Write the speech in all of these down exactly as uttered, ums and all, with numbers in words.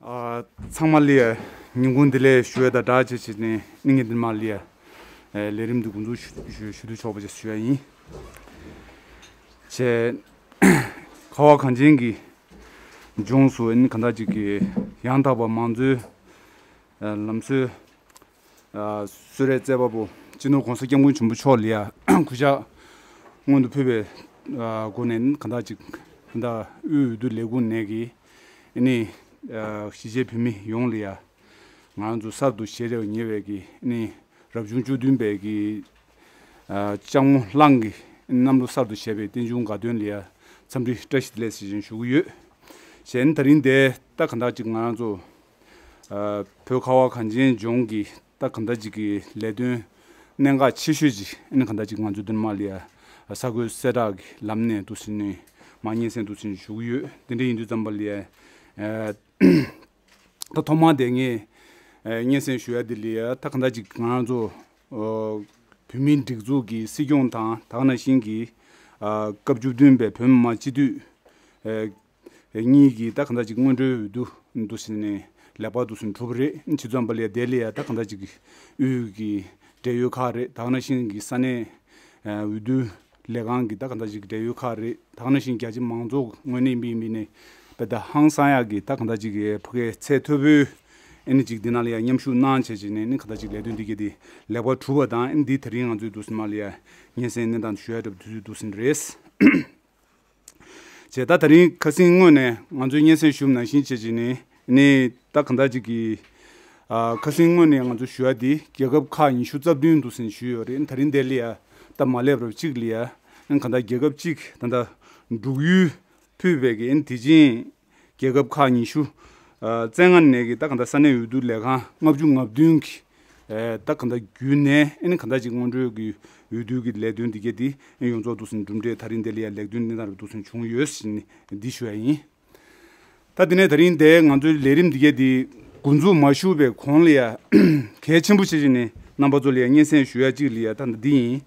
ཨ། ཚང་མ་ལ་ཡ་ཉིན་གུང་བདེ་ལེགས་ཞུ་ཡ་དང་སྦྲགས་བྱས་བྱས་ནས་ཨ་ནི་ངས་འདི་མ་ལ་ཡ་ཨ་ལས་རིམ་འདི་འགོ་འཛུགས་ཞུ་ཞུ་ཞུ་དུས་ཆོག་པ་ཅིག་ཞུ་ཡ་ཡིན། བྱས། ཁ་བ་གངས་ཅན་གྱི་ལྗོངས་སུ་ཨ་ནི་གང་དག་ཅིག་གི་ཡང་དག་པ་མང་གཙོའི་ཨ་ལམ་སྲོལ། ཨ། གསོལ་རས་རྩེ་པ་པོ་སྤྱི་ནོར་༸གོང་ས་༸སྐྱབས་མགོན་ཆེན་པོ་མཆོག་ལ་ཡ་གུས་ཕྱག་སྔོན་དུ་ཕུལ་བའི་ཨ་སྒོ་ནས་གང་དག་ཅིག་ད་དབུས་འོས་བསྡུ་ལས་ཁུངས་ནས་ཀྱི་ཨ་ནི་ཨ་གཞིས་བྱེས་བོད་མི་ཡོངས་ལ་ཡ་ང་རང་ཚོ་གསར་དུ་ཞལ་རས་ཉེ་བའི་གི་ཨ་ནི་རབ་བྱུང་བཅུ་བདུན་པའི་གི་ཨ་ལྕགས་མོ་གླང་གི་གནམ་ལོ་གསར་དུ་བཞད་པའི་རྟེན་འབྱུང་དགའ་སྟོན་ལ་ཡ་འཚམས་འདྲི་བཀྲ་ཤིས་བདེ་ལེགས་ཟེར་བཞིན་ཞུ་གི་ཡོད། གཞན་ད་རིང་འདིར་ད་གང་དག་ཅིག་ང་རང་ཚོ་ཨ་བོད་ཁ་བ་གངས་ཅན་ལྗོངས་ཀྱི་ད་གང་དག་ཅིག་གི་ལས་དོན་གནད་འགག་ཆེ་ཤོས་ཅིག་ཨ་ནི་གང་དག་ཅིག་ང་ཚོ་འདི་ནས་མར་ལ་ཡ་ས་བགོས་གསལ་བསྒྲགས་ཀྱི་ལམ་ནས་འདུག་ཟེར་ནས་མར་སྙན་སེང་འདུག་ཟེར་ནས་ཞུ་གི་ཡོད། དེ་འདྲ་ཡིན་དུས་ཙམ་པ་ལ་ཡ་ཨ་ད་ཐོག་མར་དེ་ངས་ཨ་སྙན་སེང་ཞུ་ཡ་འདི་ལ་ཡ་ད་གང་དག་ཅིག་ང་རང་ཚོ་ཨ་བོད་མིའི་སྒྲིག་འཛུགས་ཀྱི་སྲིད་སྐྱོང་དང་ད་ག་ནང་བཞིན་གྱི་ཨ་སྐབས་བཅུ་བདུན་པའི་བོད་མི་མང་སྤྱི་འཐུས་ཨ་གཉིས་ཀྱི་ད་གང་དག་ཅིག་སྔོན་འགྲོའི་འོས་བསྡུ་འདུག་ཟེར་ནས་ལེགས་པར་འདུག་ཟེར་ནས་གྲུབ་པ་རེད། བྱས་ཙང་པ་ལས་དེ་ལ་ཡ་ད་གང་དག་ཅིག་གི་དབུས་ཀྱི་འབྲེལ་ཡོད་ཁག་རེད། ད་ག་ནང་བཞིན་གྱི་ས་གནས་ཨ་འོས་བསྡུ་ལས་ཁང་གི་ད་གང་དག་ཅིག་གི་འབྲེལ་ཡོད་ཁག་རེད། ད་ག་ནང་བཞིན་རྒྱ་ཆེ་མང་ཚོགས་ངོས་ནས་ཡིན་པ་ཡིན་པ་ནས་དཔེ་ད་ཧང་སང་ཡག་གི་ད་གང་དག་ཅིག་གི་ཕ་གིའི་ཚད་མཐོ་པོའི་ཨ་ནི་ཅིག་འདི་ནང་ལ་ཡ་མཉམ་ཞུགས་གནང་བྱས་བྱས་ནས་ཨ་ནི་གང་དག་ཅིག་ལས་དོན་འདི་གས་དེ་ལེགས་པར་གྲུབ་པ་དང་། ཨ་ནི་འདི་དེ་རིང་ང་ཚོའི་འདུག་ཟེར་མར་ལ་ཡ་སྙན་སེང་སྙན་སྟངས་ཞུ་ཡ་འདྲ་པོ་དུས་ཚོད་འདུག་ཟེར་རེད། བྱས་ད་ད་རིང་ཁ་སང་སྔོན་ནས་ང་ཚོས་སྙན་སེང་ཞུས་པ་ནང་བཞིན་བྱས་བྱས་ནས་ནི་ད་གང་དག་ཅིག་གི་ཨ་ཁ་སང་སྔོན་ནས་ང་ཚོས་ཞུ་ཡ་དེ་རྒྱལ་ཁབ་ཁག་ཉི་ཤུ་རྩ་བདུན་འདུག་ཟེར་ཞུས་ཡོད་རེད། ད་རིང་དེ་ལ་ཡ་ད་མ་སླེབས་རབས་གཅིག་ལ་ཡ་ཨ་གང་དག་རྒྱལ་ཁབ་གཅིག་ད་ལྟ་འབྲུག་ཡུལ་ཕུད་པའི་གི་ཨ་དེ་བཞིན་རྒྱལ་ཁབ་ཁག་ཉི་ཤུ་ཨ་རྩ་ལྔ་ནས་གི་ད་གང་དག་ས་གནས་འོས་བསྡུ་ལས་ཁང་ལྔ་བཅུ་ང་བདུན་གི་ཨེ་ད་གང་ལྟར་བརྒྱུད་ནས་ཨེ་ནི་གང་ལྟར་ཅིག་སྔོན་འགྲོའི་གི་འོས་བསྡུ་གི་ལས་དོན་འདི་གས་འདི་ཡོངས་རྫོགས་འདུག་ཟིན་གྲུབ་འབྲས་ད་རིང་འདི་ལ་ཡང་ལེགས་ཐོན་གནས་སྟངས་རུ་འདུག་ཟིན་བྱུང་ཡོད་ཟིན་འདི་ཞུ་ཡ་ཡིན། ད་དེ་ནས་ད་རིང་འདི་ང་ཚོའི་ལས་རིམ་འདི་གས་འདི་འགོ་འཛུགས་མ་ཞུ་བའི་གོང་ལ་ཡ་གལ་ཆེན་པོ་བྱེད་བཞིན་ནས་རྣམ་པ་ཚོ་ལ་ཡ་སྙན་སེང་ཞུ་ཡ་གཅིག་ལ་ཡ་ད་འདི་ཡིན།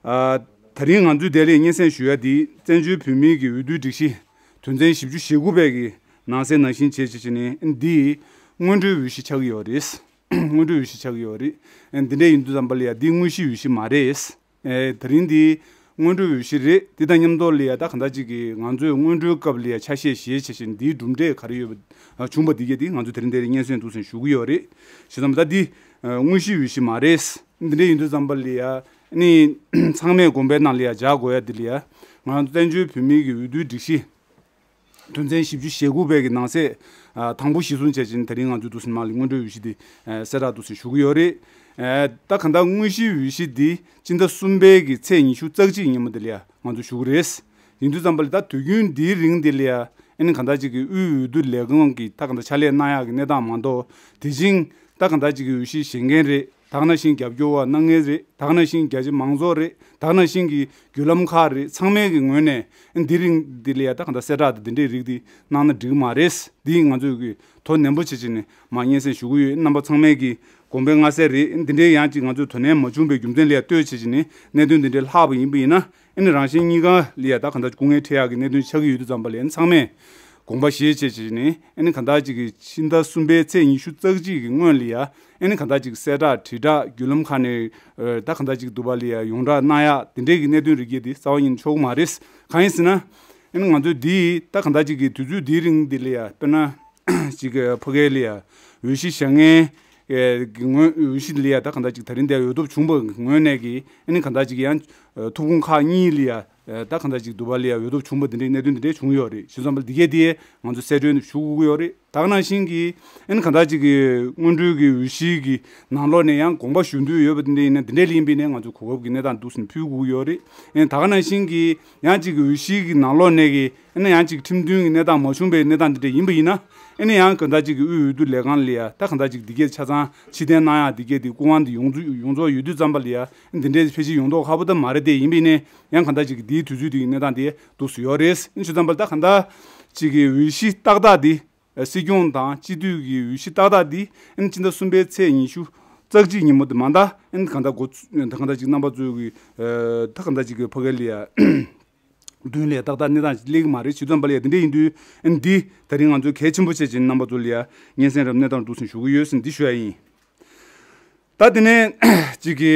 ཨ་ད་རིང་ང་ཚོའི་འདི་ལ་སྙན་སེང་ཞུ་ཡ་འདི་བཙན་བྱོལ་བོད་མིའི་གི་འོས་བསྡུའི་སྒྲིག་གཞི་དོན་ཚན་བཞི་བཅུ་ཞེ་དགུ་པའི་གི་ནང་གསེས་ནང་བཞིན་བྱེད་བྱེད་བྱེད་ནས་འདི་སྔོན་འགྲོའི་འོས་གཞི་ཆགས་ཀྱི་ཡོད་རེད། སྔོན་འགྲོའི་འོས་གཞི་ཆགས་ཀྱི་ཡོད་རེད། ཨེ་འདི་འདྲ་ཡིན་དུས་ཙམ་པ་ལ་ཡ་འདི་དངོས་གཞིའི་འོས་གཞི་མ་རེད། ཨེ་ད་རིང་འདི་སྔོན་འགྲོའི་འོས་གཞི་རེད། འདི་དང་མཉམ་དུ་ལ་ཡ་ད་གང་ལྟར་ཅིག་གིས་ང་ཚོས་སྔོན་འགྲོའི་སྐབས་ལ་ཡ་ཆ་ཤས་བཞེས་བྱས་བྱས་འདིའི་གྲུབ་འབྲས་ག་རེ་ཡོད་པ་བྱུང་པ་འདི་གས་འདི་ང་ཚོས་དེ་རིང་འདིར་སྙན་སེང་འདུག་ཟིན་ཞུ་གི་ཡོད་རེད། བྱས་ཙང་ད་འདི་དངོས་གཞིའི་འོས་གཞི་མ་རེད། འདི་འདྲ་ཡིན་དུས་ཙམ་པ་ལ་ཡ་ནི་ཚང་མས་དགོངས་པའི་ནང་ལ་ཡ་འཇགས་དགོས་ཡ་འདི་ལ་ཡ་ང་ཚོ་བཙན་བྱོལ་བོད་མིའི་གི་འོས་བསྡུའི་སྒྲིག་གཞི་དོན་ཚན་བཞི་བཅུ་ཞེ་དགུ་པའི་གི་ནང་གསེས་ཨ་དང་པོ་གཞིར་བཟུང་བྱས་ཕྱིན་ད་རིང་ང་ཚོས་འདུག་སེ་མར་ལ་སྔོན་འགྲོའི་འོས་གཞི་འདི་ཨ་གསལ་བསྒྲགས་འདུག་སེ་ཞུ་གི་ཡོད་རེད། ཨ་ད་གང་ལྟར་དངོས་གཞིའི་འོས་གཞི་འདི་སྤྱི་ཟླ་གསུམ་པའི་གི་ཚེས་ཉི་ཤུ་རྩ་གཅིག་ཉིན་མོ་འདི་ལ་ཡ་ང་ཚོས་ཞུ་གི་རེད། ཡིན་དུས་ཙམ་པ་ལ་ད་དུས་རྒྱུན་འདིའི་རིང་འདི་ལ་ཡ་ཨ་ནི་གང་ལྟར་ཅིག་གི་དབུས་འོས་བསྡུ་ལས་ཁང་གི་ད་གང་ལྟར་ཕྱག་ལས་གནང་ཡག་གི་གནས་སྟངས་མ་གཏོགས་དེ་བཞིན་ད་གང་ལྟར་ཅིག་གི་འོས་གཞི་བཞེས་མཁན་རེད། ད་ག་ནང་བཞིན་རྒྱབ་སྐྱོར་བ་གནང་མཁན་རེད། ད་ག་ནང་བཞིན་རྒྱ་ཆེ་མང་ཚོགས་རེད། ད་ག་ནང་བཞིན་གྱི་བརྒྱུད་ལམ་ཁག་རེད། ཚང་མའི་གི་ངོས་ནས་འདི་རིང་འདི་ལ་ཡ་ད་ག་འདྲ་གསལ་བསྒྲགས་དེ་འདི་འདྲའི་རིགས་འདི་གནང་ན་འགྲིག་གི་མ་རེད། འདི་ང་ཚོས་གི་དོ་ནན་པོ་བྱེད་བྱེད་ནས་མ་སྙན་སེང་ཞུ་གི་ཡོད། རྣམ་པ་ཚང་མས་གི་དགོངས་པ་མངའ་གསལ་རེད། འདི་འདྲའི་ཡང་ཅིག་ང་ཚོས་དོ་ནན་མ་བྱུང་པའི་རྒྱུ་མཚན་ལ་ཡ་ལྟོས་བྱེད་བྱེད་ནས་གནད་དོན་འདི་འདྲའི་ལྷག་པ་ཡིན་པ་ཡིན་ན་ཨ་ནི་རང་གཞན་གཉིས་ཀ་ལ་ཡ་ད་ག་འདྲ་སྐུ་ངལ་འཕྲད་ཡག་གི་གནད་དོན་ཆགས་ཀྱི་ཡོད་དུས་ཙམ་པ་ལ་ཡ་ཨ་ནི་ཚང་མས་དགོངས་པ་བཞེས་བྱེད་བྱེད་ནས་ཨ་ནི་ག་འདྲ་ཅིག་གི་ཕྱི་ཟླ་གསུམ་པའི་ཚེས་ཉི་ཤུ་རྩ་གཅིག་གི་སྔོན་ལ་ཡ། ཨ་ནི་གང་ལྟར་ཅིག་གསལ་བསྒྲགས་དྲིལ་བསྒྲགས་བརྒྱུད་ལམ་ཁག་ནས་ཨ་ད་གང་ལྟར་ཅིག་འདུག་པ་ལ་ཡ་ཡོངས་བསྒྲགས་གནང་ཡག་དེ་འདྲའི་གི་གནད་དོན་རིགས་ཀྱི་དེ་རྩ་བ་ཉིད་ནས་ཆོག་གི་མ་རེད། གང་ཡིན་ཟེར་ན། ཨ་ནི་ང་ཚོས་འདི་ད་གང་ལྟར་ཅིག་གི་དུས་ཚོད་འདིའི་རིང་འདི་ལ་ཡ་དཔེར་ན་ཅིག་གི་ཕ་གི་ལ་ཡ་འོས་གཞི་བཞེས་མཁན་གི་ངོས་འོས་གཞི་ལ་ཡ་ད་གང་ལྟར་ཅིག་ད་རིང་འདིར་འོས་ཐོབ་བྱུང་བ་ངོས་ནས་ཀྱི་ཨ་ནི་གང་ལྟར་ཅིག་ཡང་ཐུགས་ཁུངས་ཁག་གཉིས་ལ་ཡ་ད་གང་ལྟར་ཅིག་འདུག་པ་ལ་ཡ་འོས་ཐོབ་བྱུང་བ་འདི་འདྲའི་གནད་དོན་འདི་འདྲའི་བྱུང་ཡོད་རེད། བྱས་ཙང་འདི་གས་དེ་ང་ཚོས་གསལ་སྟོན་ཞུ་དགོས་ཀྱི་ཡོད་རེད། ད་ག་ནང་བཞིན་གྱི་ཨ་ནི་གང་ལྟར་ཅིག་གི་སྔོན་འགྲོའི་གི་འོས་གཞི་གི་ནང་ལོགས་ནས་ཡང་དགོངས་པ་ཞུ་འདོད་ཡོད་པ་འདི་འདྲ་ཡིན་ན་འདི་འདྲའི་ལ་ཡིན་པས་ནས་ང་ཚོས་གོ་སྐབས་ཀྱི་གནས་སྟངས་འདུག་སེ་ཕུལ་དགོས་ཀྱི་ཡོད་རེད། ཨ་ནི་ད་ག་ནང་བཞིན་གྱི་ཡང་ཅིག་གི་འོས་གཞི་གི་ནང་ལོགས་ནས་གི་ཨ་ནི་ཡང་ཅིག་ཁྲིམས་མཐུན་གྱི་གནས་སྟངས་མ་བྱུང་བའི་གནས་སྟངས་འདི་འདྲ་ཡིན་པ་ཡིན་ན་ཨ་ནི་ཡང་གང་ལྟར་ཅིག་གི་དབུས་འོས་བསྡུ་ལས་ཁང་ལ་ཡ་ད་གང་ལྟར་ཅིག་འདི་གས་ཆ་ཚང་ཕྱིར་འཐེན་གནང་ཡག་འདི་གས་དེ་སྐུ་དབང་འདི་ཡོངས་རྫོགས་ཡོངས་རྫོགས་ཡོད་དུས་ཙམ་པ་ལ་ཡ་འདི་འདྲའི་ཕལ་ཆེར་ཡོང་མདོག་ཁ་པོ་ད་མ་རེད་དེ། ཡིན་པས་ནས་ཡང་གང་ལྟར་ཅིག་གི་འདིའི་དུས་ཚོད་འདི་གི་གནས་སྟངས་དེ་འདུག་སེ་ཡོད་རེད། ཨ་ནི་བྱས་ཙམ་པ་ལ་ད་གང་ལྟར་ཅིག་གི་འོས་གཞི་ཏག་ཏག་འདི། སྲིད་སྐྱོང་དང་སྤྱི་འཐུས་ཀྱི་འོས་གཞི་ཏག་ཏག་འདི་ཨ་ནི་སྤྱི་ཟླ་གསུམ་པའི་ཚེས་ཉི་ཤུ་རྩ་གཅིག་ཉིན་མོ་དེ་མ་གཏོགས་ཨ་ནི་གང་ལྟར་འགོ་ཚུགས་ད་གང་ལྟར་ཅིག་རྣམ་པ་ཚོའི་གི་ད་གང་ལྟར་ཅིག་གི་ཕ་གི་ལ་ཡ་ མདུན་ལ་ཏག་ཏག་གནས་སྟངས་སླེབས་ཀྱི་མ་རེད། བྱས་ཙང་པ་ལ་ཡ་དེ་འདྲ་ཡིན་དུས་ཨ་ནི་འདི་ད་རིང་ང་ཚོའི་གལ་ཆེན་པོ་བྱས་ཅིག་རྣམ་པ་ཚོ་ལ་ཡ་སྙན་སེང་རབ་གནས་སྟངས་འདུག་སེ་ཞུ་གི་ཡོད་ཟེར་འདི་ཞུ་ཡ་ཡིན། ད་དེ་ནས་ཅིག་གི་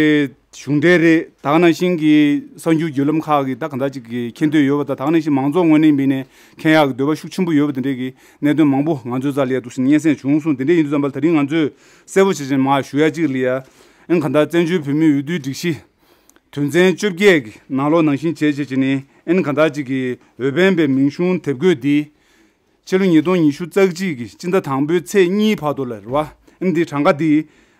གཞུང་འབྲེལ་རེད། ད་ག་ནང་བཞིན་གྱི་གསར་འགྱུར་བརྒྱུད་ལམ་ཁག་གི་ད་གང་ལྟར་ཅིག་གི་མཁྱེན་འདོད་ཡོད་པ་དང་། ད་ག་ནང་བཞིན་མང་ཚོགས་ངོས་ནས་ཡིན་པ་ཡིན་ནའི་མཁྱེན་ཡག་གི་འདོད་པ་ཤུགས་ཆེན་པོ་ཡོད་པ་དེ་འདྲས་ཀྱི་གནད་དོན་མང་པོ་ང་ཚོའི་རྩ་ལ་ཡ་འདུག་སེ་སྙན་སེང་བྱུང་སོང་། དེ་འདྲས་ཡིན་དུས་ཙམ་པ་ལ་ད་རིང་ང་ཚོས་གསལ་པོ་བྱས་བྱས་མར་ཞུ་ཡ་གཅིག་ལ་ཡ། ཨ་ནི་གང་ལྟར་བཙན་བྱོལ་བོད་མིའི་འོས་བསྡུའི་སྒྲིག་གཞི་དོན་ཚན་བཅོ་བརྒྱད་ཀྱི་ནང་ལོགས་ནང་བཞིན་བྱས་བྱས་བྱས་ནས། ཨ་ནི་གང་ལྟར་ཅིག་གི་འོས་འཕེན་པའི་མིང་གཞུང་དེབ་འགོད་འདི་ཕྱི་ལོ་ཉིས་སྟོང་ཉི་ཤུ་རྩ་གཅིག་གི་སྤྱི་ཟླ་དང་པོའི་ཚེས་གཉིས་བར་དུ་ལ་རེད་བ། ཨ་ནི་འདི་གྲངས་ཀ་འདི་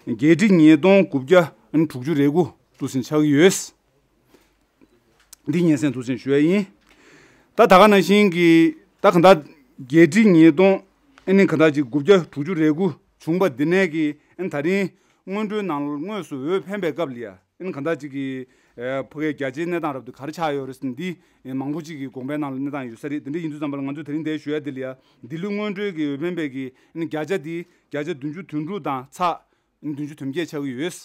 བརྒྱད་ཁྲི་ཉིས་སྟོང་དགུ་བརྒྱ་ཨ་ནི་དྲུག་ཅུ་རེ་དགུ་འདུག་སེ་ཆགས་ཀྱི་ཡོད། འདི་སྙན་སེང་འདུག་སེ་ཞུ་ཡ་ཡིན། ད་ད་ག་ནང་བཞིན་གྱི་ད་གང་ལྟར་བརྒྱད་ཁྲི་ཉིས་སྟོང་ཨ་ནི་གང་ལྟར་ཅིག་དགུ་བརྒྱ་དྲུག་ཅུ་རེ་དགུ་བྱུང་བ་འདི་ནས་ཀྱི་ཨ་ནི་ད་རིང་སྔོན་འགྲོའི་ནང་ལོགས་དངོས་སུ་འོས་འཕེན་པའི་སྐབས་ལ་ཡ། ཨ་ནི་གང་ལྟར་ཅིག་གི་ཨ་ཕ་གིའི་བརྒྱ་ཆའི་གནས་སྟངས་རབ་ཏུ་ག་རེ་ཆགས་ཡོད་རེད་ཟེར་ན། འདི་ཨ་མང་པོ་ཅིག་གི་དགོངས་པའི་ནང་ལ་གནས་སྟངས་ཡོད་ས་རེད། དེ་འདྲ་ཡིན་དུས་ཙམ་པ་ལ་ང་ཚོས་དེ་རིང་འདིར་ཞུ་ཡ་འདི་ལ་ཡ། འདི་ལོའི་སྔོན་འགྲོའི་གི་འོས་འཕེན་པའི་གི་ཨ་ནི་བརྒྱ་ཆ་འདི་བརྒྱ་ཆ་བདུན་ཅུ་དོན་དྲུག་དང་ཚེག་བདུན་ཅུ་དོན་བརྒྱད་ཆགས་ཀྱི་ཡོད། བྱས་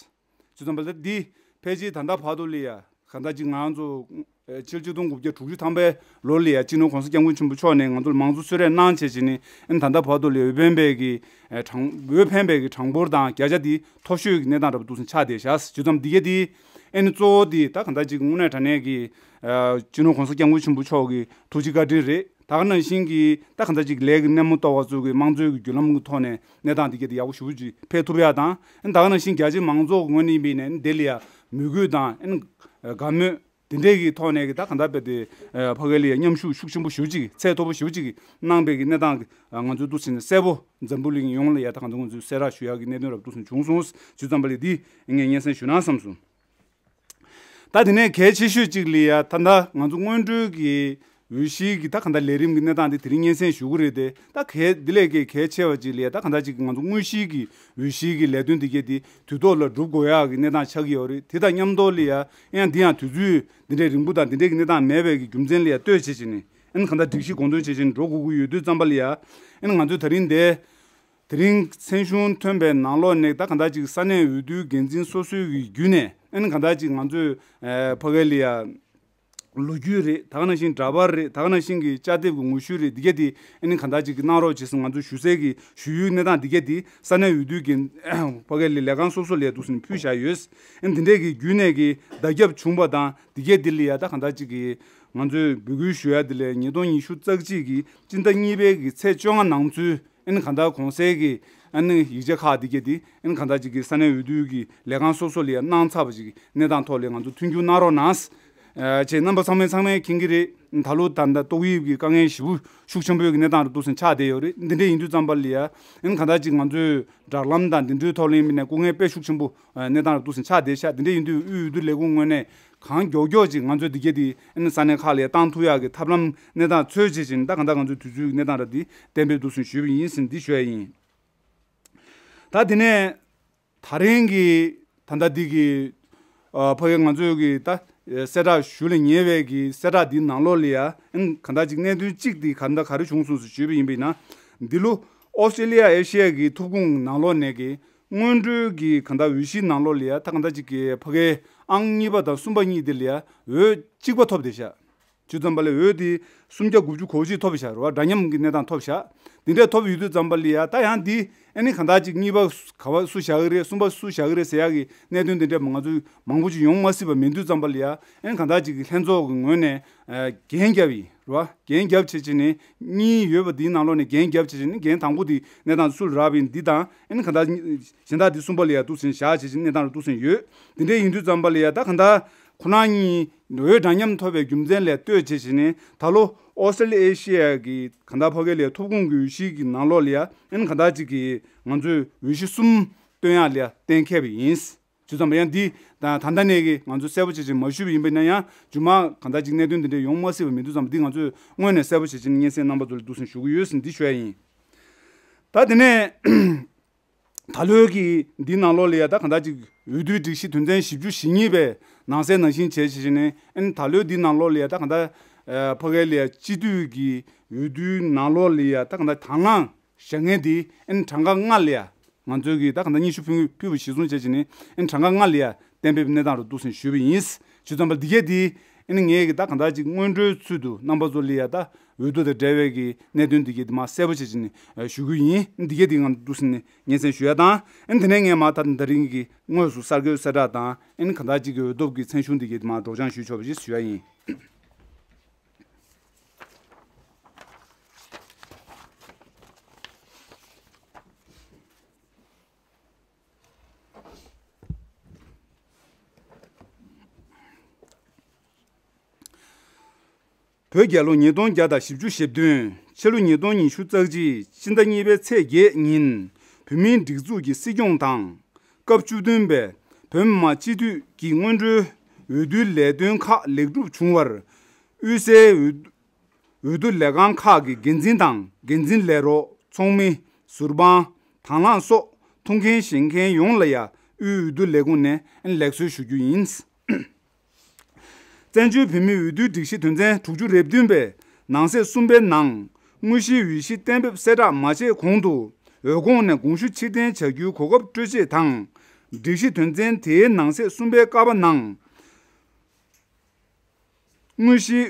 ཙང་པ་ལ་འདི་ཕལ་ཆེར་ད་ལྟ་བར་དུ་ལ་ཡ། གང་ལྟར་ཅིག་ང་ཚོ་ཕྱི་ལོ་ཆིག་སྟོང་དགུ་བརྒྱ་དྲུག་ཅུ་ཐམ་པའི་ལོ་ལ་ཡ་སྤྱི་ནོར་༸གོང་ས་༸སྐྱབས་མགོན་ཆེན་པོ་མཆོག་ནས་ང་ཚོར་མང་གཙོ་གསོལ་རས་གནང་བྱས་བྱས་ནས། ཨ་ནི་ད་ལྟ་བར་དུ་ལ་འོས་འཕེན་པའི་གི་གྲངས་འོས་འཕེན་པའི་གི་གྲངས་འབོར་དང་བརྒྱ་ཆ་དེ་མཐོ་ཤོས་ཀྱི་གནས་སྟངས་འདྲ་པོ་འདུག་སེ་ཆགས་བསྡད་བཞག། བྱས་ཙང་འདི་ག་དེ་ཨ་ནི་གཙོ་བོ་དེ་ད་གང་ལྟར་ཅིག་དངོས་གནས་དྲང་གནས་ཀྱི་སྤྱི་ནོར་༸གོང་ས་༸སྐྱབས་མགོན་ཆེན་པོ་མཆོག་གི་ཐུགས་རྗེ་བཀའ་དྲིན་རེད། ད་ག་ནང་བཞིན་གྱི་ད་གང་ལྟར་ཅིག་ལས་ཀྱི་སྣེ་མོ་གཏོགས་པ་ཚོ་གི་དམངས་གཙོའི་གི་བརྒྱུད་ལམ་གྱི་ཐོག་ནས་གནས་སྟངས་འདི་ག་དེ་ཡག་པོ་ཞེ་པོ་ཅིག་འཕེལ་ཐུབ་ཡ་དང་། ཨ་ནི་ད་ག་ནང་བཞིན་རྒྱ་ཆེའི་མང་ཚོགས་ངོས་ནས་ཡིན་པ་ཡིན་ནའི་འདི་ལ་ཡ་མོས་གུས་དང་ཨ་ནི་དགའ་མོས། དེ་འདྲའི་གི་ཐོག་ནས་གི་ད་གང་ལྟར་དཔེ་དེ་ཕ་གི་ལ་ཡ་མཉམ་ཞུགས་ཤུགས་ཆེན་པོ་ཞེ་པོ་ཅིག་ཚད་མཐོ་པོ་ཞེ་པོ་ཅིག་གནང་པའི་གི་གནས་སྟངས་ང་ཚོས་འདུག་སེ་ནས་གསལ་པོ་འཛམ་བུ་གླིང་ཡོངས་ལ་ཡ་ད་གང་ཚོ་ང་ཚོས་གསལ་བསྒྲགས་ཞུ་ཡག་གི་གནད་དོན་རབ་འདུག་སེ་བྱུང་སོང་། བྱས་ཙང་པ་ལ་འདི་ངས་སྙན་སེང་ཞུ་ན་བསམ་སོང་། ད་དེ་ནས་གལ་ཆེ་ཤོས་ཅིག་ལ་ཡ་ད་ལྟ་ང་ཚོ་སྔོན་འགྲོའི་གི་འོས་གཞིའི་གི་ད་གང་ལྟར་ལས་རིམ་གི་གནས་སྟངས་དེ་དེ་རིང་སྙན་སེང་ཞུ་གི་རེད་དེ། ད་གལ་འདི་ལས་ཀྱི་གལ་ཆེ་བ་ཅིག་ལ་ཡ་ད་གང་ལྟར་ཅིག་ང་ཚོ་དངོས་གཞིའི་གི་འོས་གཞིའི་གི་ལས་དོན་འདི་ག་དེ་དུས་ཐོག་ལ་སྒྲུབ་དགོས་ཡག་གི་གནས་སྟངས་ཆགས་ཀྱི་ཡོད་རེད། དེ་དང་མཉམ་དུ་ལ་ཡ་ཡང་འདི་ཡང་དུས་ཚོད་འདི་འདྲའི་རིང་པོ་དང་འདི་འདྲའི་གི་གནས་སྟངས་མེད་པའི་གི་རྒྱུ་མཚན་ལ་ཡ་ལྟོས་བྱས་བྱས་ནས། ཨ་ནི་གང་ལྟར་སྒྲིག་གཞི་དགོངས་དོན་བྱས་བྱས་ནས་འགྲོ་དགོས་ཀྱི་ཡོད་དུས་ཙམ་པ་ལ་ཡ། ཨ་ནི་ང་ཚོས་ད་རིང་འདི་དེ་རིང་མཚན་གཞུང་ཐོན་པའི་ནང་ལོགས་ནས་ད་གང་ལྟར་ཅིག་ས་གནས་འོས་བསྡུའི་འགན་འཛིན་སོ་སོའི་གི་བརྒྱུད་ནས། ཨ་ནི་གང་ལྟར་ཅིག་ང་ཚོས་ཨ་ཕ་གི་ལ་ཡ་ལོ་རྒྱུས་རེད། ད་ག་ནང་བཞིན་འདྲ་པར་རེད། ད་ག་ནང་བཞིན་གྱི་དཔྱ་དེབ་ཀྱི་ངོ་བཤུས་རེད། འདི་ག་དེ་ཨ་ནི་གང་ལྟར་ཅིག་གི་གནང་རོགས་བྱས་སོང་། ང་ཚོ་ཞུ་སའི་གི་ཞུ་ཡུལ་གནས་སྟངས་འདི་ག་དེ་ས་གནས་འོས་བསྡུའི་འགན་ཕ་གི་ལ་ལས་ཁང་སོ་སོ་ལ་འདུག་སེ་ནས་ཕུལ་བཞག་ཡོད། ཨ་ནི་འདི་འདྲས་ཀྱི་བརྒྱུད་ནས་ཀྱི་བརྡ་ཁྱབ་བྱུང་བ་དང་འདི་ག་དེ་ལ་ཡ་ད་གང་ལྟར་ཅིག་གི་ང་ཚོས་འབོད་སྐུལ་ཞུ་ཡ་དེ་ལས་ཉིས་སྟོང་ཉི་ཤུ་རྩ་གཅིག་གི་སྤྱི་ཟླ་གཉིས་པའི་གི་ཚེས་བཅོ་ལྔ་ནང་ཚུད། ཨ་ནི་གང་ལྟར་གོང་གསལ་གྱི་ཨ་ནི་ཡིག་ཆ་ཁག་འདི་ག་དེ་ཨ་ནི་གང་ལྟར་ཅིག་གི་ས་གནས་འོས་བསྡུ་གི་ལས་ཁང་སོ་སོ་ལ་ཡ་གནང་ཚར་བ་ཅིག་གི་གནས་སྟངས་ཐོག་ལ་ང་ཚོ་མཐུན་འགྱུར་གནང་རོགས་གནང་། ཨ་བྱས་རྣམ་པ་ཚང་མས་ཚང་མས་མཁྱེན་གྱི་རེད། ད་ལོ་ད་ལྟ་ཏོག་དབྱིབས་ཀྱི་དཀའ་ངལ་ཞེ་པོ་ཤུགས་ཆེན་པོའི་གི་གནས་སྟངས་རུ་འདུག་སེ་ཆགས་བསྡད་ཡོད་རེད། འདི་འདྲ་ཡིན་དུས་ཙམ་པ་ལ་ཡ་ཨ་ནི་གང་ལྟར་ཅིག་ང་ཚོས་སྦྲག་ལམ་དང་འདི་འདྲའི་ཐོག་ལ་ཡིན་པ་ཡིན་ནའི་སྐུ་ངལ་དཔེ་ཤུགས་ཆེན་པོ་གནས་སྟངས་རུ་འདུག་སེ་ཆགས་བསྡད་ཤག། འདི་འདྲ་ཡིན་དུས་དབུས་འོས་བསྡུ་ལས་ཁུངས་ངོས་ནས་གང་མགྱོགས་མགྱོགས་ཅིག་ང་ཚོའི་འདི་ག་དེ་ཨ་ནི་ས་གནས་ཁག་ལ་ཡ་བཏང་ཐུབ་ཡག་གི་ཐབས་ལམ་གནས་སྟངས་འཚོལ་བྱེད་ཅིང་། ད་གང་ལྟར་ང་ཚོའི་དུས་ཚོད་ཀྱི་གནས་སྟངས་ར་འདི་གཏན་འབེབས་འདུག་སེ་ཞུས་པ་ཡིན་ཟེར་འདི་ཞུ་ཡ་ཡིན། ད་དེ་ནས་ད་རིང་གི་ད་ལྟ་འདི་གི་ཨ་ཕ་གི་ང་ཚོའི་གི་ད་གསལ་བསྒྲགས་ཞུ་ལ་ཉེ་བའི་གི་གསལ་བསྒྲགས་འདི་ནང་ལོགས་ལ་ཡ་ཨ་ནི་གང་ལྟར་ཅིག་གནད་དོན་གཅིག་འདི་གང་ལྟར་ག་རེ་བྱུང་སོང་ཟེར་ཞུས་པ་ཡིན་པ་ཡིན་ན། འདི་ལོ་ཨོ་སི་ཀྲི་ལི་ཡ་ཨེ་ཤི་ཡ་གི་ཐོབ་ཁུངས་ནང་ལོགས་ནས་གི་སྔོན་འགྲོའི་གི་གང་ལྟར་འོས་གཞིའི་ནང་ལོགས་ལ་ཡ་ད་གང་ལྟར་ཅིག་གི་ཕ་གིའི་ཨང་གཉིས་པ་དང་གསུམ་པ་གཉིས་དེ་ལ་ཡ་འོས་གཅིག་པ་ཐོབ་བསྡད་ཤག། བྱས་ཙམ་པ་ལ་འོས་དེ་སུམ་བརྒྱ་དགུ་བཅུ་གོ་གཅིག་ཐོབ་ཤག་རེད་བ། འདྲ་མཉམ་གྱི་གནས་སྟངས་ཐོབ་ཤག། དེ་འདྲས་ཐོབ་ཡོད་དུས་ཙམ་པ་ལ་ཡ་ད་ཡང་འདི་ཨ་ནི་གང་ལྟར་ཅིག་གཉིས་པ་ག་བ་སུ་བཞག་གི་རེད། གསུམ་པ་སུ་བཞག་གི་རེད་ཟེར་ཡག་གི་གནད་དོན་དེ་འདྲས་ང་ཚོས་མང་པོ་ཅིག་ཡོང་མ་སྲིད་པ་མིན་དུས་ཙམ་པ་ལ་ཡ་ཨ་ནི་གང་ལྟར་ཅིག་གི་ལྷན་ཚོགས་ཀྱི་ངོས་ནས་འགན་བརྒྱབ་ཡིན། རེད་བ། འགན་བརྒྱབ་བྱས་བྱས་ནས་གཉིས་ཡོད་པ་འདིའི་ནང་ལོགས་ནས་འགན་བརྒྱབ་བྱས་བྱས་ནས་འགན་དང་པོ་འདི་གནས་སྟངས་སུ་རག་པ་ཡིན། འདི་དང་ཨ་ནི་གང་ལྟར་གཞན་དག་འདི་གསུམ་པ་ལ་ཡ་འདུག་སེ་བཞག་བྱས་བྱས་གནས་སྟངས་རུ་འདུག་སེ་ཡོད། འདི་འདྲས་ཡིན་དུས་ཙམ་པ་ལ་ཡ་ད་གང་ལྟར་ཁོ་རང་གཉིས་འོས་འདྲ་མཉམ་ཐོབ་པའི་རྒྱུ་མཚན་ལ་ལྟོས་བྱས་བྱས་ནས་ད་ལོ་ཨོ་སི་ཀྲི་ལི་ཨེ་ཤི་ཡ་གི་གང་ལྟར་ཕ་གི་ལ་ཡ་ཐོབ་ཁུངས་ཀྱི་འོས་གཞི་གི་ནང་ལོགས་ལ་ཡ་ཨ་ནི་གང་ལྟར་ཅིག་གི་ང་ཚོས་འོས་གཞི་གསུམ་བཏོན་ཡག་ལ་ཡ་གཏན་འཁེལ་བ་ཡིན། བྱས་ཙམ་པ་ཡང་འདི་ད་ད་ལྟ་ནས་ཀྱི་ང་ཚོས་གསལ་པོ་བྱས་བྱས་མ་ཞུས་པ་ཡིན་པ་ན་ཡང་རྗེས་མ་གང་ལྟར་ཅིག་གནད་དོན་འདི་འདྲ་ཡོང་མ་སྲིད་པ་མིན་དུས་ཙམ་འདི་ང་ཚོས་སྔོན་ནས་གསལ་པོ་བྱས་བྱས་སྙན་སེང་རྣམ་པ་ཚོ་ལ་འདུག་སེ་ཞུ་གི་ཡོད་ཟེར་འདི་ཞུ་ཡ་ཡིན། ད་དེ་ནས་ད་ལོའི་གི་འདི་ནང་ལོགས་ལ་ཡ་ད་གང་ལྟར་ཅིག་འོས་བསྡུའི་སྒྲིག་གཞི་དོན་ཚན་བཞི་བཅུ་ཞེ་གཉིས་པའི་ནང་གསལ་ནང་བཞིན་བྱས་བྱས་བྱས་ནས་ཨ་ནི་ད་ལོའི་འདི་ནང་ལོགས་ལ་ཡ་ད་གང་ལྟར་ཨ་ཕ་གི་ལ་ཡ་སྤྱི་འཐུས་ཀྱི་འོས་བསྡུའི་ནང་ལོགས་ལ་ཡ་ད་གང་ལྟར་དང་བླངས་བཞག་མཁན་འདི་ཨ་ནི་གྲངས་ཀ་ལྔ་ལ་ཡ། ང་ཚོའི་གི་ད་གང་ལྟར་སྙན་ཞུ་ཕུལ་ཕུལ་བ་གཞིར་བཟུང་བྱས་བྱས་ནས་ཨ་ནི་གྲངས་ཀ་ལྔ་ལ་ཡ་གཏན་འབེབས་གནས་སྟངས་རུ་འདུག་སེ་ཞུས་པ་ཡིན། བྱས་ཙམ་པ་འདི་གས་འདི་ ཨ་ནི་ངས་གི་ད་གང་ལྟར་ཅིག་སྔོན་འགྲོའི་ཚུལ་དུ་རྣམ་པ་ཚོ་ལ་ཡ་ད་འོས་བསྡུ་དང་འབྲེལ་བའི་གི་གནད་དོན་འདི་གའི་དེ་མ་གསལ་པོ་བྱེད་ཅིག་ནས་ཞུ་རྒྱུ་ཡིན། འདི་གའི་དེ་ང་འདུག་སེ་ནས་སྙན་སེང་ཞུ་ཡ་དང་། ཨ་ནི་དེ་ནས་ངས་མ་ད་ད་རིང་གི་དངོས་སུ་གསར་འགོད་གསལ་བསྒྲགས་དང་། ཨ་ནི་གང་ལྟར་ཅིག་གི་འོས་ཐོབ་ཀྱི་མཚན་གཞུང་འདི་གའི་དེ་མ་སྒྲོག་སྦྱང་ཞུས་ཆོག་པ་ཞིག་ཞུ་ཡ་ཡིན། བོད་རྒྱལ་ལོ་ཉིས་སྟོང་བརྒྱ་དང་བཞི་བཅུ་ཞེ་བདུན། ཕྱི་ལོ་ཉིས་སྟོང་ཉི་ཤུ་རྩ་གཅིག་སྤྱི་ཟླ་གཉིས་པའི་ཚེས་བརྒྱད་ཉིན། བོད་མིའི་སྒྲིག་འཛུགས་ཀྱི་སྲིད་སྐྱོང་དང་། སྐབས་བཅུ་བདུན་པའི་བོད་མི་མང་སྤྱི་འཐུས་ཀྱི་སྔོན་འགྲོའི་འོས་བསྡུའི་ལས་དོན་ཁག་ལེགས་གྲུབ་བྱུང་བར། དབུས་སའི་འོས་འོས་བསྡུ་ལས་ཁང་ཁག་གི་འགན་འཛིན་དང་། འགན་འཛིན་ལས་རོགས། ཚོགས་མི། ཟུར་དཔང་། དང་བླངས་སོགས་ཐུགས་འགན་བཞེས་མཁན་ཡོངས་ལ་ཡང་དབུས་འོས་བསྡུ་ལས་ཁུངས་ནས་ལེགས་གསོལ་ཞུ་རྒྱུ་ཡིན། བཙན་བྱོལ་བོད་མིའི་འོས་བསྡུའི་སྒྲིག་གཞི་དོན་ཚན་དྲུག་ཅུ་རེ་བདུན་པའི་ནང་གསེས་གསུམ་པའི་ནང་། དངོས་གཞིའི་འོས་གཞི་གཏན་འབེབས་གསལ་བསྒྲགས་མ་བྱས་གོང་དུ་འོས་ཁོངས་ནས་དགོངས་ཞུ་ཕྱིར་འཐེན་བྱ་རྒྱུའི་གོ་སྐབས་སྤྲོད་ཆེད་དང་། སྒྲིག་གཞི་དོན་ཚན་དེའི་ནང་གསེས་གསུམ་པའི་ཀ་པ་ནང་། དངོས་གཞིའི་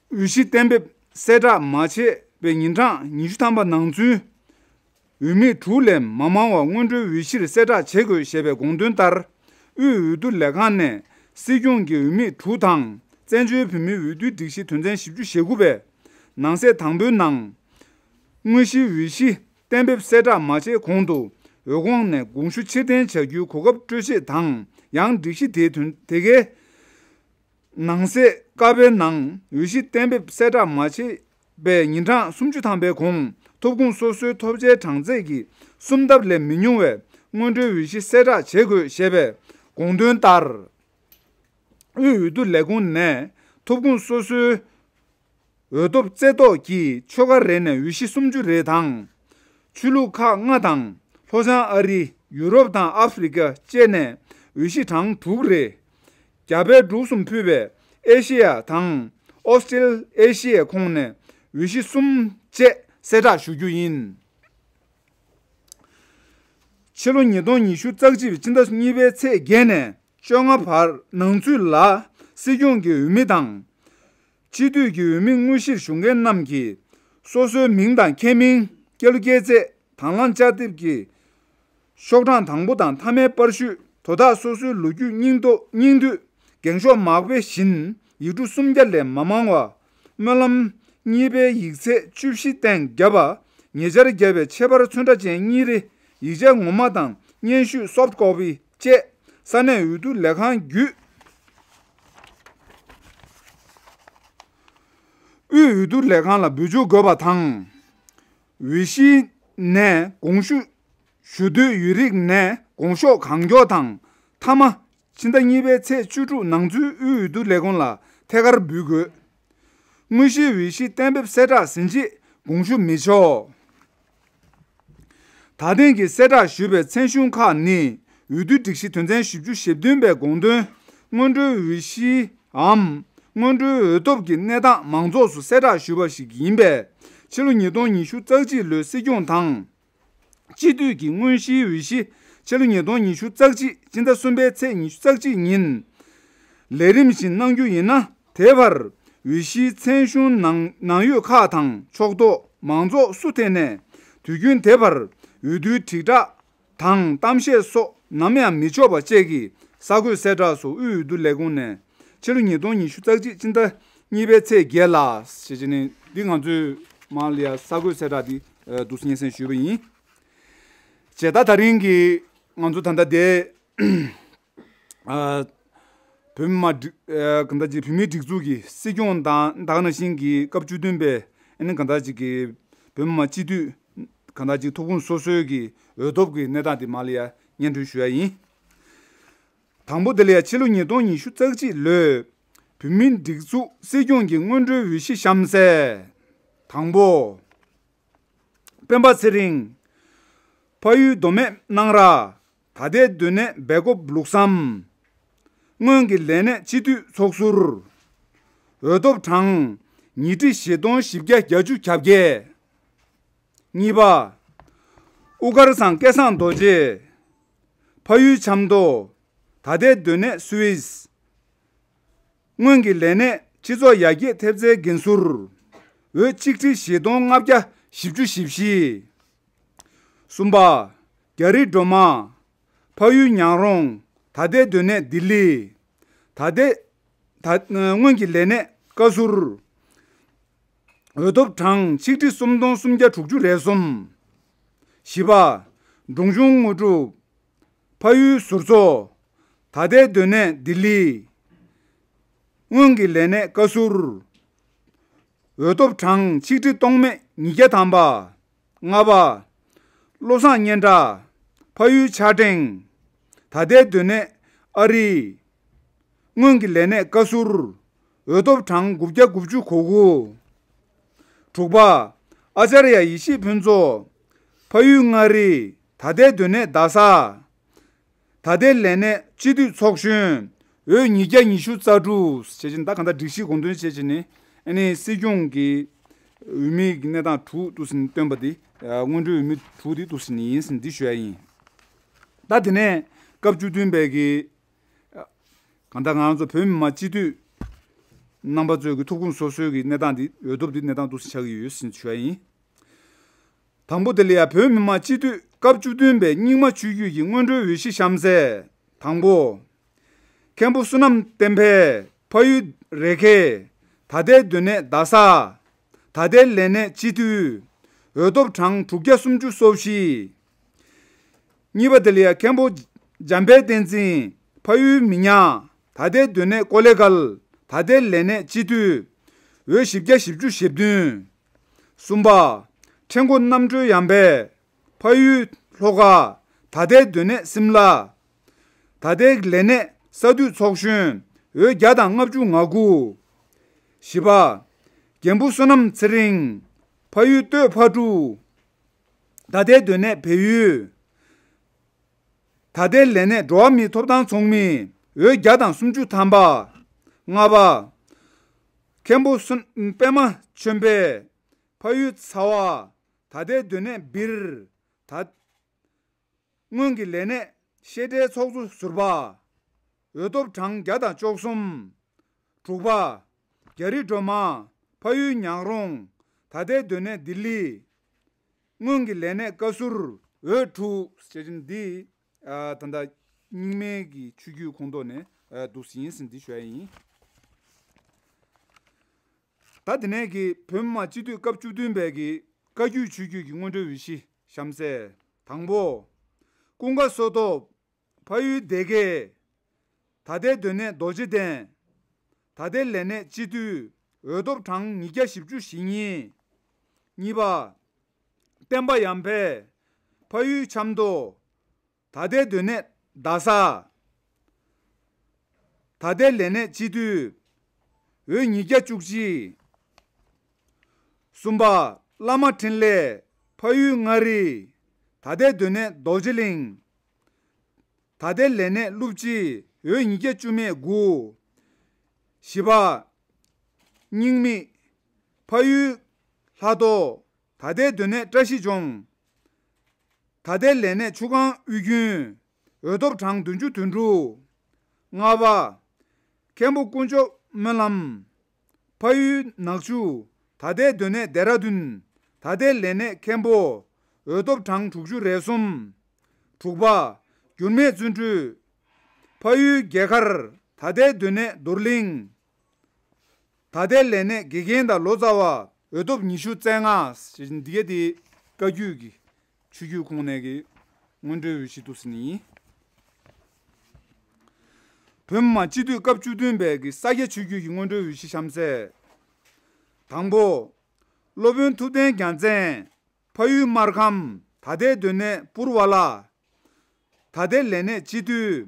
འོས་གཞི་གཏན་འབེབས་གསལ་བསྒྲགས་མ་བྱས་པའི་ཉིན་གྲངས་ཉི་ཤུ་ཐམ་པ་ནང་ཚུན། འོས་མི་དྲུག་ལས་མ་མང་བ་སྔོན་འགྲོའི་འོས་གཞིར་གསལ་བསྒྲགས་བྱེད་དགོས་ཞེས་པའི་དགོངས་དོན་ལྟར། དབུས་འོས་བསྡུ་ལས་ཁང་ནས་སྲིད་སྐྱོང་གི་འོས་མི་དྲུག་དང་། བཙན་བྱོལ་བོད་མིའི་འོས་བསྡུའི་སྒྲིག་གཞི་དོན་ཚན་བཞི་བཅུ་ཞེ་དགུ་པའི་ནང་གསེས་དང་པོའི་ནང་། དངོས་གཞིའི་འོས་གཞི་གཏན་འབེབས་གསལ་བསྒྲགས་མ་བྱས་གོང་དུ་འོས་ཁོངས་ནས་དགོངས་ཞུ་ཕྱིར་འཐེན་བྱ་རྒྱུའི་གོ་སྐབས་སྤྲོད་ཆེད་དང་། ཡང་སྒྲིག་གཞི་དེའི་དོན་དེ་གའི་ནང་གསེས་ཀ་པའི་ནང་འོས་གཞི་གཏན་འབེབས་གསལ་བསྒྲགས་མ་བྱས་པའི་ཉིན་གྲངས་སུམ་ཅུ་ཐམ་པའི་གོང་ཐོབ་ཁུངས་སོ་སོའི་ཐོབ་ཆའི་གྲངས་ཚད་ཀྱི་གསུམ་ལྡབ་ལས་མི་ཉུང་བའི་སྔོན་འགྲོའི་འོས་གཞི་གསལ་བསྒྲགས་བྱེད་དགོས་ཞེས་པའི་དགོངས་དོན་ལྟར། དབུས་འོས་བསྡུ་ལས་ཁུངས་ནས་ཐོབ་ཁུངས་སོ་སོའི་འོས་ཐོབ་རྩེ་ཐོག་གི་ཆོལ་ཁ་རེ་ནས་འོས་གཞི་སུམ་ཅུ་རེ་དང་། ཆོས་ལུགས་ཁག་ལྔ་དང་། ལྷོ་བྱང་ཨ་རི། ཡུ་རོབ་དང་ཨ་ཧྥེ་རི་ཁ་བཅས་ནས་འོས་གཞི་གྲངས་དྲུག་རེ། རྒྱ་བལ་འབྲུག་གསུམ་ཕུད་པའི་ཨེ་ཤེ་ཡ་དང་ཨོ་སི་ཀྲེལ་ཨེ་ཤེ་ཡའི་ཁོངས་ནས་འོས་གཞི་གསུམ་བཅས་གསལ་བསྒྲགས་ཞུ་རྒྱུ་ཡིན། ཕྱི་ལོ་ཉིས་སྟོང་ཉི་ཤུ་རྩ་གཅིག་པའི་སྤྱི་ཟླ་གཉིས་པའི་ཚེས་བརྒྱད་ནས་བཅོ་ལྔ་བར་ནང་ཚུད་ལ། སྲིད་སྐྱོང་གི་འོས་མི་དང་། སྤྱི་འཐུས་ཀྱི་འོས་མི་དངོས་གཞིར་ཞུགས་མཁན་རྣམས་ཀྱིས། སོ་སོའི་མིང་དང་ཁྱད་མིང་། སྐྱེས་ལོ། སྐྱེས་ཚེས། དང་བླངས་བཅའ་དེབ་ཀྱི་ཤོག་གྲངས་དང་པོ་དང་མཐའ་མའི་པར་བཤུས། དོ་བདག་སོ་སོའི་ལོ་རྒྱུས་སྙིང་དོ་སྙིང་བསྡུས། འགེངས་ཤོག་མ་དཔེ་བཞིན་ཡིག་འབྲུ་སུམ་བརྒྱ་ལས་མ་མང་བ། སྨོན་ལམ་གཉིས་པའི་ཡིག་ཚད་བཅུ་བཞི་སྟེང་བརྒྱབ་པ། ཉེ་ཆར་བརྒྱབ་པའི་ཁྱད་པར་ཚོན་ཁྲ་ཅན་གཉིས་རེ། ཡིག་ཆ་ངོ་མ་དང་སྙན་ཞུ་སོབ་ཀོ་པི་བཅས་ས་གནས་འོས་བསྡུ་ལས་ཁང་བརྒྱུད། དབུས་འོས་བསྡུ་ལས་ཁང་ལ་འབུལ་འཇུག་དགོས་པ་དང་། འོས་གཞི་ནས་དགོངས་ཞུ་ཞུ་འདོད་ཡོད་རིགས་ནས་དགོངས་ཞུ་གང་མགྱོགས་དང་། མཐའ་མ། ཕྱི་ཟླ་གཉིས་པའི་ཚེས་བཅུ་དྲུག་ནང་ཚུད་དབུས་འོས་བསྡུ་ལས་ཁུངས་ལ་ཐད་ཀར་འབུལ་དགོས། དངོས་གཞིའི་འོས་གཞི་གཏན་འབེབས་གསལ་བསྒྲགས་ཟིན་རྗེས་དགོངས་ཞུ་མི་ཆོག། ད་ཐེངས་ཀྱི་གསལ་བསྒྲགས་ཞུས་པའི་མཚན་གཞུང་ཁག་ནི། འོས་བསྡུའི་སྒྲིག་གཞི་དོན་ཚན་བཞི་བཅུ་ཞེ་བདུན་པའི་དགོངས་དོན། སྔོན་འགྲོའི་འོས་གཞིའམ་སྔོན་འགྲོའི་འོས་ཐོབ་ཀྱི་གནས་སྟངས་མང་ཚོགས་སུ་གསལ་བསྒྲགས་ཞུས་པ་ཞིག་ཡིན་པས། ཕྱི་ལོ་ཉིས་སྟོང་ཉི་ཤུ་རྩ་གཅིག་ལོའི་སྲིད་སྐྱོང་དང་། སྤྱི་འཐུས་ཀྱི་དངོས་གཞིའི་འོས་གཞི། ཕྱི་ལོ་ཉིས་སྟོང་ཉི་ཤུ་རྩ་གཅིག་སྤྱི་ཟླ་གསུམ་པའི་ཚེས་ཉི་ཤུ་རྩ་གཅིག་ཉིན། ལས་རིམ་བཞིན་གནང་རྒྱུ་ཡིན་ན། དེ་བར་འོས་གཞིའི་མཚན་གཞུང་ནང་ནང་ཡོད་ཁག་དང་ཕྱོགས་གཏོགས་མང་ཚོགས་སུ་ཐད་ནས་དུས་རྒྱུན་དེ་བར་འོས་བསྡུའི་དྲིལ་བསྒྲགས་དང་གཏམ་བཤད་སོགས་ནམ་ཡང་མི་ཆོག་པ་བཅས་ཀྱི་གསར་འགོད་གསལ་བསྒྲགས་སུ་དབུས་འོས་བསྡུ་ལས་ཁུངས་ནས་ཕྱི་ལོ་ཉིས་སྟོང་ཉི་ཤུ་རྩ་གཅིག་སྤྱི་ཟླ་གཉིས་པའི་ཚེས་བརྒྱད་ལ་ཞེས་བྱས་ནས། འདི་ང་ཚོས་མར་ལ་ཡ་གསར་འགོད་གསལ་བསྒྲགས་འདི་འདུག་སེ་སྙན་སེང་ཞུས་པ་ཡིན། བྱས་ད་ད་རིང་གི་ང་ཚོ་ད་ལྟ་དེ། ཨ། བོད་མི་མང་སྒྲིག་ཨ། གང་ལྟར་ཅིག་བོད་མིའི་སྒྲིག་འཛུགས་ཀྱི་སྲིད་སྐྱོང་དང་ད་ག་ནང་བཞིན་གྱི་སྐབས་བཅུ་བདུན་པའི་ཨ་ནི་གང་ལྟར་ཅིག་གི་བོད་མི་མང་སྤྱི་འཐུས་གང་ལྟར་ཅིག་ཐོབ་ཁུངས་སོ་སོའི་གི་འོས་ཐོབ་ཀྱི་གནས་སྟངས་དེ་མར་ལ་ཡ་སྙན་སྒྲོན་ཞུ་ཡ་ཡིན། དང་པོ་དེ་ལ་ཡ་ཕྱི་ལོ་ཉིས་སྟོང་ཉི་ཤུ་རྩ་གཅིག་ལོའི་བོད་མིའི་སྒྲིག་འཛུགས་སྲིད་སྐྱོང་གི་སྔོན་འགྲོའི་འོས་གཞི་གཤམ་གསལ། དང་པོ། སྤེན་པ་ཚེ་རིང་། ཕ་ཡུལ་མདོ་སྨད་སྣང་ར། ད་ལྟའི་སྡོད་གནས་སྦེལ་ཀོབ་ལུགས་བསམ། སྔོན་གྱི་ལས་གནས་སྤྱི་འཐུས་ཚོགས་ཟུར། འོས་ཐོབ་གྲངས་ཉིས་ཁྲི་བཞི་སྟོང་བཞི་བརྒྱ་གྱ་བརྒྱད། གཉིས་པ། དབུ་དཀར་ཚང་སྐལ་བཟང་རྡོ་རྗེ། ཕ་ཡུལ་ཆབ་མདོ། ད་ལྟའི་སྡོད་གནས་སུད་སི། སྔོན་གྱི་ལས་གནས་སྤྱི་ཚོགས་ཡར་རྒྱས་ཐེབས་རྩའི་འགན་ཟུར། འོད་གཅིག་ཁྲི་བཞི་སྟོང་ལྔ་བརྒྱ་བཞི་བཅུ་ཞེ་བཞི། གསུམ་པ། རྒྱ་རི་སྒྲོལ་མ། ཕ་ཡུལ་ཉག་རོང་། ད་ལྟའི་སྡོད་གནས་ལྡི་ལི། ད་ལྟའི་ད་སྔོན་གྱི་ལས་གནས་བཀའ་ཟུར། འོས་ཐོབ་གྲངས་ཆིག་ཁྲི་སུམ་སྟོང་སུམ་བརྒྱ་དྲུག་ཅུ་རེ་གསུམ། བཞི་པ། འབྲོང་ཆུང་དངོས་གྲུབ། ཕ་ཡུལ་ཟུར་མཚོ། ད་ལྟའི་སྡོད་གནས་ལྡི་ལི། སྔོན་གྱི་ལས་གནས་བཀའ་ཟུར། འོས་ཐོབ་གྲངས་ཆིག་ཁྲི་སྟོང་མེད་ཉིས་བརྒྱ་ཐམ་པ། ལྔ་པ། བློ་བཟང་སྙན་གྲགས། ཕ་ཡུལ་ཕྱག་ཕྲེང་། ད་ལྟའི་སྡོད་གནས་ཨ་རི། སྔོན་གྱི་ལས་གནས་བཀའ་ཟུར། འོས་ཐོབ་གྲངས་དགུ་བརྒྱ་དགུ་བཅུ་གོ་དགུ། དྲུག་པ། ཨ་ཙརྱ་ཡེ་ཤེས་ཕུན་ཚོགས། ཕ་ཡུལ་མངའ་རིས། ད་ལྟའི་སྡོད་གནས་རྡ་ས། ད་ལྟའི་ལས་གནས་སྤྱི་འཐུས་ཚོགས་གཞོན། འོས་ཉིས་བརྒྱ་ཉི་ཤུ་རྩ་དྲུག་བྱས་ཙང་ད་གང་ལྟར་སྒྲིག་གཞི་དགོངས་དོན་བྱས་ཙང་ནི་ཨ་ནི་སྲིད་སྐྱོང་གི་འོས་མིའི་གནས་སྟངས་དྲུག་འདུག་ཟིན་བཏོན་པ་འདི་སྔོན་འགྲོའི་འོས་མི་དྲུག་འདི་འདུག་ཟིན་ཡིན་ཟིན་འདི་ཞུ་ཡ་ཡིན། ད་དེ་ནས་སྐབས་བཅུ་བདུན་པའི་གི་གང་ལྟར་ང་རང་ཚོ་བོད་མི་མང་སྤྱི་འཐུས་རྣམ་པ་ཚོའི་གི་ཐུགས་དགོངས་སོ་སོའི་གི་གནས་སྟངས་འདི་འོས་ཐོབ་འདི་གནས་སྟངས་འདུག་ཟིན་ཆགས་ཀྱི་ཡོད་ཟིན་ཞུ་ཡ་ཡིན། དང་པོ་དེ་ལ་ཡ་བོད་མི་མང་སྤྱི་འཐུས་སྐབས་བཅུ་བདུན་པའི་རྙིང་མ་ཆོས་བརྒྱུད་ཀྱི་སྔོན་འགྲོའི་འོས་གཞི་གཤམ་གསལ། དང་པོ། མཁན་པོ་བསོད་ནམས་བསྟན་འཕེལ་ཕ་ཡུལ་རེ་ཁེ། ད་ལྟའི་སྡོད་གནས་རྡ་ས། ད་ལྟའི་ལས་གནས་སྤྱི་འཐུས། འོས་ཐོབ་གྲངས་དྲུག་བརྒྱ་སུམ་ཅུ་སོ་བཞི། གཉིས་པ་དེ་ལ་ཡ་མཁན་པོ་འཇམ་དཔལ་བསྟན་འཛིན་ཕ་ཡུལ་མི་ཉག་ད་ལྟའི་སྡོད་གནས་ཀོ་ལེ་གལ། ད་ལྟའི་ལས་གནས་སྤྱི་འཐུས། འོས་བཞི་བརྒྱ་བཞི་བཅུ་ཞེ་བདུན། གསུམ་པ། ཁྲེང་ཀོ་རྣམ་གྲོལ་ཡང་པས། ཕ་ཡུལ་ལྷོ་ཁ། ད་ལྟའི་སྡོད་གནས་སིམ་ལ། ད་ལྟའི་ལས་གནས་ས་འཐུས་ཚོགས་གཞོན། འོས་བརྒྱ་དང་ལྔ་བཅུ་ང་དགུ། བཞི་པ། རྒན་པོ་བསོད་ནམས་ཚེ་རིང་། ཕ་ཡུལ་སྟོད་ཕ་ཀྲུ། ད་ལྟའི་སྡོད་གནས་བལ་ཡུལ། ད་ལྟའི་ལས་གནས་འགྲོ་བ་མིའི་ཐོབ་ཐང་ཚོགས་མི། འོས་བརྒྱ་དང་སུམ་ཅུ་ཐམ་པ། ལྔ་པ། མཁན་པོ་བསོད་པད་མ་ཆོས་འཕེལ། ཕ་ཡུལ་ཚ་བ། ད་ལྟའི་སྡོད་གནས་སྦིར། ད། སྔོན་གྱི་ལས་གནས་བཤད་གྲྭའི་ཚོགས་གཙོ་ཟུར་པ། འོས་ཐོབ་གྲངས་བརྒྱ་དང་བཅུ་གསུམ། དྲུག་པ། རྒྱ་རི་སྒྲོལ་མ། ཕ་ཡུལ་ཉག་རོང་། ད་ལྟའི་སྡོད་གནས་ལྡི་ལི། སྔོན་གྱི་ལས་གནས་བཀའ་ཟུར། འོས་དྲུག་ཅེས་འདི། ད་ལྟ་རྙིང་མའི་གི་ཆོས་བརྒྱུད་ཁོངས་གཏོགས་ནས་འདུག་ཟིན་ཟིན་འདི་ཞུ་ཡ་ཡིན། ད་དེ་ནས་ཀྱི་བོད་མི་མང་སྤྱི་འཐུས་སྐབས་བཅུ་བདུན་པའི་གི་བཀའ་བརྒྱུད་ཆོས་བརྒྱུད་ཀྱི་སྔོན་འགྲོའི་འོས་གཞི་གཤམ་གསལ། དང་པོ། ཀུན་དགའ་བསོད་སྟོབས། ཕ་ཡུལ་སྡེ་དགེ། ད་ལྟའི་སྡོད་གནས་རྡོ་རྗེ་གདན། ད་ལྟའི་ལས་གནས་སྤྱི་འཐུས། འོས་ཐོབ་གྲངས་ཉིས་བརྒྱ་བཞི་བཅུ་ཞེ་གཉིས། གཉིས་པ། བསྟན་པ་ཡར་འཕེལ། ཕ་ཡུལ་ཆབ་མདོ། ད་ལྟའི་སྡོད་གནས་རྡ་ས། ད་ལྟའི་ལས་གནས་སྤྱི་འཐུས། འོས་ཉིས་བརྒྱ་བཅུ་གཅིག། གསུམ་པ། བླ་མ་འཕྲིན་ལས། ཕ་ཡུལ་མངའ་རིས། ད་ལྟའི་སྡོད་གནས་རྡོ་རྗེ་གླིང་། ད་ལྟའི་ལས་གནས་སློབ་སྤྱི། འོས་ཉིས་བརྒྱ་བཅུ་མེད་དགུ། བཞི་པ། རྙིང་མི། ཕ་ཡུལ་ལྷ་ཐོ། ད་ལྟའི་སྡོད་གནས་བཀྲ་ཤིས་ལྗོངས། ད་ལྟའི་ལས་གནས་ཆུ་སྒང་དབུས་རྒྱུན། འོས་ཐོབ་གྲངས་བདུན་ཅུ་དོན་དྲུག། ལྔ་པ། མཁན་པོ་དཀོན་མཆོག་སྨོན་ལམ། ཕ་ཡུལ་ནག་ཆུ། ད་ལྟའི་སྡོད་གནས་ལྡེ་ར་ལྡུན། ད་ལྟའི་ལས་གནས་མཁན་པོ། འོས་ཐོབ་གྲངས་དྲུག་ཅུ་རེ་གསུམ། དྲུག་པ། འགྱུར་མེད་བརྩོན་འགྲུས། ཕ་ཡུལ་རྒྱལ་མཁར། ད་ལྟའི་སྡོད་གནས་རྡོར་གླིང་། ད་ལྟའི་ལས་གནས་དགེ་རྒན་དང་ལོ་ཙཱ་བ། འོས་ཐོབ་ཉི་ཤུ་རྩ་ལྔ། འདི་ག་དེ་བཀའ་བརྒྱུད་ཀྱི་ཆོས་བརྒྱུད་ཁོངས་ནས་ཀྱི་སྔོན་འགྲོའི་འོས་གཞི་འདུག་ཟེར་ནི་ཡིན། བོད་མི་མང་སྤྱི་འཐུས་སྐབས་བཅུ་བདུན་པའི་གི་ས་སྐྱ་ཆོས་བརྒྱུད་ཀྱི་སྔོན་འགྲོའི་འོས་གཞི་གཤམ་གསལ། དང་པོ། སློབ་དཔོན་ཐུབ་བསྟན་རྒྱལ་མཚན། ཕ་ཡུལ་སྨར་ཁམས། ད་ལྟའི་སྡོད་གནས་པུར་ཝ་ལ། ད་ལྟའི་ལས་གནས་སྤྱི་འཐུས།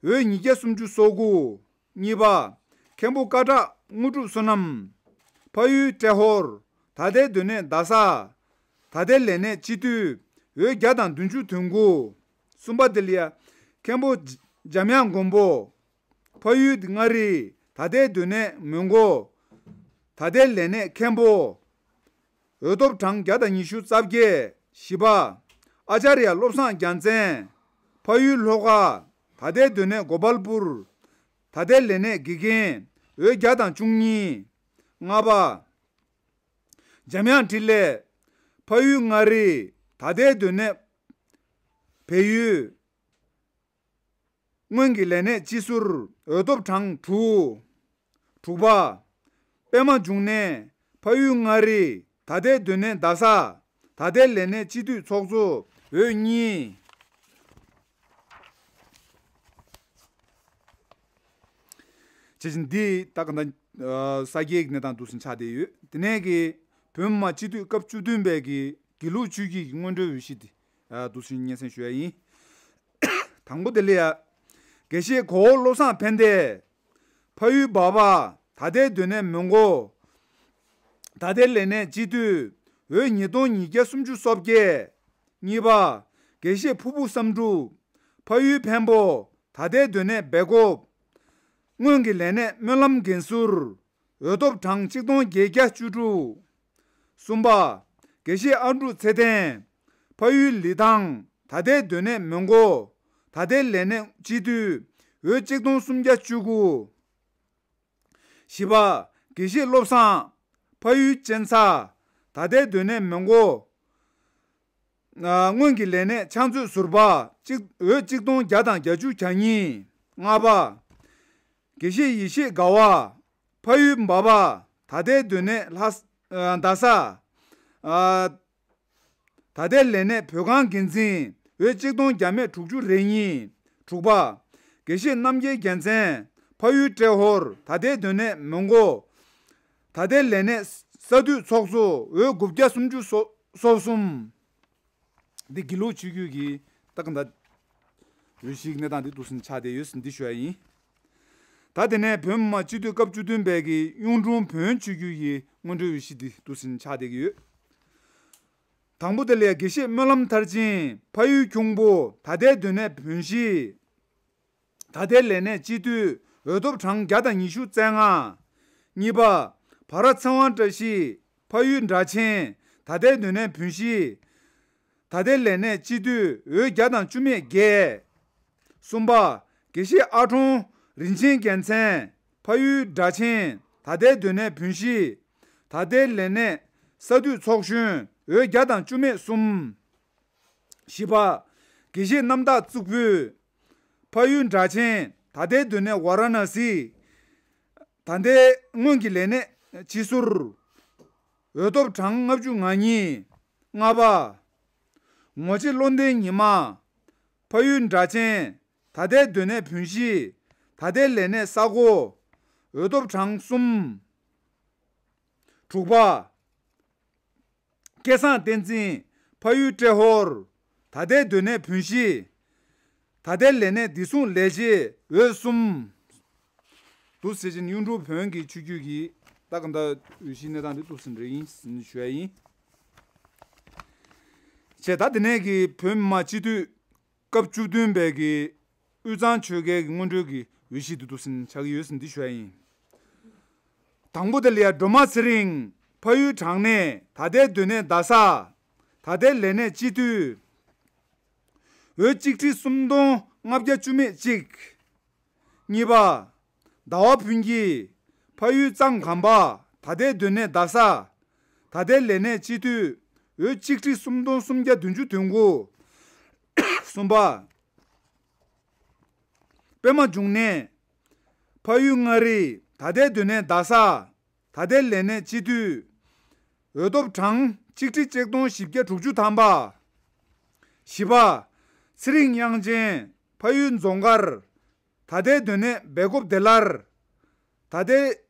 འོས་ཉིས་བརྒྱ་སུམ་ཅུ་སོ་དགུ། གཉིས་པ། མཁན་པོ་ཀ་བྲག་དངོས་གྲུབ་བསོད་ནམས། ཕ་ཡུལ་ཏྲེ་ཧོར། ད་ལྟའི་སྡོད་གནས་རྡ་ས། ད་ལྟའི་ལས་གནས་སྤྱི་འཐུས། འོས་བརྒྱ་དང་བདུན་ཅུ་དོན་དགུ། གསུམ་པ་དེ་ལ་ཡ། མཁན་པོ་འཇམ་དབྱངས་མགོན་པོ། ཕ་ཡུལ་མངའ་རིས། ད་ལྟའི་སྡོད་གནས་མོན་གྷོ། ད་ལྟའི་ལས་གནས་མཁན་པོ། འོས་ཐོབ་གྲངས་བརྒྱ་དང་ཉི་ཤུ་རྩ་བརྒྱད། བཞི་པ། ཨ་ཙརྱ་བློ་བཟང་རྒྱལ་མཚན། ཕ་ཡུལ་ལྷོ་ཁ། ད་ལྟའི་སྡོད་གནས་གོ་པལ་པུར། ད་ལྟའི་ལས་གནས་དགེ་རྒན། འོད་བརྒྱ་དང་བཅུ་གཉིས། ལྔ་པ། འཇམ་དབྱངས་འཕྲིན་ལས། ཕ་ཡུལ་མངའ་རིས། ད་ལྟའི་སྡོད་གནས་བལ་ཡུལ། སྔོན་གྱི་ལས་གནས་སྤྱི་ཟུར། འོས་ཐོབ་གྲངས་དྲུག་དྲུག་པ། པད་མ་འབྱུང་གནས། ཕ་ཡུལ་མངའ་རིས། ད་ལྟའི་སྡོད་གནས་རྡ་ས། ད་ལྟའི་ལས་གནས་སྤྱི་འཐུས་ཚོགས་གཙོ། འོས་གཉིས། བྱས་ཙང་འདི་ད་ག་ད་ས་སྐྱའི་གནས་སྟངས་འདུག་སེ་ཆགས་བསྡད་ཡོད། དེ་ནས་ཀྱི་བོད་མི་མང་སྤྱི་འཐུས་སྐབས་བཅུ་བདུན་པའི་གི་དགེ་ལུགས་ཆོས་བརྒྱུད་ཀྱི་སྔོན་འགྲོའི་འོས་གཞི་དེ་འདུག་སེ་སྙན་སེང་ཞུ་ཡ་ཡིན། དང་པོ་དེ་ལ་ཡ། དགེ་བཤེས་གོ་བོ་བློ་བཟང་ཕན་བདེ། ཕ་ཡུལ་འབའ་པ། ད་ལྟའི་སྡོད་གནས་མོན་གྷོ། ད་ལྟའི་ལས་གནས་སྤྱི་འཐུས། འོས་ཉིས་སྟོང་ཉིས་བརྒྱ་སུམ་ཅུ་སོ་བརྒྱད། གཉིས་པ། དགེ་བཤེས་ཕུར་བུ་བསམ་འགྲུབ། ཕ་ཡུལ་འཕན་པོ། ད་ལྟའི་སྡོད་གནས་སྦེལ་ཀོབ། སྔོན་གྱི་ལས་གནས་སྨོན་ལམ་འགན་ཟུར། འོས་ཐོབ་གྲངས་གཅིག་སྟོང་བརྒྱད་བརྒྱ་བཅུ་དྲུག་གསུམ་པ། དགེ་བཤེས་ཨ་འབྲུག་ཚེ་བརྟན། ཕ་ཡུལ་ལི་ཐང་། ད་ལྟའི་སྡོད་གནས་མོན་གྷོ། ད་ལྟའི་ལས་གནས་སྤྱི་འཐུས། འོས་གཅིག་སྟོང་སུམ་བརྒྱ་བཅུ་དགུ། བཞི་པ། དགེ་བཤེས་བློ་བཟང་། ཕ་ཡུལ་གཅན་ཚ། ད་ལྟའི་སྡོད་གནས་མོན་གྷོ། ཨ། སྔོན་གྱི་ལས་གནས་ཕྱག་མཛོད་ཟུར་པ། གཅིག་འོས་གཅིག་སྟོང་བརྒྱ་དང་བརྒྱད་ཅུ་གྱ་གཉིས། ལྔ་པ། དགེ་བཤེས་ཡེ་ཤེས་དགའ་བ། ཕ་ཡུལ་འབའ་པ། ད་ལྟའི་སྡོད་གནས་ལྷ་ས། ཨ། རྡ་ས། ཨ། ད་ལྟའི་ལས་གནས་བོད་ཁང་འགན་འཛིན། འོས་གཅིག་སྟོང་བརྒྱ་མེད་དྲུག་ཅུ་རེ་གཉིས། དྲུག་པ། དགེ་བཤེས་རྣམ་རྒྱལ་རྒྱལ་མཚན། ཕ་ཡུལ་ཏྲེ་ཧོར། ད་ལྟའི་སྡོད་གནས་མོན་གྷོ། ད་ལྟའི་ལས་གནས་ས་འཐུས་ཚོགས་གཙོ། འོས་དགུ་བརྒྱ་སུམ་ཅུ་སོ་སོ་གསུམ། འདི་དགེ་ལུགས་ཆོས་བརྒྱུད་ཀྱི་ད་ག་འདྲ་འོས་གཞིའི་གནས་སྟངས་འདི་འདུག་སེ་ཆགས་བསྡད་ཡོད་ཟེར་འདི་ཞུ་ཡ་ཡིན། ད་དེ་ནས་བོད་མི་མང་སྤྱི་འཐུས་སྐབས་བཅུ་བདུན་པའི་གི་གཡུང་དྲུང་བོན་ཆོས་བརྒྱུད་ཀྱི་སྔོན་འགྲོའི་འོས་གཞི་འདི་འདུག་སེ་ཆགས་བསྡད་ཀྱི་ཡོད། དང་པོ་དེ་ལ་དགེ་བཤེས་སྨོན་ལམ་མཐར་ཕྱིན། ཕ་ཡུལ་ཁྱུང་པོ། ད་ལྟའི་སྡོད་གནས་བོན་གཞིས། ད་ལྟའི་ལས་གནས་སྤྱི་འཐུས། འོས་ཐོབ་གྲངས་བརྒྱ་དང་ཉི་ཤུ་རྩ་ལྔ། གཉིས་པ། བྷ་ར་ཚེ་དབང་བཀྲ་ཤིས། ཕ་ཡུལ་སྦྲ་ཆེན། ད་ལྟའི་སྡོད་གནས་བོན་གཞིས། ད་ལྟའི་ལས་གནས་སྤྱི་འཐུས། འོས་བརྒྱ་དང་བཅུ་མེད་བརྒྱད། གསུམ་པ། དགེ་བཤེས་ཨ་ཁྲོང་རིན་ཆེན་རྒྱལ་མཚན། ཕ་ཡུལ་སྦྲ་ཆེན། ད་ལྟའི་སྡོད་གནས་བོན་གཞིས། ད་ལྟའི་ལས་གནས་ས་འཐུས་ཚོགས་གཞོན། འོས་བརྒྱ་དང་བཅུ་མེད་གསུམ། བཞི་པ། དགེ་བཤེས་རྣམ་དག་གཙུག་ཕུད། ཕ་ཡུལ་སྦྲ་ཆེན། ད་ལྟའི་སྡོད་གནས་ཝཱ་ར་ཎ་སི། ད་ལྟའི་སྔོན་གྱི་ལས་གནས་སྤྱི་ཟུར། འོས་ཐོབ་གྲངས་ལྔ་བཅུ་ང་གཉིས། ལྔ་པ། ངོ་ཆེ་བློ་ལྡན་ཉི་མ། ཕ་ཡུལ་སྦྲ་ཆེན། ད་ལྟའི་སྡོད་གནས་བོན་གཞིས། ད་ལྟའི་ལས་གནས་ས་གོ། འོས་ཐོབ་གྲངས་གསུམ། དྲུག་པ། སྐལ་བཟང་བསྟན་འཛིན། ཕ་ཡུལ་ཏྲེ་ཧོར། ད་ལྟའི་སྡོད་གནས་བོན་གཞིས། ད་ལྟའི་ལས་གནས་བདེ་སྲུང་ལས་བྱེད། འོས་གསུམ། འདུག་སེ་བྱས་ནས་གཡུང་དྲུང་བོན་གྱི་ཆོས་བརྒྱུད་ཀྱི་ད་ག་འདྲ་འོས་གཞིའི་གནས་སྟངས་འདི་འདུག་སེ་རེད་ཡིན་ཟེར་ནས་ཞུ་ཡ་ཡིན། བྱས་ད་དེ་ནས་ཀྱི་བོད་མི་མང་སྤྱི་འཐུས་སྐབས་བཅུ་བདུན་པའི་གི་དབུས་གཙང་ཆོལ་ཁའི་གི་སྔོན་འགྲོའི་གི་འོས་གཞི་འདི་འདུག་སེ་ཆགས་ཀྱི་ཡོད་ཟེར་འདི་ཞུ་ཡ་ཡིན། དང་པོ་དེ་ལ་ཡ་སྒྲོལ་མ་ཚེ་རིང་། ཕ་ཡུལ་བྲག་སྣེ། ད་ལྟའི་སྡོད་གནས་རྡ་ས། ད་ལྟའི་ལས་གནས་སྤྱི་འཐུས། འོས་གཅིག་ཁྲི་སུམ་སྟོང་ལྔ་བརྒྱ་བཅུ་མེད་གཅིག་གཉིས་པ། ཟླ་བ་ཕུན་སྐྱིད། ཕ་ཡུལ་གཙང་གམ་པ། ད་ལྟའི་སྡོད་གནས་རྡ་ས། ད་ལྟའི་ལས་གནས་སྤྱི་འཐུས། འོས་གཅིག་ཁྲི་སུམ་སྟོང་སུམ་བརྒྱ་བདུན་ཅུ་དོན་དགུ། གསུམ་པ། པད་མ་འབྱུང་གནས། ཕ་ཡུལ་མངའ་རིས། ད་ལྟའི་སྡོད་གནས་རྡ་ས། ད་ལྟའི་ལས་གནས་སྤྱི་འཐུས། འོས་ཐོབ་གྲངས་གཅིག་ཁྲི་གཅིག་སྟོང་བཞི་བརྒྱ་དྲུག་ཅུ་ཐམ་པ། བཞི་པ། ཚེ་རིང་དབྱངས་ཅན། ཕ་ཡུལ་རྫོང་དཀར། ད་ལྟའི་སྡོད་གནས་སྦེལ་ཀོབ་བདེ་སླར། ད་ལྟའི་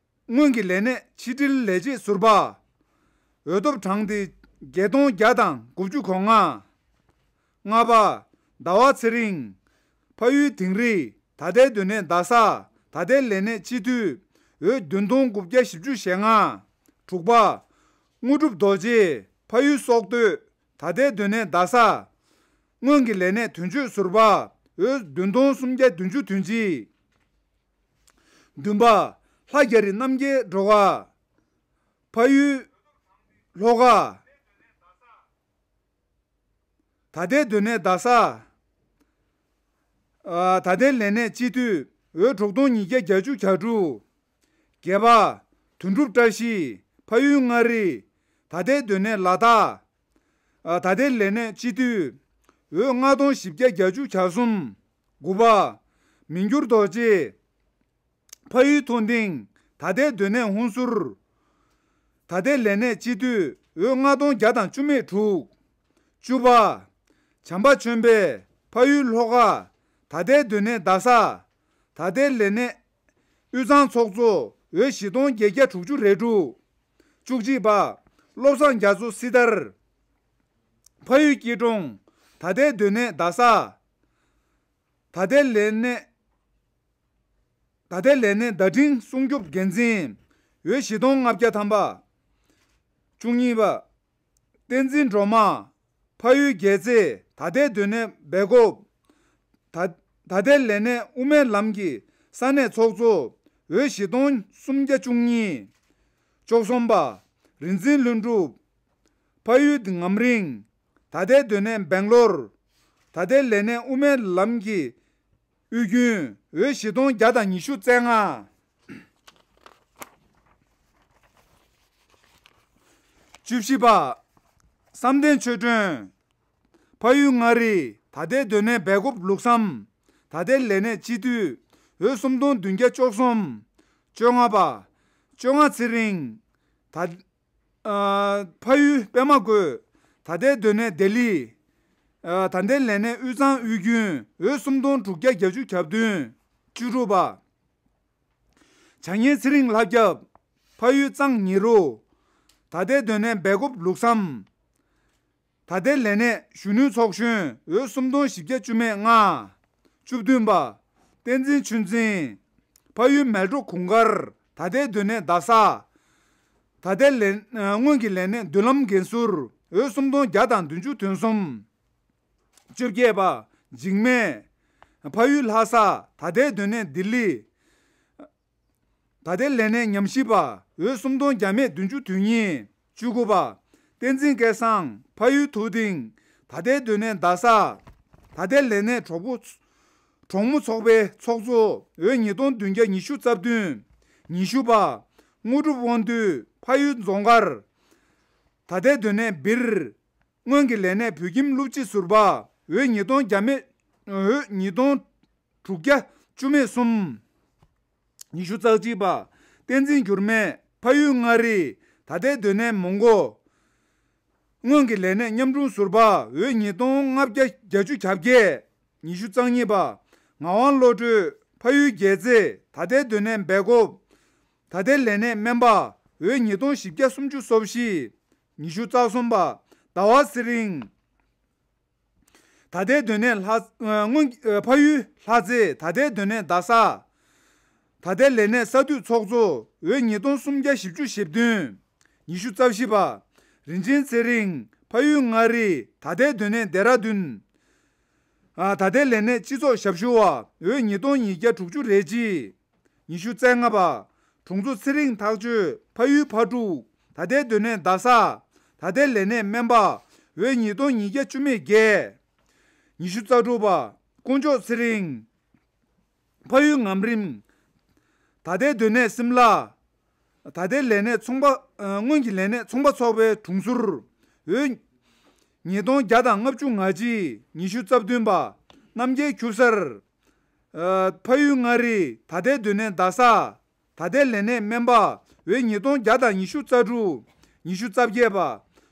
སྔོན་གྱི་ལས་གནས་ཕྱི་དྲིལ་ལས་བྱེད་ཟུར་པ། འོས་ཐོབ་གྲངས་དེ་བརྒྱད་སྟོང་བརྒྱ་དང་དགུ་བཅུ་གོ་ལྔ། ལྔ་པ། ཟླ་བ་ཚེ་རིང་། ཕ་ཡུལ་དིང་རི། ད་ལྟའི་སྡོད་གནས་རྡ་ས། ད་ལྟའི་ལས་གནས་སྤྱི་འཐུས། འོས་བདུན་སྟོང་དགུ་བརྒྱ་བཞི་བཅུ་ཞེ་ལྔ། དྲུག་པ། དངོས་གྲུབ་རྡོ་རྗེ། ཕ་ཡུལ་སོག་སྟོད། ད་ལྟའི་སྡོད་གནས་རྡ་ས། སྔོན་གྱི་ལས་གནས་དོན་གཅོད་ཟུར་པ། འོས་བདུན་སྟོང་སུམ་བརྒྱ་བདུན་ཅུ་དོན་གཅིག་བདུན་པ། ལྷ་རྒྱ་རི་རྣམ་རྒྱལ་སྒྲོལ་དཀར། ཕ་ཡུལ་ལྷོ་ཁ། ད་ལྟའི་སྡོད་གནས་རྡ་ས། ཨ། ད་ལྟའི་ལས་གནས་སྤྱི་འཐུས། འོས་དྲུག་སྟོང་ཉིས་བརྒྱ་བརྒྱད་ཅུ་གྱ་དྲུག་བརྒྱད་པ། དོན་གྲུབ་བཀྲ་ཤིས་ཕ་ཡུལ་མངའ་རིས་ད་ལྟའི་སྡོད་གནས་ལ་དྭགས། ད་ལྟའི་ལས་གནས་སྤྱི་འཐུས། འོས་ལྔ་སྟོང་བཞི་བརྒྱ་གྱ་གསུམ། དགུ་པ། མི་འགྱུར་རྡོ་རྗེ་ཕ་ཡུལ་མཐོ་ལྡིང་ད་ལྟའི་སྡོད་གནས་ཧུན་སུར། ད་ལྟའི་ལས་གནས་སྤྱི་འཐུས། འོས་ལྔ་སྟོང་བརྒྱ་དང་བཅུ་མེད་དྲུག་བཅུ་པ། བྱམས་པ་ཆོས་འཕེལ་ཕ་ཡུལ་ལྷོ་ཁ། ད་ལྟའི་སྡོད་གནས་རྡ་ས། ད་ལྟའི་ལས་གནས་དབུས་གཙང་ཚོགས་གཙོ། འོས་བཞི་སྟོང་བརྒྱད་བརྒྱ་དྲུག་ཅུ་རེ་དྲུག་བཅུ་གཅིག་པ། བློ་བཟང་རྒྱ་མཚོ་སྲི་ཐར་ཕ་ཡུལ་སྐྱིད་གྲོང་། ད་ལྟའི་སྡོད་གནས་རྡ་ས། ད་ལྟའི་ལས་གནས། ད་ལྟའི་ལས་གནས་བརྡ་འཕྲིན་སྲུང་སྐྱོབ་འགན་འཛིན། འོས་བཞི་སྟོང་ལྔ་བརྒྱ་ཐམ་པ། བཅུ་གཉིས་པ། བསྟན་འཛིན་སྒྲོལ་མ། ཕ་ཡུལ་རྒྱལ་རྩེ། ད་ལྟའི་སྡོད་གནས་སྦེལ་ཀོབ། ད་ད་ལྟའི་ལས་གནས་དབུ་མའི་ལམ་གྱི་ས་གནས་ཚོགས་གཙོ། འོས་བཞི་སྟོང་སུམ་བརྒྱ་བཅུ་གཉིས། བཅུ་གསུམ་པ། རིག་འཛིན་ལྷུན་གྲུབ། ཕ་ཡུལ་ངམ་རིང་། ད་ལྟའི་སྡོད་གནས་སྦེང་ལོར། ད་ལྟའི་ལས་གནས་དབུ་མའི་ལམ་གྱི་དབུས་རྒྱུན། འོས་བཞི་སྟོང་བརྒྱ་དང་ཉི་ཤུ་རྩ་ལྔ། བཅུ་བཞི་པ། བསམ་གཏན་ཆོས་སྒྲོན། ཕ་ཡུལ་མངའ་རིས། ད་ལྟའི་སྡོད་གནས་སྦེལ་ཀོབ་ལུགས་བསམ། ད་ལྟའི་ལས་གནས་སྤྱི་འཐུས། འོས་སུམ་སྟོང་བདུན་བརྒྱ་བཅུ་གསུམ། བཅོ་ལྔ་པ། བཅོ་ལྔ་ཚེ་རིང་། ད་ཨ་ཕ་ཡུལ་པད་མ་བཀོད། ད་ལྟའི་སྡོད་གནས་ལྡི་ལི། ཨ་ད་ལྟའི་ལས་གནས་དབུས་གཙང་དབུས་རྒྱུན། འོས་སུམ་སྟོང་དྲུག་བརྒྱ་གྱ་བདུན། བཅུ་དྲུག་པ། བྱ་ངན་ཚེ་རིང་ལྷ་སྐྱབས། ཕ་ཡུལ་གཙང་ཉི་རུ། ད་ལྟའི་སྡོད་གནས་སྦེལ་ཀོབ་ལུགས་བསམ། ད་ལྟའི་ལས་གནས་གཞོན་ནུའི་ཚོགས་གཞོན། འོས་སུམ་སྟོང་བཞི་བརྒྱ་བཅུ་མེད་ལྔ། བཅུ་བདུན་པ། བསྟན་འཛིན་ཆོས་འཛིན། ཕ་ཡུལ་མལ་གྲོ་གུང་དཀར། ད་ལྟའི་སྡོད་གནས་རྡ་ས། ད་ལྟའི་ལས་སྔོན་གྱི་ལས་གནས་མདུན་ལམ་འགན་ཟུར། འོས་སུམ་སྟོང་བརྒྱ་དང་བདུན་ཅུ་དོན་གསུམ། བཅོ་བརྒྱད་པ། འཇིགས་མེད། ཕ་ཡུལ་ལྷ་ས། ད་ལྟའི་སྡོད་གནས་ལྡི་ལི། ད་ལྟའི་ལས་གནས་ཉམས་ཞིབ་པ། འོས་སུམ་སྟོང་བརྒྱ་མེད་བདུན་ཅུ་དོན་གཉིས། བཅུ་དགུ་པ། བསྟན་འཛིན་སྐལ་བཟང་། ཕ་ཡུལ་མཐོ་ལྡིང་། ད་ལྟའི་སྡོད་གནས་རྡ་ས། ད་ལྟའི་ལས་གནས་གྲོགས་པོ། གྲོགས་མོ་ཚོགས་པའི་ཚོགས་གཙོ། འོས་ཉིས་སྟོང་བདུན་བརྒྱ་ཉི་ཤུ་རྩ་བདུན། ཉི་ཤུ་པ། དངོས་གྲུབ་དབང་འདུས། ཕ་ཡུལ་རྫོང་དཀར། ད་ལྟའི་སྡོད་གནས་སྦིར། སྔོན་གྱི་ལས་གནས་བོད་ཁྱིམ་སློབ་སྤྱི་ཟུར་པ། འོས་ཉིས་སྟོང་བརྒྱ་མེད། འོས་ཉིས་སྟོང་དྲུག་བརྒྱ་བཅུ་མེད་གསུམ། ཉི་ཤུ་རྩ་གཅིག་པ། བསྟན་འཛིན་འགྱུར་མེད། ཕ་ཡུལ་མངའ་རིས། ད་ལྟའི་སྡོད་གནས་མོན་གྷོ། སྔོན་གྱི་ལས་གནས་ཉམས་དྲུང་ཟུར་པ། འོས་ཉིས་སྟོང་ལྔ་བརྒྱ་བརྒྱད་ཅུ་གྱ་བརྒྱད། ཉི་ཤུ་རྩ་གཉིས་པ། ངག་དབང་བློ་གྲོས། ཕ་ཡུལ་རྒྱལ་རྩེ། ད་ལྟའི་སྡོད་གནས་སྦེལ་ཀོབ། ད་ལྟའི་ལས་གནས་སྨན་པ། འོས་ཉིས་སྟོང་བཞི་བརྒྱ་སུམ་ཅུ་སོ་བཞི། ཉི་ཤུ་རྩ་གསུམ་པ། ཟླ་བ་ཚེ་རིང་། ད་ལྟའི་སྡོད་གནས་ལྷ། ཨ་སྔོན། ཨ་ཕ་ཡུལ་ལྷ་རྩེ། ད་ལྟའི་སྡོད་གནས་རྡ་ས། ད་ལྟའི་ལས་གནས་ས་འཐུས་ཚོགས་གཙོ། འོས་ཉིས་སྟོང་སུམ་བརྒྱ་བཞི་བཅུ་ཞེ་བདུན། ཉི་ཤུ་རྩ་བཞི་པ། རིན་ཆེན་ཚེ་རིང་། ཕ་ཡུལ་མངའ་རིས། ད་ལྟའི་སྡོད་གནས་ལྡེ་ར་ལྡུན། ཨ་ད་ལྟའི་ལས་གནས་སྤྱི་ཚོགས་ཞབས་ཞུ་བ། འོས་ཉིས་སྟོང་ཉིས་བརྒྱ་དྲུག་ཅུ་རེ་གཅིག། ཉི་ཤུ་རྩ་ལྔ་པ། དྲུང་འཚོ་ཚེ་རིང་ཐག་གཅོད། ཕ་ཡུལ་ཕ་ཕྲུག། ད་ལྟའི་སྡོད་གནས་རྡ་ས། ད་ལྟའི་ལས་གནས་སྨན་པ། འོས་ཉིས་སྟོང་ཉིས་བརྒྱ་བཅུ་མེད་བརྒྱད། ཉི་ཤུ་རྩ་དྲུག་པ། དཀོན་མཆོག་ཚེ་རིང་། ཕ་ཡུལ་ངམ་རིང་། ད་ལྟའི་སྡོད་གནས་སིམ་ལ། ད་ལྟའི་ལས་གནས་ཚོང་པ། ཨ་སྔོན་གྱི་ལས་གནས་ཚོང་པ་ཚོགས་པའི་དྲུང་ཟུར། འོས་ཉིས་སྟོང་བརྒྱ་དང་ལྔ་བཅུ་ང་གཅིག། ཉི་ཤུ་རྩ་བདུན་པ། རྣམ་རྒྱལ་ཁྱུ་གསར། ཨ་ཕ་ཡུལ་མངའ་རིས། ད་ལྟའི་སྡོད་གནས་རྡ་ས། ད་ལྟའི་ལས་གནས་སྨན་པ། འོས་ཉིས་སྟོང་བརྒྱ་དང་ཉི་ཤུ་རྩ་དྲུག། ཉི་ཤུ་རྩ་བརྒྱད་པ།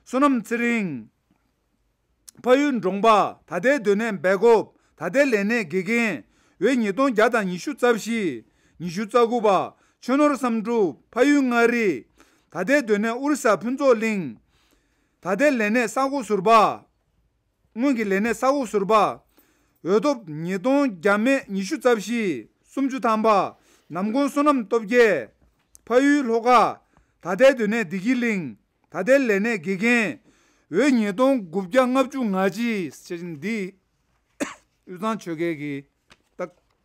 བསོད་ནམས་ཚེ་རིང་། ཕ་ཡུལ་འབྲོང་པ། ད་ལྟའི་སྡོད་གནས་སྦེལ་ཀོབ། ད་ལྟའི་ལས་གནས་དགེ་རྒན། འོས་ཉིས་སྟོང་བརྒྱ་དང་ཉི་ཤུ་རྩ་བཞི། ཉི་ཤུ་རྩ་དགུ་པ། ཆོས་ནོར་བསམ་གྲུབ། ཕ་ཡུལ་མངའ་རིས། ད་ལྟའི་སྡོད་གནས་ཨོ་རི་ས་ཕུན་ཚོགས་གླིང་། ད་ལྟའི་ལས་གནས་ས་འོག་ཟུར་པ། སྔོན་གྱི་ལས་གནས་ས་འོག་ཟུར་པ། འོས་ཐོབ་ཉིས་སྟོང་བརྒྱ་མེད་ཉི་ཤུ་རྩ་བཞི། སུམ་ཅུ་ཐམ་པ། ནམ་མགོན་བསོད་ནམས་སྟོབས་རྒྱས། ཕ་ཡུལ་ལྷོ་ཁ། ད་ལྟའི་སྡོད་གནས་བདེ་སྐྱིད་གླིང་། ད་ལྟའི་ལས་གནས་དགེ་རྒན། འོས་ཉིས་སྟོང་དགུ་བརྒྱ་ལྔ་བཅུ་ང་གཅིག། ཅེས་འདི། དབུས་གཙང་ཆོལ་ཁའི་གི། ད་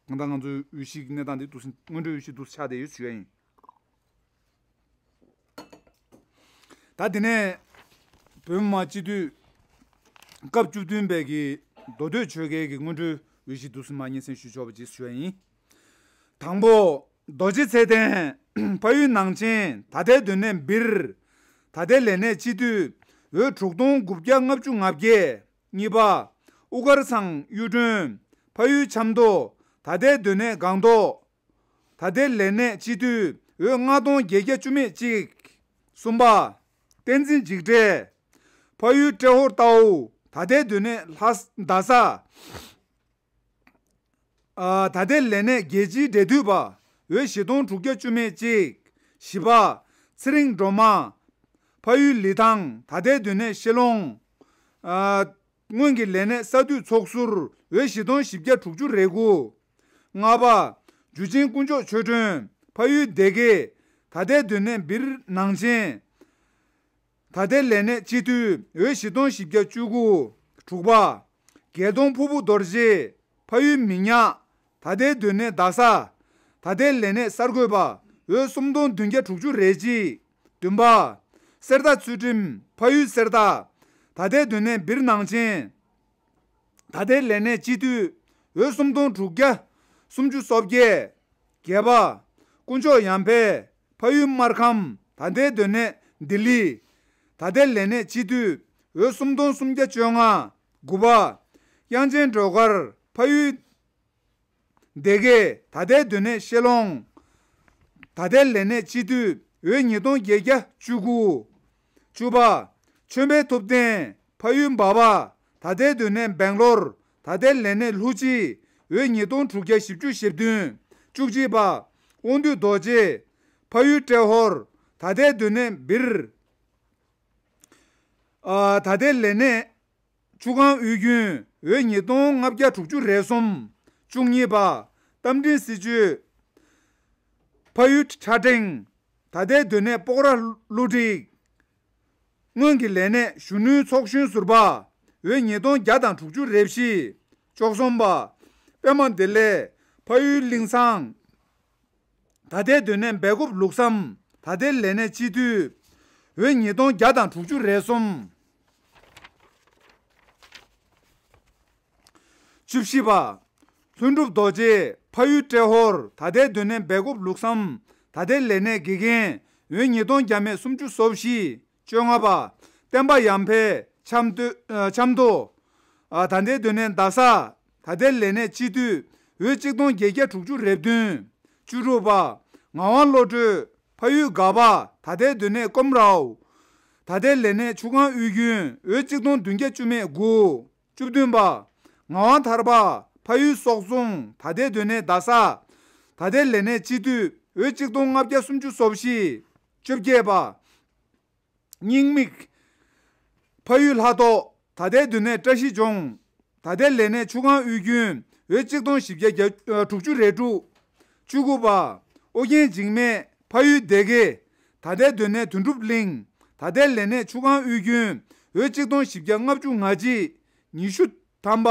གང་ལྟར་ང་ཚོའི་འོས་གཞིའི་གནས་སྟངས་འདི་འདུག་སེ། སྔོན་འགྲོའི་འོས་གཞི་འདུག་སེ་ཆགས་བསྡད་ཡོད་ཞུ་ཡ་ཡིན། ད་དེ་ནས་བོད་མི་མང་སྤྱི་འཐུས་སྐབས་བཅུ་བདུན་པའི་གི་མདོ་སྟོད་ཆོལ་ཁའི་གི་སྔོན་འགྲོའི་འོས་གཞི་འདུག་སེ་མར་སྙན་སེང་ཞུ་ཆོག་པ་ཅིག་ཞུ་ཡ་ཡིན། དང་པོ། རྡོ་རྗེ་ཚེ་བརྟན། ཕ་ཡུལ་ནང་ཆེན། ད་ལྟའི་སྡོད་གནས་སྦིར། ད་ལྟའི་ལས་གནས་སྤྱི་འཐུས། འོས་དྲུག་སྟོང་དགུ་བརྒྱ་ལྔ་བཅུ་ང་བརྒྱད། གཉིས་པ། དབུ་དཀར་ཚང་གཡུ་སྒྲོན། ཕ་ཡུལ་ཆབ་མདོ། ད་ལྟའི་སྡོད་གནས་སྒང་ཏོག་ད་ལྟའི་ལས་གནས་སྤྱི་འཐུས། འོས་ལྔ་སྟོང་བརྒྱད་བརྒྱ་བཅུ་མེད་གཅིག་གསུམ་པ། བསྟན་འཛིན་འཇིགས་བྲལ། ཕ་ཡུལ་ཏྲེ་ཧོར་རྟའུ། ད་ལྟའི་སྡོད་གནས་ལྷ་ས་རྡ་ས། ཨ། ད་ལྟའི་ལས་གནས་རྒྱལ་སྤྱིའི་འབྲེལ་མཐུད་པ། འོས་བཞི་སྟོང་དྲུག་བརྒྱ་བཅུ་མེད་གཅིག་བཞི་པ། ཚེ་རིང་སྒྲོལ་མ། ཕ་ཡུལ་ལི་ཐང་། ད་ལྟའི་སྡོད་གནས་ཤེ་ལོང་། ཨ། སྔོན་གྱི་ལས་གནས་ས་འཐུས་ཚོགས་ཟུར། འོས་བཞི་སྟོང་བཞི་བརྒྱ་དྲུག་ཅུ་རེ་དགུ། ལྔ་པ། འཇུ་ཆེན་དཀོན་མཆོག་ཆོས་སྒྲོན། ཕ་ཡུལ་སྡེ་དགེ། ད་ལྟའི་སྡོད་གནས་སྦིར་ནང་ཆེན། ད་ལྟའི་ལས་གནས་སྤྱི་འཐུས། འོས་བཞི་སྟོང་བཞི་བརྒྱ་བཅུ་དགུ། དྲུག་པ། རྒྱལ་མཐོང་ཕུར་བུ་རྡོ་རྗེ། ཕ་ཡུལ་མི་ཉག་ད་ལྟའི་སྡོད་གནས་རྡ་ས། ད་ལྟའི་ལས་གནས་གསར་འགོད་པ། འོས་སུམ་སྟོང་བདུན་བརྒྱ་དྲུག་ཅུ་རེ་གཅིག་བདུན་པ། གསེར་རྟ་ཚུལ་ཁྲིམས། ཕ་ཡུལ་གསེར་རྟ། ད་ལྟའི་སྡོད་གནས་སྦིར་ནང་ཆེན། ད་ལྟའི་ལས་གནས་སྤྱི་འཐུས། འོས་སུམ་སྟོང་དྲུག་བརྒྱ་སུམ་ཅུ་སོ་བརྒྱད། བརྒྱད་པ། དཀོན་མཆོག་ཡར་འཕེལ། ཕ་ཡུལ་སྨར་ཁམས། ད་ལྟའི་སྡོད་གནས་ལྡི་ལི། ད་ལྟའི་ལས་གནས་སྤྱི་འཐུས། འོས་སུམ་སྟོང་སུམ་བརྒྱ་བཅོ་ལྔ། དགུ་པ། དབྱངས་ཅན་སྒྲོལ་དཀར། ཕ་ཡུལ་སྡེ་དགེ། ད་ལྟའི་སྡོད་གནས་ཤེ་ལོང་། ད་ལྟའི་ལས་གནས་སྤྱི་འཐུས། འོས་ཉིས་སྟོང་བརྒྱད་བརྒྱ་བཅུ་དགུ། བཅུ་པ། ཆོས་འཕེལ་ཐུབ་བསྟན། ཕ་ཡུལ་འབའ་བ། ད་ལྟའི་སྡོད་གནས་སྦེང་ལོར། ད་ལྟའི་ལས་གནས་ལྷུ་ཅི། འོས་ཉིས་སྟོང་དྲུག་བརྒྱ་བཞི་བཅུ་ཞེ་བདུན། བཅུ་གཅིག་པ། དབང་འདུས་རྡོ་རྗེ། ཕ་ཡུལ་ཏྲེ་ཧོར། ད་ལྟའི་སྡོད་གནས་སྦིར། ཨ། ད་ལྟའི་ལས་གནས་ཆུ་སྒང་དབུས་རྒྱུན། འོས་ཉིས་སྟོང་ལྔ་བརྒྱ་དྲུག་ཅུ་རེ་གསུམ། བཅུ་གཉིས་པ། རྟ་མགྲིན་སྲིད་ཆོས། ཕ་ཡུལ་ཁྲ་ཕྲེང་། ད་ལྟའི་སྡོད་གནས་སྤོག་ར་ཀླུ་བྲིས། སྔོན་གྱི་ལས་གནས་གཞོན་ནུའི་ཚོགས་གཞོན་ཟུར་པ། འོས་ཉིས་སྟོང་བརྒྱ་དང་དྲུག་ཅུ་རེ་བཞི། བཅུ་གསུམ་པ། པད་མ་བདེ་ལེགས། ཕ་ཡུལ་གླིང་ཚང་། ད་ལྟའི་སྡོད་གནས་སྦེལ་ཀོབ་ལུགས་བསམ། ད་ལྟའི་ལས་གནས་སྤྱི་འཐུས། འོས་ཉིས་སྟོང་བརྒྱ་དང་དྲུག་ཅུ་རེ་གསུམ། བཅུ་བཞི་པ། ལྷུན་གྲུབ་རྡོ་རྗེ། ཕ་ཡུལ་ཏྲེ་ཧོར། ད་ལྟའི་སྡོད་གནས་སྦེལ་ཀོབ་ལུགས་བསམ། ད་ལྟའི་ལས་གནས་དགེ་རྒན། འོས་ཉིས་སྟོང་བརྒྱ་མེད་སུམ་ཅུ་སོ་བཞི། བཅོ་ལྔ་པ། བསྟན་པ་ཡར་འཕེལ། ཆབ་མདོ། ཨ། ཆབ་མདོ། ཨ། ད་ལྟའི་སྡོད་གནས་རྡ་ས། ད་ལྟའི་ལས་གནས་སྤྱི་འཐུས། འོས་གཅིག་སྟོང་བརྒྱད་བརྒྱ་དྲུག་ཅུ་རེ་བདུན། བཅུ་དྲུག་པ། ངག་དབང་བློ་གྲོས། ཕ་ཡུལ་དགའ་བ། ད་ལྟའི་སྡོད་གནས་ཀོམ་རའོ། ད་ལྟའི་ལས་གནས་ཆུ་སྒང་དབུས་རྒྱུན། འོས་གཅིག་སྟོང་བདུན་བརྒྱ་བཅུ་མེད་དགུ། བཅུ་བདུན་པ། ངག་དབང་ཐར་པ། ཕ་ཡུལ་སོག་རྫོང་། ད་ལྟའི་སྡོད་གནས་རྡ་ས། ད་ལྟའི་ལས་གནས་སྤྱི་འཐུས། འོས་གཅིག་སྟོང་ལྔ་བརྒྱ་སུམ་ཅུ་སོ་བཞི། བཅོ་བརྒྱད་པ། སྙིང་མིག་ཕ་ཡུལ་ལྷ་ཐོག་ད་ལྟའི་སྡོད་གནས་བཀྲ་ཤིས་ལྗོངས། ད་ལྟའི་ལས་གནས་ཆུ་སྒང་དབུས་རྒྱུན། འོས་གཅིག་སྟོང་བཞི་བརྒྱ་དྲུག་ཅུ་རེ་དྲུག། བཅུ་དགུ་པ། ཨོ་རྒྱན་འཇིགས་མེད། ཕ་ཡུལ་སྡེ་དགེ། ད་ལྟའི་སྡོད་གནས་དོན་གྲུབ་གླིང་། ད་ལྟའི་ལས་གནས་ཆུ་སྒང་དབུས་རྒྱུན། འོས་གཅིག་སྟོང་བཞི་བརྒྱ་ལྔ་བཅུ་ང་གཅིག། ཉི་ཤུ་ཐམ་པ།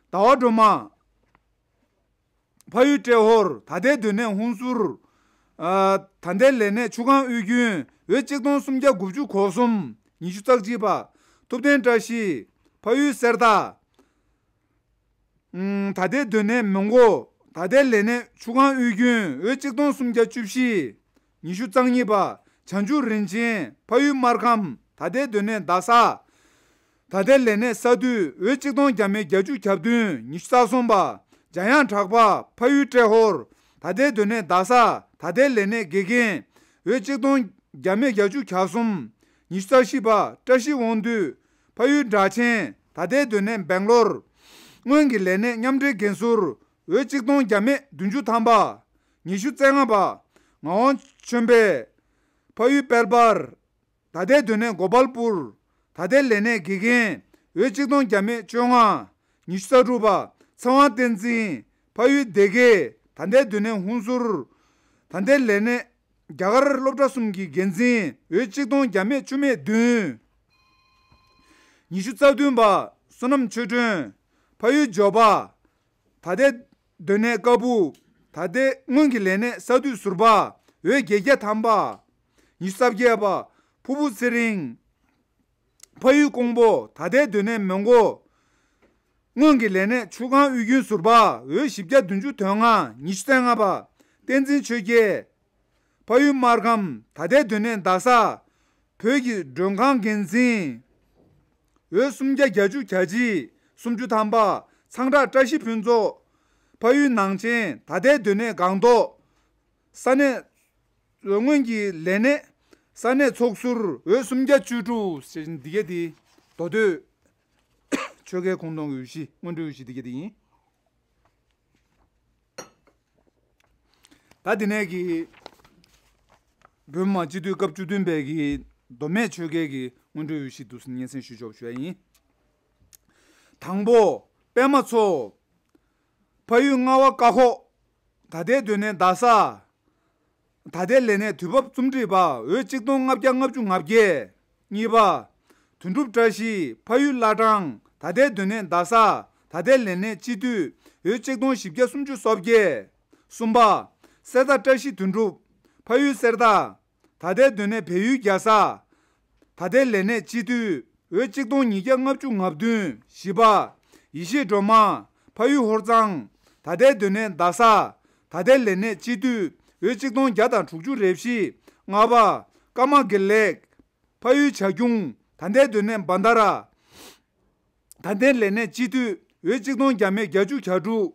ཟླ་བ་སྒྲོལ་མ། ཕ་ཡུལ་ཏྲེ་ཧོར། ད་ལྟའི་སྡོད་གནས་ཧུན་སུར། ཨ། ད་ལྟའི་ལས་གནས་ཆུ་སྒང་དབུས་རྒྱུན། འོས་གཅིག་སྟོང་སུམ་བརྒྱ་དགུ་བཅུ་གོ་གསུམ། ཉི་ཤུ་རྩ་གཅིག་པ། ཐུབ་བསྟན་བཀྲ་ཤིས། ཕ་ཡུལ་གསེར་རྟ། ཨུམ། ད་ལྟའི་སྡོད་གནས་མོན་གྷོ། ད་ལྟའི་ལས་གནས་ཆུ་སྒང་དབུས་རྒྱུན། འོས་གཅིག་སྟོང་སུམ་བརྒྱ་བཅུ་བཞི། ཉི་ཤུ་རྩ་གཉིས་པ། བྱང་ཆུབ་རིན་ཆེན། ཕ་ཡུལ་སྨར་ཁམས། ད་ལྟའི་སྡོད་གནས་རྡ་ས། ད་ལྟའི་ལས་གནས་ས་འཐུས། འོས་གཅིག་སྟོང་བརྒྱ་མེད་བརྒྱད་ཅུ་གྱ་བདུན། ཉི་ཤུ་རྩ་གསུམ་པ། འཇམ་དབྱངས་གྲགས་པ། ཕ་ཡུལ་ཏྲེ་ཧོར། ད་ལྟའི་སྡོད་གནས་རྡ་ས། ད་ལྟའི་ལས་གནས་དགེ་རྒན། འོས་གཅིག་སྟོང་བརྒྱ་མེད་བརྒྱད་ཅུ་གྱ་གསུམ། ཉི་ཤུ་རྩ་བཞི་པ། བཀྲ་ཤིས་དབང་འདུས། ཕ་ཡུལ་སྦྲ་ཆེན། ད་ལྟའི་སྡོད་གནས་སྦེང་ལོར། སྔོན་གྱི་ལས་གནས་མཉམ་འབྲེལ་འགན་ཟུར། འོས་གཅིག་སྟོང་བརྒྱ་མེད་བདུན་ཅུ་ཐམ་པ། ཉི་ཤུ་རྩ་ལྔ་པ། ངག་དབང་ཆོས་འཕེལ། ཕ་ཡུལ་དཔལ་འབར། ད་ལྟའི་སྡོད་གནས་གོ་པལ་པུར། ད་ལྟའི་ལས་གནས་དགེ་རྒན། འོས་གཅིག་སྟོང་བརྒྱ་མེད་བཅོ་ལྔ། ཉི་ཤུ་རྩ་དྲུག་པ། ཚེ་དབང་བསྟན་འཛིན། ཕ་ཡུལ་སྡེ་དགེ། ད་ལྟའི་སྡོད་གནས་ཧུན་སུར། ད་ལྟའི་ལས་གནས་རྒྱ་གར་སློབ་གྲྭ་གསུམ་གྱི་འགན་འཛིན། འོས་གཅིག་སྟོང་བརྒྱ་མེད་བཅུ་མེད་བདུན། ཉི་ཤུ་རྩ་བདུན་པ། བསོད་ནམས་ཆོས་སྒྲོན། ཕ་ཡུལ་འཇོལ་པ། ད་ལྟའི་སྡོད་གནས་ཀ་སྦུག་ད་ལྟའི་སྔོན་གྱི་ལས་གནས་ས་འཐུས་ཟུར་པ། འོས་བརྒྱད་བརྒྱ་ཐམ་པ། ཉི་ཤུ་རྩ་བརྒྱད་པ། ཕུར་བུ་ཚེ་རིང་། ཕ་ཡུལ་ཀོང་པོ། ད་ལྟའི་སྡོད་གནས་མོན་གྷོ། སྔོན་གྱི་ལས་གནས་ཆུ་སྒང་དབུས་རྒྱུན་ཟུར་པ། འོས་བཞི་བརྒྱ་བདུན་ཅུ་དོན་ལྔ། ཉི་ཤུ་རྩ་ལྔ་པ། བསྟན་འཛིན་ཆོས་རྒྱལ། ཕ་ཡུལ་སྨར་ཁམས། ད་ལྟའི་སྡོད་གནས་རྡ་ས། བོད་ཀྱི་མགྲོན་ཁང་འགན་འཛིན། འོས་སུམ་བརྒྱ་བརྒྱད་ཅུ་གྱ་གཅིག་སུམ་ཅུ་ཐམ་པ། ཚངས་བྲག་བཀྲ་ཤིས་ཕུན་ཚོགས། ཕ་ཡུལ་ནང་ཆེན། ད་ལྟའི་སྡོད་གནས་སྒང་ཏོག་ས་གནས། སྔོན་གྱི་ལས་གནས། ས་གནས་ཚོགས་ཟུར། འོས་སུམ་བརྒྱ་བཅུ་དྲུག་ཟེར་བཞིན་འདི་ག་དེ། མདོ་སྟོད་ཆོལ་ཁའི་ཁོངས་གཏོགས་ཀྱི་འོས་གཞི། སྔོན་འགྲོའི་འོས་གཞི་འདི་ག་དེ་ཡིན། ད་དེ་ནས་ཀྱི་བོད་མི་མང་སྤྱི་འཐུས་སྐབས་བཅུ་བདུན་པའི་གི་མདོ་སྨད་ཆོལ་ཁའི་གི་སྔོན་འགྲོའི་འོས་གཞི་འདུག་སེ་སྙན་སེང་ཞུ་ཆོག་ཞུ་ཡ་ཡིན། དང་པོ། པད་མ་མཚོ། ཕ་ཡུལ་རྔ་བ་ཀ་ཁོག་ད་ལྟའི་སྡོད་གནས་རྡ་ས། ད་ལྟའི་ལས་གནས་དུས་བབ་རྩོམ་སྒྲིག་པ། འོས་གཅིག་སྟོང་ལྔ་བརྒྱ་ལྔ་བཅུ་ང་བརྒྱད། གཉིས་པ། དོན་གྲུབ་བཀྲ་ཤིས། ཕ་ཡུལ་བླ་བྲང་། ད་ལྟའི་སྡོད་གནས་རྡ་ས། ད་ལྟའི་ལས་གནས་སྤྱི་འཐུས། འོས་གཅིག་སྟོང་བཞི་བརྒྱ་སུམ་ཅུ་སོ་བརྒྱད། གསུམ་པ། གསེར་རྟ་བཀྲ་ཤིས་དོན་གྲུབ། ཕ་ཡུལ་གསེར་རྟ། ད་ལྟའི་སྡོད་གནས་བལ་ཡུལ་རྒྱལ་ས། ད་ལྟའི་ལས་གནས་སྤྱི་འཐུས། འོས་གཅིག་སྟོང་ཉིས་བརྒྱ་ལྔ་བཅུ་ང་བདུན། བཞི་པ། ཡེ་ཤེས་སྒྲོལ་མ། ཕ་ཡུལ་ཧོར་གཙང་། ད་ལྟའི་སྡོད་གནས་རྡ་ས། ད་ལྟའི་ལས་གནས་སྤྱི་འཐུས། འོས་གཅིག་སྟོང་བརྒྱ་དང་དྲུག་ཅུ་རེ་བཞི། ལྔ་པ། ཀརྨ་དགེ་ལེགས། ཕ་ཡུལ་བྱ་ཁྱུང་། ད་ལྟའི་སྡོད་གནས་བྷན་དྷ་ར། ད་ལྟའི་ལས་གནས་སྤྱི་འཐུས། འོས་གཅིག་སྟོང་བརྒྱ་མེད་བརྒྱད་ཅུ་གྱ་དྲུག་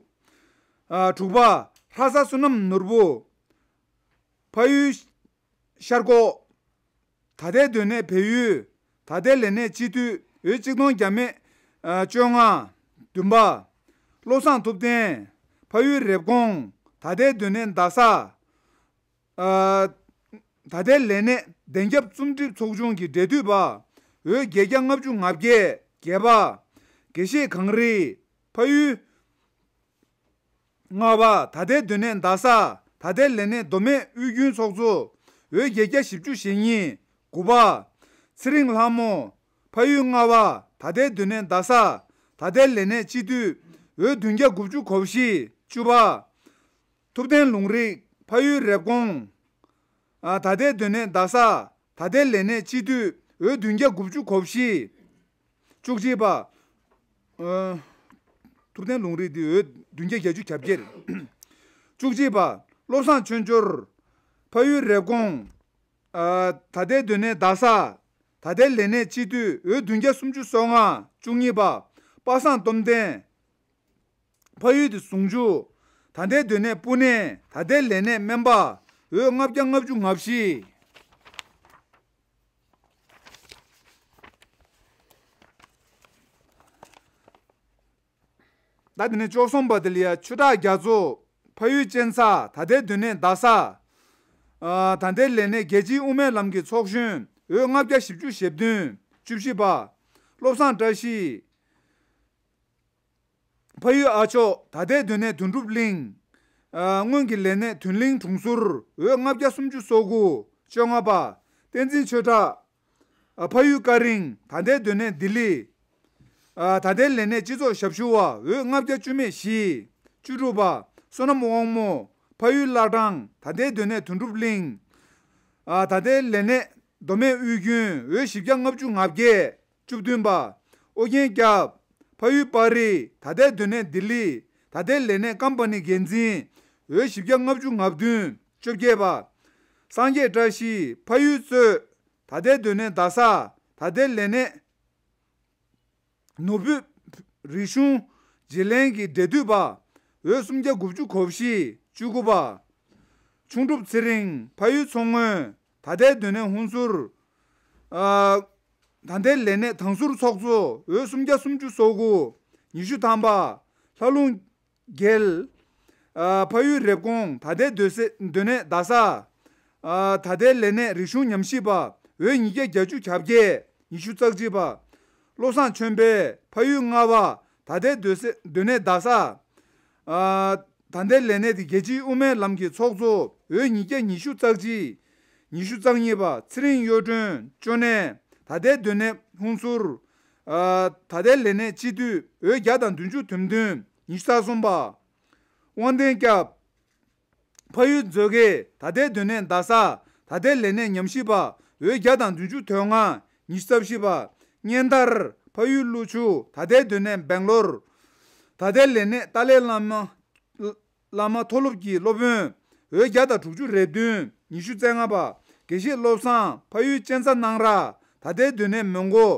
ཨ། དྲུག་པ། ལྷ་ས་བསོད་ནམས་ནོར་བུ། ཕ་ཡུལ་ཤར་ཁོག་ད་ལྟའི་སྡོད་གནས་བལ་ཡུལ། ད་ལྟའི་ལས་གནས་སྤྱི་འཐུས། འོས་གཅིག་སྟོང་བརྒྱ་མེད་བཅོ་ལྔ། བདུན་པ། བློ་བཟང་ཐུབ་བསྟན། ཕ་ཡུལ་རེབ་གོང་། ད་ལྟའི་སྡོད་གནས་རྡ་ས། ཨ། ད་ལྟའི་ལས་གནས་བདེན་ཁྱབ་རྩོམ་སྒྲིག་ཚོགས་ཆུང་གི་འབྲེལ་མཐུད་པ། འོས་བརྒྱད་བརྒྱ་ལྔ་བཅུ་ང་བརྒྱད། བརྒྱད་པ། དགེ་བཤེས་གངས་རི། ཕ་ཡུལ། ལྔ་པ། ད་ལྟའི་སྡོད་གནས་རྡ་ས། ད་ལྟའི་ལས་གནས་མདོ་སྨད་དབུས་རྒྱུན་ཚོགས་གཙོ། འོས་བརྒྱད་བརྒྱ་བཞི་བཅུ་ཞེ་གཉིས། དགུ་པ། ཚེ་རིང་ལྷ་མོ། ཕ་ཡུལ་རྔ་བ། ད་ལྟའི་སྡོད་གནས་རྡ་ས། ད་ལྟའི་ལས་གནས་སྤྱི་འཐུས། འོས་བདུན་བརྒྱ་དགུ་བཅུ་གོ་བཞི། བཅུ་པ། ཐུབ་བསྟན་ལུང་རིགས། ཕ་ཡུལ་རེབ་གོང་། ཨ། ད་ལྟའི་སྡོད་གནས་རྡ་ས། ད་ལྟའི་ལས་གནས་སྤྱི་འཐུས། འོས་བདུན་བརྒྱ་དགུ་བཅུ་གོ་བཞི། བཅུ་གཅིག་པ། ཨ། ཐུབ་བསྟན་ལུང་རིགས་འདི་འོས་བདུན་བརྒྱ་བརྒྱད་ཅུ་གྱ་བརྒྱད། བཅུ་གཅིག་པ། བློ་བཟང་ཆོས་འབྱོར། ཕ་ཡུལ་རེབ་གོང་། ཨ། ད་ལྟའི་སྡོད་གནས་རྡ་ས། ད་ལྟའི་ལས་གནས་སྤྱི་འཐུས། འོས་བདུན་བརྒྱ་སུམ་ཅུ་སོ་ལྔ། བཅུ་གཉིས་པ། པ་སངས་སྟོབས་ལྡན། ཕ་ཡུལ་དེ་ཟུང་ཆུ། ད་ལྟའི་སྡོད་གནས་སྤུ་ནེ། ད་ལྟའི་ལས་གནས་སྨན་པ། འོས་ལྔ་བརྒྱ་ལྔ་བཅུ་ང་བཞི། ད་དེ་ནས་བཅུ་གསུམ་པ་དེ་ལ་ཡ་ཆོས་གྲགས་རྒྱ་མཚོ། ཕ་ཡུལ་གཅན་ཚ། ད་ལྟའི་སྡོད་གནས་རྡ་ས། ཨ། ད་ལྟའི་ལས་གནས་རྒྱལ་སྤྱིའི་དབུ་མའི་ལམ་གྱི་ཚོགས་གཞོན། འོས་ལྔ་བརྒྱ་བཞི་བཅུ་ཞེ་བདུན། བཅུ་བཞི་པ། བློ་བཟང་བཀྲ་ཤིས། ཕ་ཡུལ་ཨ་མཆོག་ད་ལྟའི་སྡོད་གནས་དོན་གྲུབ་གླིང་། ཨ། སྔོན་གྱི་ལས་གནས་དོན་གླིང་དྲུང་ཟུར། འོས་ལྔ་བརྒྱ་སུམ་ཅུ་སོ་དགུ། བཅོ་ལྔ་པ། བསྟན་འཛིན་ཆོས་གྲགས། ཨ། ཕ་ཡུལ་ཀ་རིང་། ད་ལྟའི་སྡོད་གནས་ལྡི་ལི། ཨ། ད་ལྟའི་ལས་གནས་སྤྱི་ཚོགས་ཞབས་ཞུ་བ། འོས་ལྔ་བརྒྱ་བཅུ་མེད་བཞི། བཅུ་དྲུག་པ། བསོད་ནམས་དབང་མོ། ཕ་ཡུལ་བླ་བྲང་། ད་ལྟའི་སྡོད་གནས་དོན་གྲུབ་གླིང་། ཨ། ད་ལྟའི་ལས་གནས་མདོ་སྨད་དབུས་རྒྱུན། འོས་བཞི་བརྒྱ་ལྔ་བཅུ་ང་བརྒྱད། བཅུ་བདུན་པ། ཨོ་རྒྱན་སྐྱབས། ཕ་ཡུལ་པར་རི། ད་ལྟའི་སྡོད་གནས་ལྡི་ལི། ད་ལྟའི་ལས་གནས་ཀམ་པ་ནི་འགན་འཛིན། འོས་བཞི་བརྒྱ་ལྔ་བཅུ་ང་བདུན། བཅོ་བརྒྱད་པ། སངས་རྒྱས་བཀྲ་ཤིས། ཕ་ཡུལ་གཙོས། ད་ལྟའི་སྡོད་གནས་རྡ་ས། ད་ལྟའི་ལས་གནས་ནོར་བུ་རིག་གཞུང་བརྗེ་ལེན་གྱི་འབྲེལ་མཐུད་པ། འོས་སུམ་བརྒྱ་དགུ་བཅུ་གོ་བཞི། བཅུ་དགུ་པ། ཁྱུང་འབྲུག་ཚེ་རིང་། ཕ་ཡུལ་མཚོ་སྔོན། ད་ལྟའི་སྡོད་གནས་ཧུན་སུར། ཨ། ད་ལྟའི་ལས་གནས་དང་ཟུར་ཚོགས་གཙོ། འོས་སུམ་བརྒྱ་སུམ་ཅུ་སོ་དགུ། ཉི་ཤུ་ཐམ་པ། ལྷ་ལུང་རྒྱལ། ཨ། ཕ་ཡུལ་རེབ་གོང་། ད་ལྟའི་སྡོད་སའི་སྡོད་གནས་རྡ་ས། ཨ། ད་ལྟའི་ལས་གནས་རིག་གཞུང་ཉམས་ཞིབ་པ། འོས་ཉིས་བརྒྱ་བརྒྱད་ཅུ་གྱ་བརྒྱད། ཉི་ཤུ་རྩ་གཅིག་པ། བློ་བཟང་ཆོས་འཕེལ། ཕ་ཡུལ་རྔ་བ། ད་ལྟའི་སྡོད་སའི་སྡོད་གནས་རྡ་ས། ཨ། ད་ལྟའི་ལས་གནས་དེ་རྒྱལ་སྤྱིའི་དབུ་མའི་ལམ་གྱི་ཚོགས་གཙོ། འོས་ཉིས་བརྒྱ་ཉི་ཤུ་རྩ་གཅིག། ཉི་ཤུ་རྩ་གཉིས་པ། ཚེ་རིང་གཡུ་སྒྲོན། ཅོ་ནེ། ད་ལྟའི་སྡོད་གནས་ཧུན་སུར། ཨ། ད་ལྟའི་ལས་གནས་སྤྱི་འཐུས། འོས་བརྒྱ་དང་བདུན་ཅུ་དོན་བདུན། ཉི་ཤུ་རྩ་གསུམ་པ། དབང་ལྡན་སྐྱབས། ཕ་ཡུལ་མཛོད་དགེ། ད་ལྟའི་སྡོད་གནས་རྡ་ས། ད་ལྟའི་ལས་གནས་ཉམས་ཞིབ་པ། འོས་བརྒྱ་དང་བདུན་ཅུ་དོན་ལྔ། ཉི་ཤུ་རྩ་བཞི་པ། གཉན་དར། ཕ་ཡུལ་ཀླུ་ཆུ། ད་ལྟའི་སྡོད་གནས་སྦེང་ལོར། ད་ལྟའི་ལས་གནས་ཏཱ་ལའི་བླ་མ། བླ་མ་མཐོ་སློབ་ཀྱི་སློབ་དཔོན། འོད་བརྒྱ་དང་དྲུག་ཅུ་རེ་བདུན། ཉི་ཤུ་རྩ་ལྔ་པ། དགེ་བཤེས་བློ་བཟང་ཕ་ཡུལ་གཅན་ཚ་སྣང་ར། ད་ལྟའི་སྡོད་གནས་མོན་གྷོ།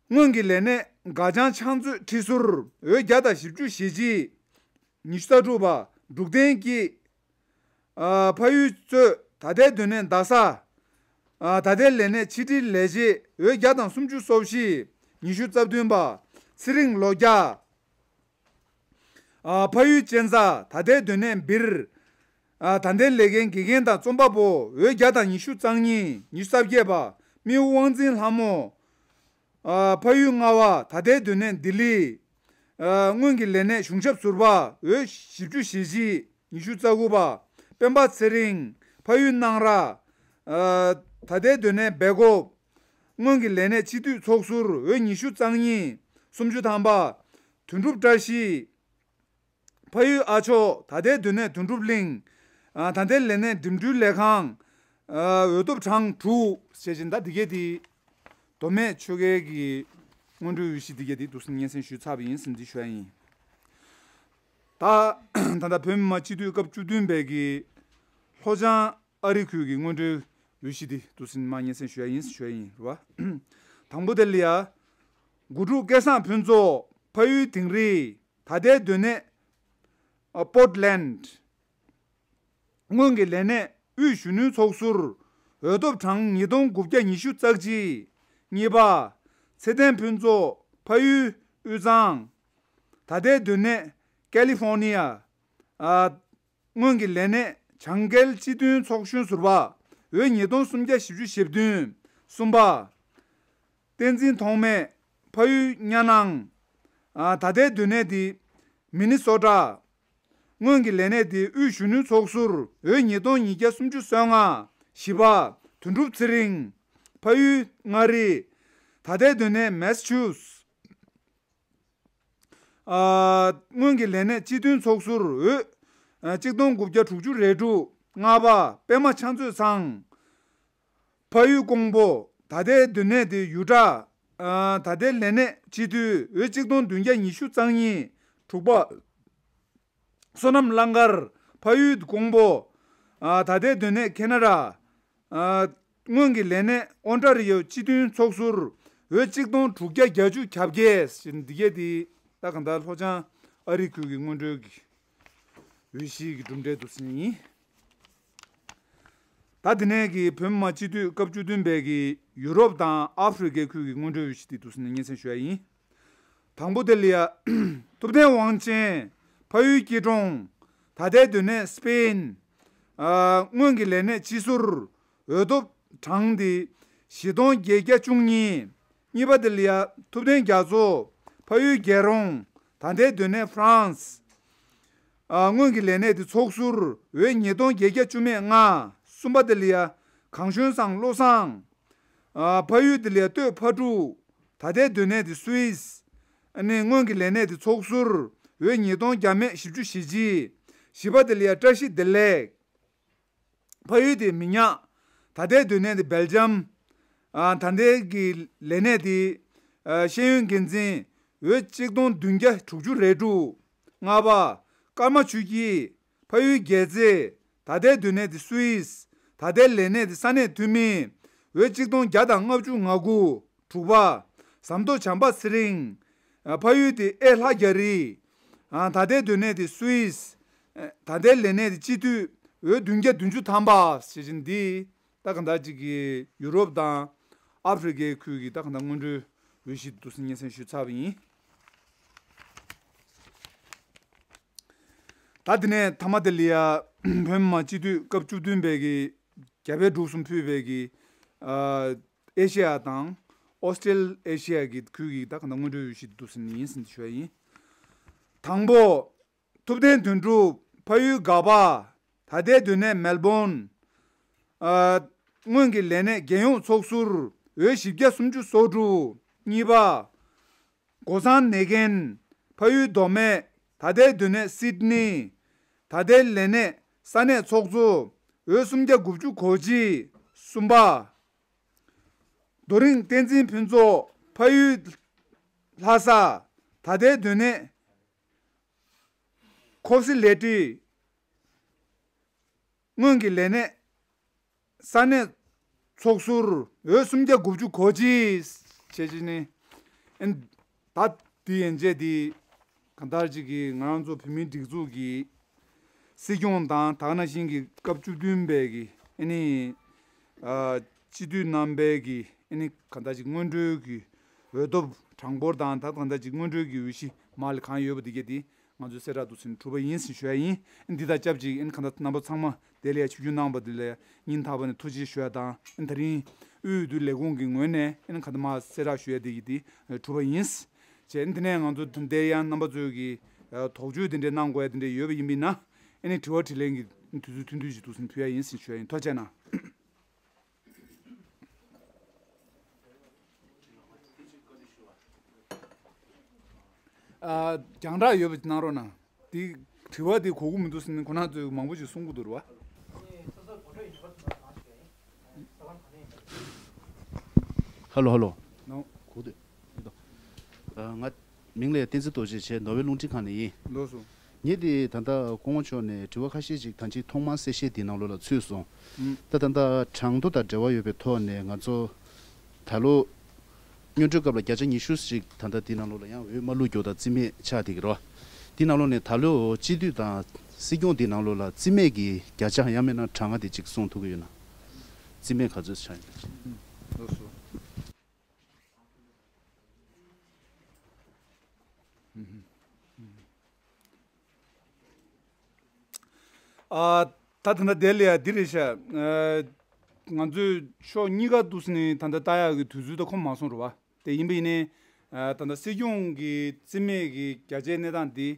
སྔོན་གྱི་ལས་གནས་སྒ་བྱང་ཕྱག་མཛོད་ཁྲི་ཟུར། འོད་བརྒྱ་དང་བཞི་བཅུ་ཞེ་གཅིག། ཉི་ཤུ་རྩ་དྲུག་པ། འབྲུག་བསྟན་སྐྱིད། ཨ། ཕ་ཡུལ་གཙོས་ད་ལྟའི་སྡོད་གནས་རྡ་ས། ཨ། ད་ལྟའི་ལས་གནས་ཕྱི་དྲིལ་ལས་བྱེད། འོད་བརྒྱ་དང་སུམ་ཅུ་སོ་བཞི། ཉི་ཤུ་རྩ་བདུན་པ། ཚེ་རིང་ལོ་བརྒྱ། ཨ། ཕ་ཡུལ་གཅན་ཚ། ད་ལྟའི་སྡོད་གནས་སྦིར། ཨ། ད་ལྟའི་ལས་འགན་དགེ་རྒན་དང་རྩོམ་པ་པོ། འོད་བརྒྱ་དང་ཉི་ཤུ་རྩ་གཉིས། ཉི་ཤུ་རྩ་བརྒྱད་པ། རྨེའུ་དབང་འཛིན་ལྷ་མོ། ཨ། ཕ་ཡུལ་རྔ་བ། ད་ལྟའི་སྡོད་གནས་ལྡི་ལི། ཨ། སྔོན་གྱི་ལས་གནས་གཞུང་ཞབས་ཟུར་པ། འོད་བཞི་བཅུ་ཞེ་བཞི། ཉི་ཤུ་རྩ་དགུ་པ། སྤེན་པ་ཚེ་རིང་། ཕ་ཡུལ་སྣང་ར། ཨ། ད་ལྟའི་སྡོད་གནས་སྦེལ་ཀོབ། སྔོན་གྱི་ལས་གནས་སྤྱི་འཐུས་ཚོགས་ཟུར། འོད་ཉི་ཤུ་རྩ་གཉིས། སུམ་ཅུ་ཐམ་པ། དོན་གྲུབ་བཀྲ་ཤིས། ཕ་ཡུལ་ཨ་མཆོག། ད་ལྟའི་སྡོད་གནས་དོན་གྲུབ་གླིང་། ཨ། ད་ལྟའི་ལས་གནས་འགྲིམ་འགྲུལ་ལས་ཁང་། ཨ། འོས་ཐོབ་གྲངས་དྲུག་ཞེས་བཞིན། ད་འདི་གས་དེ། མདོ་སྨད་ཆོལ་ཁའི་གི་སྔོན་འགྲོའི་འོས་གཞི་འདི་གས་དེ་འདུག་སེ་སྙན་སེང་ཞུས་ཚར་བ་ཡིན་ཟེར་འདི་ཞུ་ཡ་ཡིན། ད་ད་ལྟ་བོད་མི་མང་སྤྱི་འཐུས་སྐབས་བཅུ་བདུན་པའི་གི་ལྷོ་བྱང་ཨ་རི་ཁུལ་གྱི་སྔོན་འགྲོའི་འོས་གཞི་འདི་འདུག་སེ་མར་སྙན་སེང་ཞུ་ཡ་ཡིན་ཞུ་ཡ་ཡིན་རེད་བ། དང་པོ་དེ་ལ་ཡ། དགུ་ཕྲུག་སྐལ་བཟང་ཕུན་ཚོགས། ཕ་ཡུལ་དིང་རི། ད་ལྟའི་སྡོད་གནས། ཨ། པོར་ཊི་ལེན་ཌི། སྔོན་གྱི་ལས་གནས་དབུས་གཞོན་ནུའི་ཚོགས་ཟུར། འོས་ཐོབ་གྲངས་ཉིས་སྟོང་དགུ་བརྒྱ་ཉི་ཤུ་རྩ་གཅིག། གཉིས་པ། ཚེ་བརྟན་ཕུན་ཚོགས། ཕ་ཡུལ་དབུས་གཙང་། ད་ལྟའི་སྡོད་གནས་ཀ་ལི་ཧྥོར་ནི་ཡ། ཨ། སྔོན་གྱི་ལས་གནས་བྱང་གལ་སྤྱི་མཐུན་ཚོགས་གཞོན་ཟུར་པ། འོས་ཉིས་སྟོང་སུམ་བརྒྱ་བཞི་བཅུ་ཞེ་བདུན། གསུམ་པ། བསྟན་འཛིན་ཐོགས་མེད། ཕ་ཡུལ་གཉའ་ནང་། ཨ། ད་ལྟའི་སྡོད་གནས་དེ་མི་ནི་སོ་ཊ། སྔོན་གྱི་ལས་གནས་དེ་དབུས་གཞོན་ནུའི་ཚོགས་ཟུར། འོས་ཉིས་སྟོང་ཉིས་བརྒྱ་སུམ་ཅུ་སོ་ལྔ། བཞི་པ། དོན་གྲུབ་ཚེ་རིང་། ཕ་ཡུལ་མངའ་རིས། ད་ལྟའི་སྡོད་གནས་མེ་སི་ཆུ་སི། ཨ། སྔོན་གྱི་ལས་གནས་སྤྱི་མཐུན་ཚོགས་ཟུར། འོས། ཨ། གཅིག་སྟོང་དགུ་བརྒྱ་དྲུག་ཅུ་རེ་དྲུག། ལྔ་པ། པད་མ་ཕྱག་མཛོད་ཚང་། ཕ་ཡུལ་ཀོང་པོ། ད་ལྟའི་སྡོད་གནས་དེ་ཡུ་ཊ། ཨ། ད་ལྟའི་ལས་གནས་སྤྱི་འཐུས། འོས་གཅིག་སྟོང་བདུན་བརྒྱ་ཉི་ཤུ་རྩ་གཉིས། དྲུག་པ། བསོད་ནམས་གླང་དཀར། ཕ་ཡུལ་ཀོང་པོ། ཨ། ད་ལྟའི་སྡོད་གནས་ཁེ་ན་ཌ། ཨ། སྔོན་གྱི་ལས་གནས་ཨོན་ཊ་རི་ཡོ་སྤྱི་མཐུན་ཚོགས་ཟུར། འོས་གཅིག་སྟོང་དྲུག་བརྒྱ་བརྒྱད་ཅུ་གྱ་བརྒྱད་ཟེར་འདི་གས་དེ། ད་གང་ལྟར་ལྷོ་བྱང་ཨ་རི་ཁུལ་གྱི་སྔོན་འགྲོའི་གི་འོས་གཞི་གི་གྲུབ་འབྲས་འདུག་སེ་ཡིན། ད་དེ་ནས་ཀྱི་བོད་མི་མང་སྤྱི་འཐུས་སྐབས་བཅུ་བདུན་པའི་གི་ཡུ་རོབ་དང་ཨ་ཧྥེ་རི་ཁའི་ཁུལ་གྱི་སྔོན་འགྲོའི་འོས་གཞི་དེ་འདུག་སེ་ནས་སྙན་སེང་ཞུ་ཡ་ཡིན། དང་པོ་དེ་ལ་ཡ། ཐུབ་བསྟན་དབང་ཆེན། ཕ་ཡུལ་སྐྱིད་གྲོང་། ད་ལྟའི་སྡོད་གནས་སི་པེན། ཨ། སྔོན་གྱི་ལས་གནས་སྤྱི་ཟུར། འོས་ཐོབ་གྲངས་དེ་བཞི་སྟོང་བརྒྱད་བརྒྱ་བཅུ་གཉིས། གཉིས་པ་དེ་ལ་ཡ། ཐུབ་བསྟན་རྒྱ་མཚོ། ཕ་ཡུལ་རྒྱལ་རོང་། ད་ལྟའི་སྡོད་གནས་ཧྥ་རན་སི། ཨ། སྔོན་གྱི་ལས་གནས་དེ་ཚོགས་ཟུར། འོས་ཉིས་སྟོང་བརྒྱད་བརྒྱ་བཅུ་མེད་ལྔ། གསུམ་པ་དེ་ལ་ཡ། གངས་ཞོན་བཟང་བློ་བཟང་། ཨ། ཕ་ཡུལ་དེ་ལ་ཡ་སྟོད་ཕ་ཕྲུག། ད་ལྟའི་སྡོད་གནས་དེ་སུད་སི། ཨ་ནི་སྔོན་གྱི་ལས་གནས་དེ་ཚོགས་ཟུར། འོས་ཉིས་སྟོང་བརྒྱ་མེད་བཞི་བཅུ་ཞེ་གཅིག། བཞི་པ་དེ་ལ་ཡ་བཀྲ་ཤིས་བདེ་ལེགས། ཕ་ཡུལ་དེ་མི་ཉག། ད་ལྟའི་སྡོད་གནས་དེ་སྦེལ་ཇམ། ཨ། ད་ལྟའི་གི་ལས་གནས་དེ། ཨ། ཤེས་ཡོན་འགན་འཛིན། འོས་གཅིག་སྟོང་བདུན་བརྒྱ་དྲུག་ཅུ་རེ་དྲུག། ལྔ་པ། ཀརྨ་ཆོས་སྐྱིད། ཕ་ཡུལ་རྒྱལ་རྩེ། ད་ལྟའི་སྡོད་གནས་དེ་སུད་སི། ད་ལྟའི་ལས་གནས་དེ་ས་གནས་འཐུས་མི། འོས་གཅིག་སྟོང་བརྒྱ་དང་ལྔ་བཅུ་ང་དགུ། དྲུག་པ། ཟམ་གདོང་བྱམས་པ་ཚེ་རིང་། ཨ། ཕ་ཡུལ་དེ་ཨེ་ལྷ་རྒྱ་རི། ཨ། ད་ལྟའི་སྡོད་གནས་དེ་སུད་སི། ཨ། ད་ལྟའི་ལས་གནས་དེ་སྤྱི་འཐུས། འོས་བདུན་བརྒྱ་བདུན་ཅུ་ཐམ་པ་ཞེས་བཞིན་འདི། ད་ག་འདྲ་ཅིག་གི་ཡུ་རོབ་དང་ཨ་ཧྥེ་རི་ཁའི་ཁུལ་གྱི་ད་ག་འདྲ་སྔོན་འགྲོའི་འོས་གཞི་འདུག་སེ་སྙན་སེང་ཞུས་ཚར་བ་ཡིན། ད་དེ་ནས་མཐའ་མ་དེ་ལ་ཡ། བོད་མི་མང་སྤྱི་འཐུས་སྐབས་བཅུ་བདུན་པའི་གི་རྒྱ་བལ་འབྲུག་གསུམ་ཕུད་པའི་གི། ཨ། ཨེ་ཤེ་ཡ་དང་། ཨོ་སི་ཊེལ་ཨེ་ཤེ་ཡ་གི་ཁུལ་གྱི་ད་ག་འདྲ་སྔོན་འགྲོའི་འོས་གཞི་འདུག་སེ་ནི་ཡིན་ཟེར་ཞུ་བ་ཡིན། དང་པོ། ཐུབ་བསྟན་དོན་གྲུབ། ཕ་ཡུལ་དགའ་པ། ད་ལྟའི་སྡོད་གནས་མེལ་བོན། ཨ། སྔོན་གྱི་ལས་གནས་རྒྱལ་ཡོངས་ཚོགས་ཟུར། འོས་བཞི་བརྒྱ་སུམ་ཅུ་སོ་དྲུག། གཉིས་པ། གོ་ཚང་ནེ་གན། ཕ་ཡུལ་མདོ་སྨད། ད་ལྟའི་སྡོད་གནས་སིད་ནི། ད་ལྟའི་ལས་གནས་ས་གནས་ཚོགས་གཙོ། འོས་སུམ་བརྒྱ་དགུ་བཅུ་གོ་གཅིག། གསུམ་པ། རྡོ་རིང་བསྟན་འཛིན་ཕུན་ཚོགས། ཕ་ཡུལ་ལྷ་ས། ད་ལྟའི་སྡོད་གནས་ཁོབ་སི་ལེ་ཏི། སྔོན་གྱི་ལས་གནས། ས་གནས་ཚོགས་ཟུར་འོས་སུམ་བརྒྱ་དགུ་བཅུ་གོ་གཅིག་བྱས་ཀྱི་ནི། ཨན། ད་དེ་ཡན་ཆད་དེ་གང་ལྟར་ཅིག་གི་ང་རང་ཚོ་བོད་མིའི་སྒྲིག་འཛུགས་ཀྱི་སྲིད་སྐྱོང་དང་ད་ག་ནང་བཞིན་གྱི་སྐབས་བཅུ་བདུན་པའི་གི་ཨ་ནི་ཨ་སྤྱི་འཐུས་རྣམ་པའི་གི་ཨ་ནི་གང་ལྟར་ཅིག་སྔོན་འགྲོའི་གི་འོས་ཐོབ་གྲངས་འབོར་དང་ད་གང་ལྟར་ཅིག་སྔོན་འགྲོའི་གི་འོས་གཞི་མར་ལ་གང་ཡོད་པ་དེ་གས་དེ། ང་ཚོས་གསལ་བསྒྲགས་འདུག་ཟེར་ནས་གྲུབ་པ་ཡིན་ཟེར་ཞུ་ཡ་ཡིན། འདི་དང་ཆབས་ཅིག་ཨན་གང་ལྟར་རྣམ་པ་ཚང་མ་དེ་ལ་ཡ་ཆིབས་བསྒྱུར་གནང་བ་དེ་ལ་ཡ་སྙིང་ཐག་པ་ནས་ཐུགས་རྗེ་ཆེ་ཞུ་ཡ་དང་ཨན་དེ་རིང་དབུས་འོས་བསྡུ་ལས་ཁུངས་ཀྱི་ངོས་ནས་ཨན་གང་ལྟར་མར་གསལ་བསྒྲགས་ཞུ་ཡ་དེ་ཡིན་དེ་གྲུབ་པ་ཡིན། བྱས་ཨན་དེ་ནས་ང་ཚོ་དེ་ཡང་རྣམ་པ་ཚོས་ཀྱི་དོགས་གཅོད་དེ་འདྲས་གནང་དགོས་ཡ་དེ་འདྲས་ཡོད་པ་ཡིན་པས་ན་ཨན་དྲི་བ་དྲིས་ལན་གྱི་དུས་ཚོད་ཐུང་ཐུང་ཞིག་འདུག་ཟེར་ནས་ཕུལ་ཡ་ཡིན་ཟེར་ཞུ་ཡ་ཡིན། ཐུགས་རྗེ་གནང་། ཨ། རྒྱང་བསྒྲགས་ཡོད་པ་གནང་རོགས་གནང་། དེ་དྲི་བ་དེ་གོ་གི་མི་འདུག་ཟེར་ནས་ཁོ་རང་ཚོས་མང་པོ་ཞིག་གསུང་གི་འདུག་རེད་བ། ཧ་ལོ་ཧ་ལོ། ནོ། གོ་འདུག་ཨ། ང་མིང་ལ་བསྟན་འཛིན་རྡོ་རྗེ་བྱས། ནོར་ཝེ་རླུང་འཕྲིན་ཁང་ནས་ཡིན། ལགས་སོ། ངས་དེ་ད་ལྟ་སྐུ་ངོ་མཆོག་ནས་དྲི་བ་ཁ་ཤས་ཅིག་ད་ཅིག་ཐོག་མར་གསལ་བཤད་དེའི་ནང་ལོགས་ལ་ཚུད་སོང་། ཨུམ། ད་ད་ལྟ་གྲངས་ཐོ་དང་འབྲེལ་བ་ཡོད་པའི་ཐོག་ནས་ང་ཚོ་ད་ལོ་སྔོན་འགྲོའི་སྐབས་ལ་བརྒྱ་ཆ་ཉི་ཤུ་ཞིག་ད་ལྟ་དེའི་ནང་ལོགས་ལ་ཡང་འོས་མ་བླུགས་རྒྱུ་དང་རྩིས་མེད་ཆགས་བསྡད་ཀྱི་རེད་བ། དེའི་ནང་ལོགས་ནས་ད་ལོ་སྤྱི་འཐུས་དང་སྲིད་སྐྱོང་དེའི་ནང་ལོགས་ལ་རྩིས་མེད་ཀྱི་བརྒྱ་ཆ་ཡང་མིན་ན་གྲངས་ཀ་དེ་ཅིག་གསུང་ཐུབ་ཀྱི་ཡོད་ན། རྩིས་མེད་ག་ཚོད་ཆགས་ཡོད་ན། ལགས་སོ། ཨ། ད་ད་ལྟ་དེ་ལ་ཡ་འདི་རེད་ཤག་ཨ། ང་ཚོས་ཕྱོགས་གཉིས་ཀ་འདུག་ཟེར་ནས་ད་ལྟ་ལྟ་ཡག་གི་དུས་ཚོད་ད་ཁོམ་མ་སོང་རེད་བ། དེ་ཡིན་པ་ཡིན་ནའི་ཨ། ད་ལྟ་སྲིད་སྐྱོང་གི་རྩིས་མེད་ཀྱི་བརྒྱ་ཆའི་གནས་སྟངས་འདི་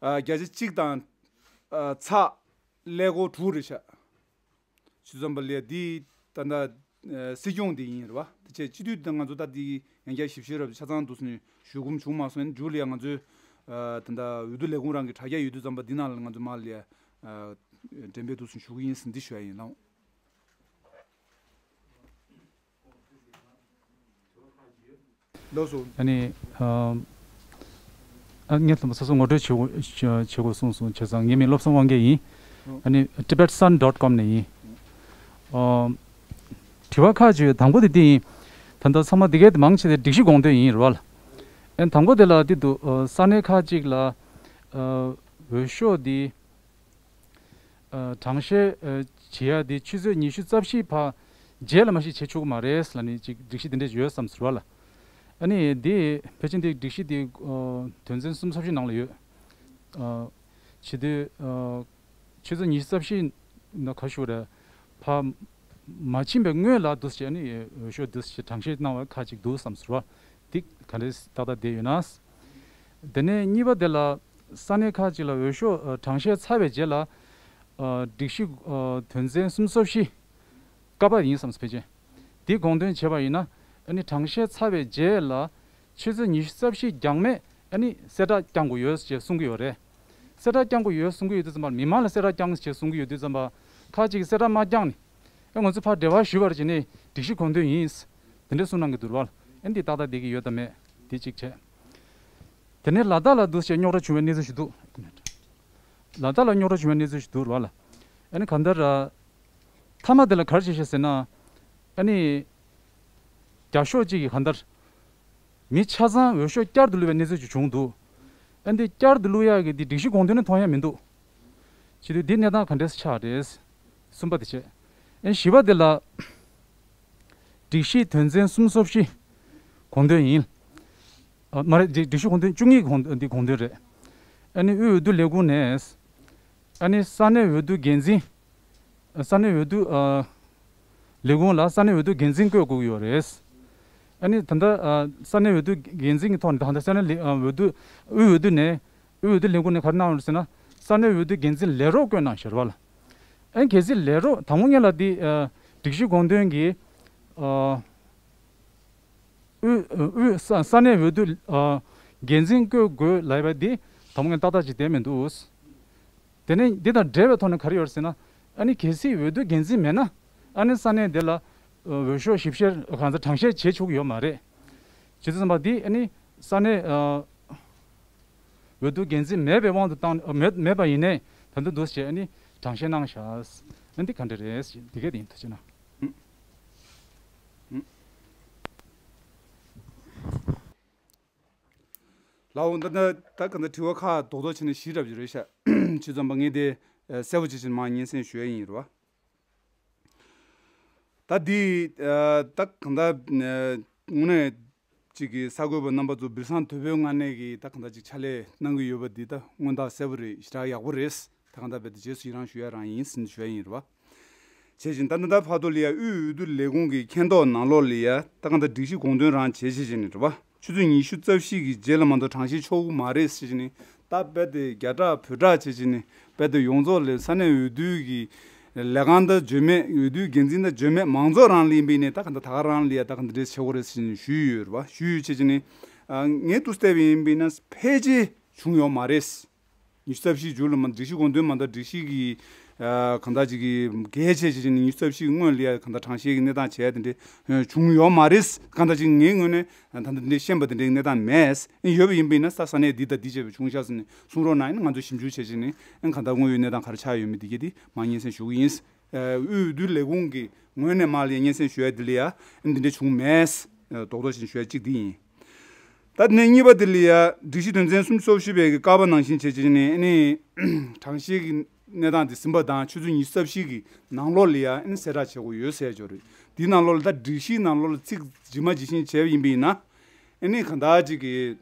ཨ། བརྒྱ་ཆ་གཅིག་དང་ཨ། ཚེག་ཀླད་ཀོར་དྲུག་རེད་ཤག་བྱས་ཙང་པ་ལས་འདི་ད་ལྟ་ཨ། སྲིད་སྐྱོང་འདི་ཡིན་རེད་བ། དེ་བྱས་སྤྱི་འཐུས་དང་ང་ཚོ་ད་འདི་ཡང་བསྐྱར་ཞིབ་བཤེར་རབ་ཆ་ཚང་འདུག་ཟེར་ནས་ཞུ་སྒོམ་བྱུང་མ་སོང་། ཡང་མཇུག་ལ་ཡང་ང་ཚོའི་ཨ། ད་ལྟ་འོས་བསྡུ་ལས་ཁུངས་རང་གི་དྲ་རྒྱ་ཡོད་དུས་ཙམ་པ་འདི་ནང་ལ་ང་ཚོ་མར་ལ་ཡ་ཨ། འགྲེམས་སྤེལ་འདུག་ཟེར་ཞུ་གི་ཡིན་ཟེར་འདི་ཞུ་ཡ་ཡིན་ལགས། ལགས་སོ། ཨ་ནི་ཨ། ཨ། ངས་ད་ལྟ་སོ་སོ་ངོ་སྤྲོད་བྱེད་དགོས་བྱེད་དགོས་གསུངས་སོང་། བྱས་ཙང་ངའི་མིང་བློ་བཟང་དབང་རྒྱལ་ཡིན། ཨ་ནི་ཊི་བེཊ་སན་ཌོཊ་ཀོམ་ནས་ཡིན། ཨ། དྲི་བ་ཁག་ཅིག་ཡོད། དང་པོ་དེ་འདི་ཡིན། ད་ལྟ་ཚང་མ་འདི་གའི་མང་ཆེ་དེ་སྒྲིག་གཞི་དགོངས་དོན་ཡིན་རེད་བ་ལ། ཨ། དང་པོ་དེ་ལ་འདི་འདུག་ཨ། ས་གནས་ཁག་ཅིག་ལ་ཨ། འོས་ཤོག་འདི་ཨ། གྲངས་བཤེར་ཨ། བྱེད་ཡ་དེ་ཆུ་ཚོད་ཉི་ཤུ་རྩ་བཞི་བར་རྗེས་ལ་མ་གཞི་བྱེད་ཆོག་གི་མ་རེད་ལབ་ནས་ཅིག་སྒྲིག་གཞི་དེ་འདྲ་ཡོད་བསམ་ཟེར་བ་ལ། ཨ་ནི་དེ་ཕལ་ཆེར་དེ་སྒྲིག་གཞི་དེ་ཨ། དོན་ཚན་སུམ་ཅུ་སོ་བཞི་ནང་ལ་ཡོད། ཨ། བྱེད་དུས་ཨ། ཆུ་ཚོད་ཉི་ཤུ་རྩ་བཞི་ན་ག་ཞུ་རེད། ཕར་མ་ཕྱིན་པའི་སྔོན་ལ་འདུག་སེ་བྱས་ནས་འོས་ཤོག་འདུག་སེ་བྱས་གྲངས་བཤེར་གནང་བ་ཁག་ཅིག་འདུག་བསམ་ཟེར་བ། དེ་ག་འདྲས་ཏག་ཏག་བསྡད་ཡོད་ན། དེ་ནས་གཉིས་པ་དེ་ལ་ས་གནས་ཁག་ཅིག་ལ་འོས་ཤོག་ཨ། གྲངས་བཤེར་ཚར་བའི་རྗེས་ལ་ཨ། སྒྲིག་གཞི་ཨ། དོན་ཚན་སུམ་ཅུ་སོ་བཞི་བཀག་པ་ཡིན་བསམ་སོང་། ཕལ་ཆེར་དེ་དགོངས་དོན་བྱས་པ་ཡིན་ན། ཨ་ནི་གྲངས་བཤེར་ཚར་བའི་རྗེས་ལ་ཆུ་ཚོད་ཉི་ཤུ་རྩ་བཞི་འགྱངས་མེད་ཨ་ནི་གསལ་བསྒྲགས་བསྐྱང་དགོས་ཡོད་ཅེས་གསུང་གི་ཡོད་རེད། གསལ་བསྒྲགས་བསྐྱང་དགོས་ཡོད་གསུང་གི་ཡོད་དུས་ཙམ་པ། མི་མང་ལ་གསལ་བསྒྲགས་བསྐྱང་ཅེས་གསུང་གི་ཡོད་དུས་ཙམ་པ། ཁག་ཅིག་གིས་གསལ་བསྒྲགས་མ་བསྐྱངས་ནས་ཨ། ང་ཚོ་ཕར་འབྲེལ་བ་ཞུས་པར་བྱས་ནས་སྒྲིག་གཞི་དགོངས་དོན་ཡིན། དེ་འདྲ་གསུང་གནང་གི་འདུག་བ། ཨ་ནི་འདི་ཏག་ཏག་བསྡད་ཀྱི་ཡོད་དམ་མེད་དེ་གཅིག་བྱས། དེ་ནས་ལ་དྭགས་ལ་འདུག་སེ་རྙོག་དྲ་བྱུང་བའི་གནས་ཚུལ་ཞིག་འདུག་ལ་དྭགས་ལ་རྙོག་དྲ་བྱུང་བའི་གནས་ཚུལ་ཞིག་འདུག་རེད་བ་ལ། ཨ་ནི་གང་ལྟར་མཐའ་མ་དེ་ལ་ག་རེ་བྱས་ཤག་ཟེར་ན། ཨ་ནི་རྒྱ་ཤོག་གཅིག་གིས་གང་ལྟར་མི་ཆ་ཚང་འོས་ཤོག་བསྐྱར་དུ་བླུགས་པའི་གནས་ཚུལ་ཅིག་བྱུང་འདུག་ཨ། འདི་བསྐྱར་དུ་བླུགས་ཡག་གི་འདི་སྒྲིག་གཞི་དགོངས་དོན་ནི་མཐོང་ཡ་མི་འདུག་བྱེད་དུས་འདི་གནས་སྟངས་ག་འདྲས་ཆགས་རེད། གསུམ་པ་དེ་བྱས། ཨ། བཞི་པ་དེ་ལ། སྒྲིག་གཞི་དོན་ཚན་སུམ་ཅུ་སོ་བཞི་དགོངས་དོན་ཡིན། ཨ། མ་རེད། སྒྲིག་སྒྲིག་གཞི་དགོངས་དོན་བཅུ་གཉིས་དགོངས་འདི་དགོངས་དོན་རེད། ཨ་ནི་དབུས་འོས་བསྡུ་ལས་ཁུངས་ནས། ཨ་ནི་ས་གནས་འོས་བསྡུ་འགན་འཛིན། ས་གནས་འོས་བསྡུ་ཨ། ལས་ཁུངས་ལ་ས་གནས་འོས་བསྡུ་འགན་འཛིན་བསྐོ་དགོས་ཀྱི་ཡོད་རེད། ཨ་ནི་ད་ལྟ་ཨ། ས་གནས་འོས་བསྡུ་འགན་འཛིན་གྱི་ཐོག་ནས་ད་ལྟ་ས་གནས་ལས་ཨ། འོས་བསྡུ་དབུས་འོས་བསྡུ་ནས། དབུས་འོས་བསྡུ་ལས་ཁུངས་ནས་ག་རེ་གནང་ཡོད་ཟེར་ན། ས་གནས་འོས་བསྡུ་འགན་འཛིན་ལས་རོགས་བསྐོས་གནང་ཞེས་པ་ལ། ཨ་ནི་གལ་སྲིད་ལས་རོགས་དང་པོ་ཉིད་ལ་འདི་ཨ། སྒྲིག་གཞི་དགོངས་དོན་གྱི་ཨ། དབུས་དབུས་ས་ས་གནས་འོས་བསྡུ་ཨ། འགན་འཛིན་བསྐོ་དགོས་ལབ་པ་འདི་དང་པོ་ངས་ཏག་ཏག་ཅིག་བསྡད་མི་འདུག་དེ་ནས་འདི་དང་འབྲེལ་བའི་ཐོག་ནས་ག་རེ་ཡོད་ཟེར་ན། ཨ་ནི་གལ་སྲིད་འོས་བསྡུ་འགན་འཛིན་མེད་ན། ཨ་ནི་ས་གནས་འདི་ལ་འོས་ཤོག་ཞིབ་བཤེར་གང་ཚ་གྲངས་བཤེར་བྱེད་ཆོག་གི་ཡོད་མ་རེད། བྱེད་དུས་ཙམ་པ་འདི་ཨ་ནི་ས་གནས་ཨ། འོས་བསྡུ་འགན་འཛིན་མེད་པའི་དབང་དུ་བཏང་མེད་མེད་པ་ཡིན་ནའི་ད་ལྟ་འདུག་བྱས་ཨ་ནི་ གྲངས་བཤེར་གནང་བཞག་ཨ་འདི་ག་འདྲ་རེད་ཟེར་འདི་གས་དེ་ཡིན་ཐུགས་རྗེ་གནང་། ལའོ་ད་ད་ད་ག་འདྲ་དྲི་བ་ཁག་རྡོག་རྡོག་བྱས་ནས་བཞི་རབ་ཅིག་རེད་ཤག་བྱས་ཙང་པ་ངས་དེ་གསལ་པོ་ཅིག་བྱས་ནས་མར་སྙན་སེང་ཞུ་ཡ་ཡིན་རེད་བ། ད་འདི་ད་གང་ལྟར་དངོས་གནས་ཅིག་གི་གསར་འགོད་པ་རྣམ་པ་ཚོ་སྦིར་སང་དོལ་པོའི་མངའ་གནས་ཀྱི་ད་གང་ལྟར་ཅིག་ཕྱག་ལས་གནང་གི་ཡོད་པ་འདི་ད་མངོན་རྟགས་གསལ་པོ་རེད། ཞེ་དྲག་ཡག་པོ་རེད། ད་གང་ལྟར་རྦད་དེ་རྗེས་སུ་ཡི་རང་ཞུ་ཡ་རང་ཡིན་ཟེར་ནས་ཞུ་ཡ་ཡིན་རེད་བ། བྱས་ཤིང་ད་ལྟ་ད་བར་དུ་ལ་ཡ་དབུས་འོས་བསྡུ་ལས་ཁུངས་ཀྱི་མཁྱེན་རྟོགས་ནང་ལོགས་ལ་ཡ་ད་གང་ལྟར་སྒྲིག་གཞི་དགོངས་དོན་རང་བྱས་བྱས་བྱས་ནས་རེད་བ། ཆུ་ཚོད་ཉི་ཤུ་རྩ་བཞི་གི་རྗེས་ལ་མ་གཏོགས་གྲངས་བཤེར་ཆོག་གི་མ་རེད་ཟེར་བྱས་ནས་ད་རྦད་དེ་རྒྱ་གྲགས་བོད་གྲགས་བྱས་བྱས་ནས་རྦད་དེ་ཡོངས་རྫོགས་ལ་ས་གནས་འོས་བསྡུ་གི་ལས་ཁང་ད་བརྗོད་མེད། འོས་བསྡུའི་འགན་འཛིན་ད་བརྗོད་མེད། མང་ཚོགས་རང་ལ་ཡིན་པ་ཡིན་ནའི་ད་ག་ད་ད་ག་རང་ལ་ཡ་ད་ག་འདི་འདྲས་བྱེད་དགོས་རེད་ཟེར་ནས་ཞུས་ཡོད་རེད་བ། ཞུས་ཡོད་བྱས་བྱས་ནས་ངས་དུས་བལྟས་པ་ཡིན་པ་ཡིན་ན་ཕལ་ཆེར་བྱུང་ཡོད་མ་རེད། ཉི་ཤུ་རྩ་བཞི་མཇུག་ལ་མ་སྒྲིག་གཞི་དགོངས་དོན་མ་གཏོགས་སྒྲིག་གཞི་གི་གང་ལྟར་ཅིག་གི་འགལ་བྱས་བྱས་བྱས་ནས་ཉི་ཤུ་རྩ་བཞི་གི་སྔོན་ལ་ཡ་གང་ལྟར་གྲངས་བཤེར་གྱི་གནས་སྟངས་བྱས་དེ་འདྲས་བྱུང་ཡོད་མ་རེད། གང་ལྟར་ཅིག་ངའི་ངོས་ནས་ད་ལྟ་འདི་འདྲས་ཤེས་པ་དེ་འདྲའི་གནས་སྟངས་མེད། ཡོད་པ་ཡིན་པ་ཡིན་ན་ས་ས་གནས་འདི་དང་འདི་བྱས་པའི་བྱུང་ཤག་ཟེར་ནས་གསུང་རོགས་གནང་། ཡིན་ན་ང་ཚོས་ཞིབ་འཇུག་བྱས་བྱས་ནས་གང་ལྟར་དངོས་ཡོད་གནས་སྟངས་ག་རེ་ཆགས་ཡོད་མེད་འདི་གས་དེ་མར་སྙན་སེང་ཞུ་གི་ཡིན། དབུས་འོས་བསྡུ་ལས་ཁུངས་ཀྱི་ངོས་ནས་མར་ལ་ཡ་སྙན་སེང་ཞུ་ཡ་འདི་ལ་ཡ་འདི་འདྲ་བྱུང་མེད། རྡོག་རྡོག་བྱས་ཞུ་ཡ་གཅིག་འདི་ཡིན། ད་ནས་གཉིས་པ་དེ་ལ་ཡ་སྒྲིག་གཞི་དོན་ཚན་སུམ་ཅུ་སོ་བཞི་པའི་གི་ཀ་པ་ནང་བཞིན་བྱས་བྱས་ནས་ཨ་ནི་གྲངས་བཤེར་གྱི་གནས་སྟངས་དེ་ཟིན་པ་དང་ཆུ་ཚོད་ཉི་ཤུ་རྩ་བཞི་གི་ནང་ལོགས་ལ་ཡ་ཨ་ནི་གསལ་བསྒྲགས་བྱེད་དགོས་ཡོད་ཟེར་ཡ་ཅིག་རེད། དེའི་ནང་ལོགས་ལ་ད་སྒྲིག་གཞིའི་ནང་ལོགས་ལ་ཚིག་ཇི་མ་ཇི་བཞིན་བྱས་པ་ཡིན་པ་ཡིན་ན་ཨ་ནི་གང་ལྟར་ཅིག་གི་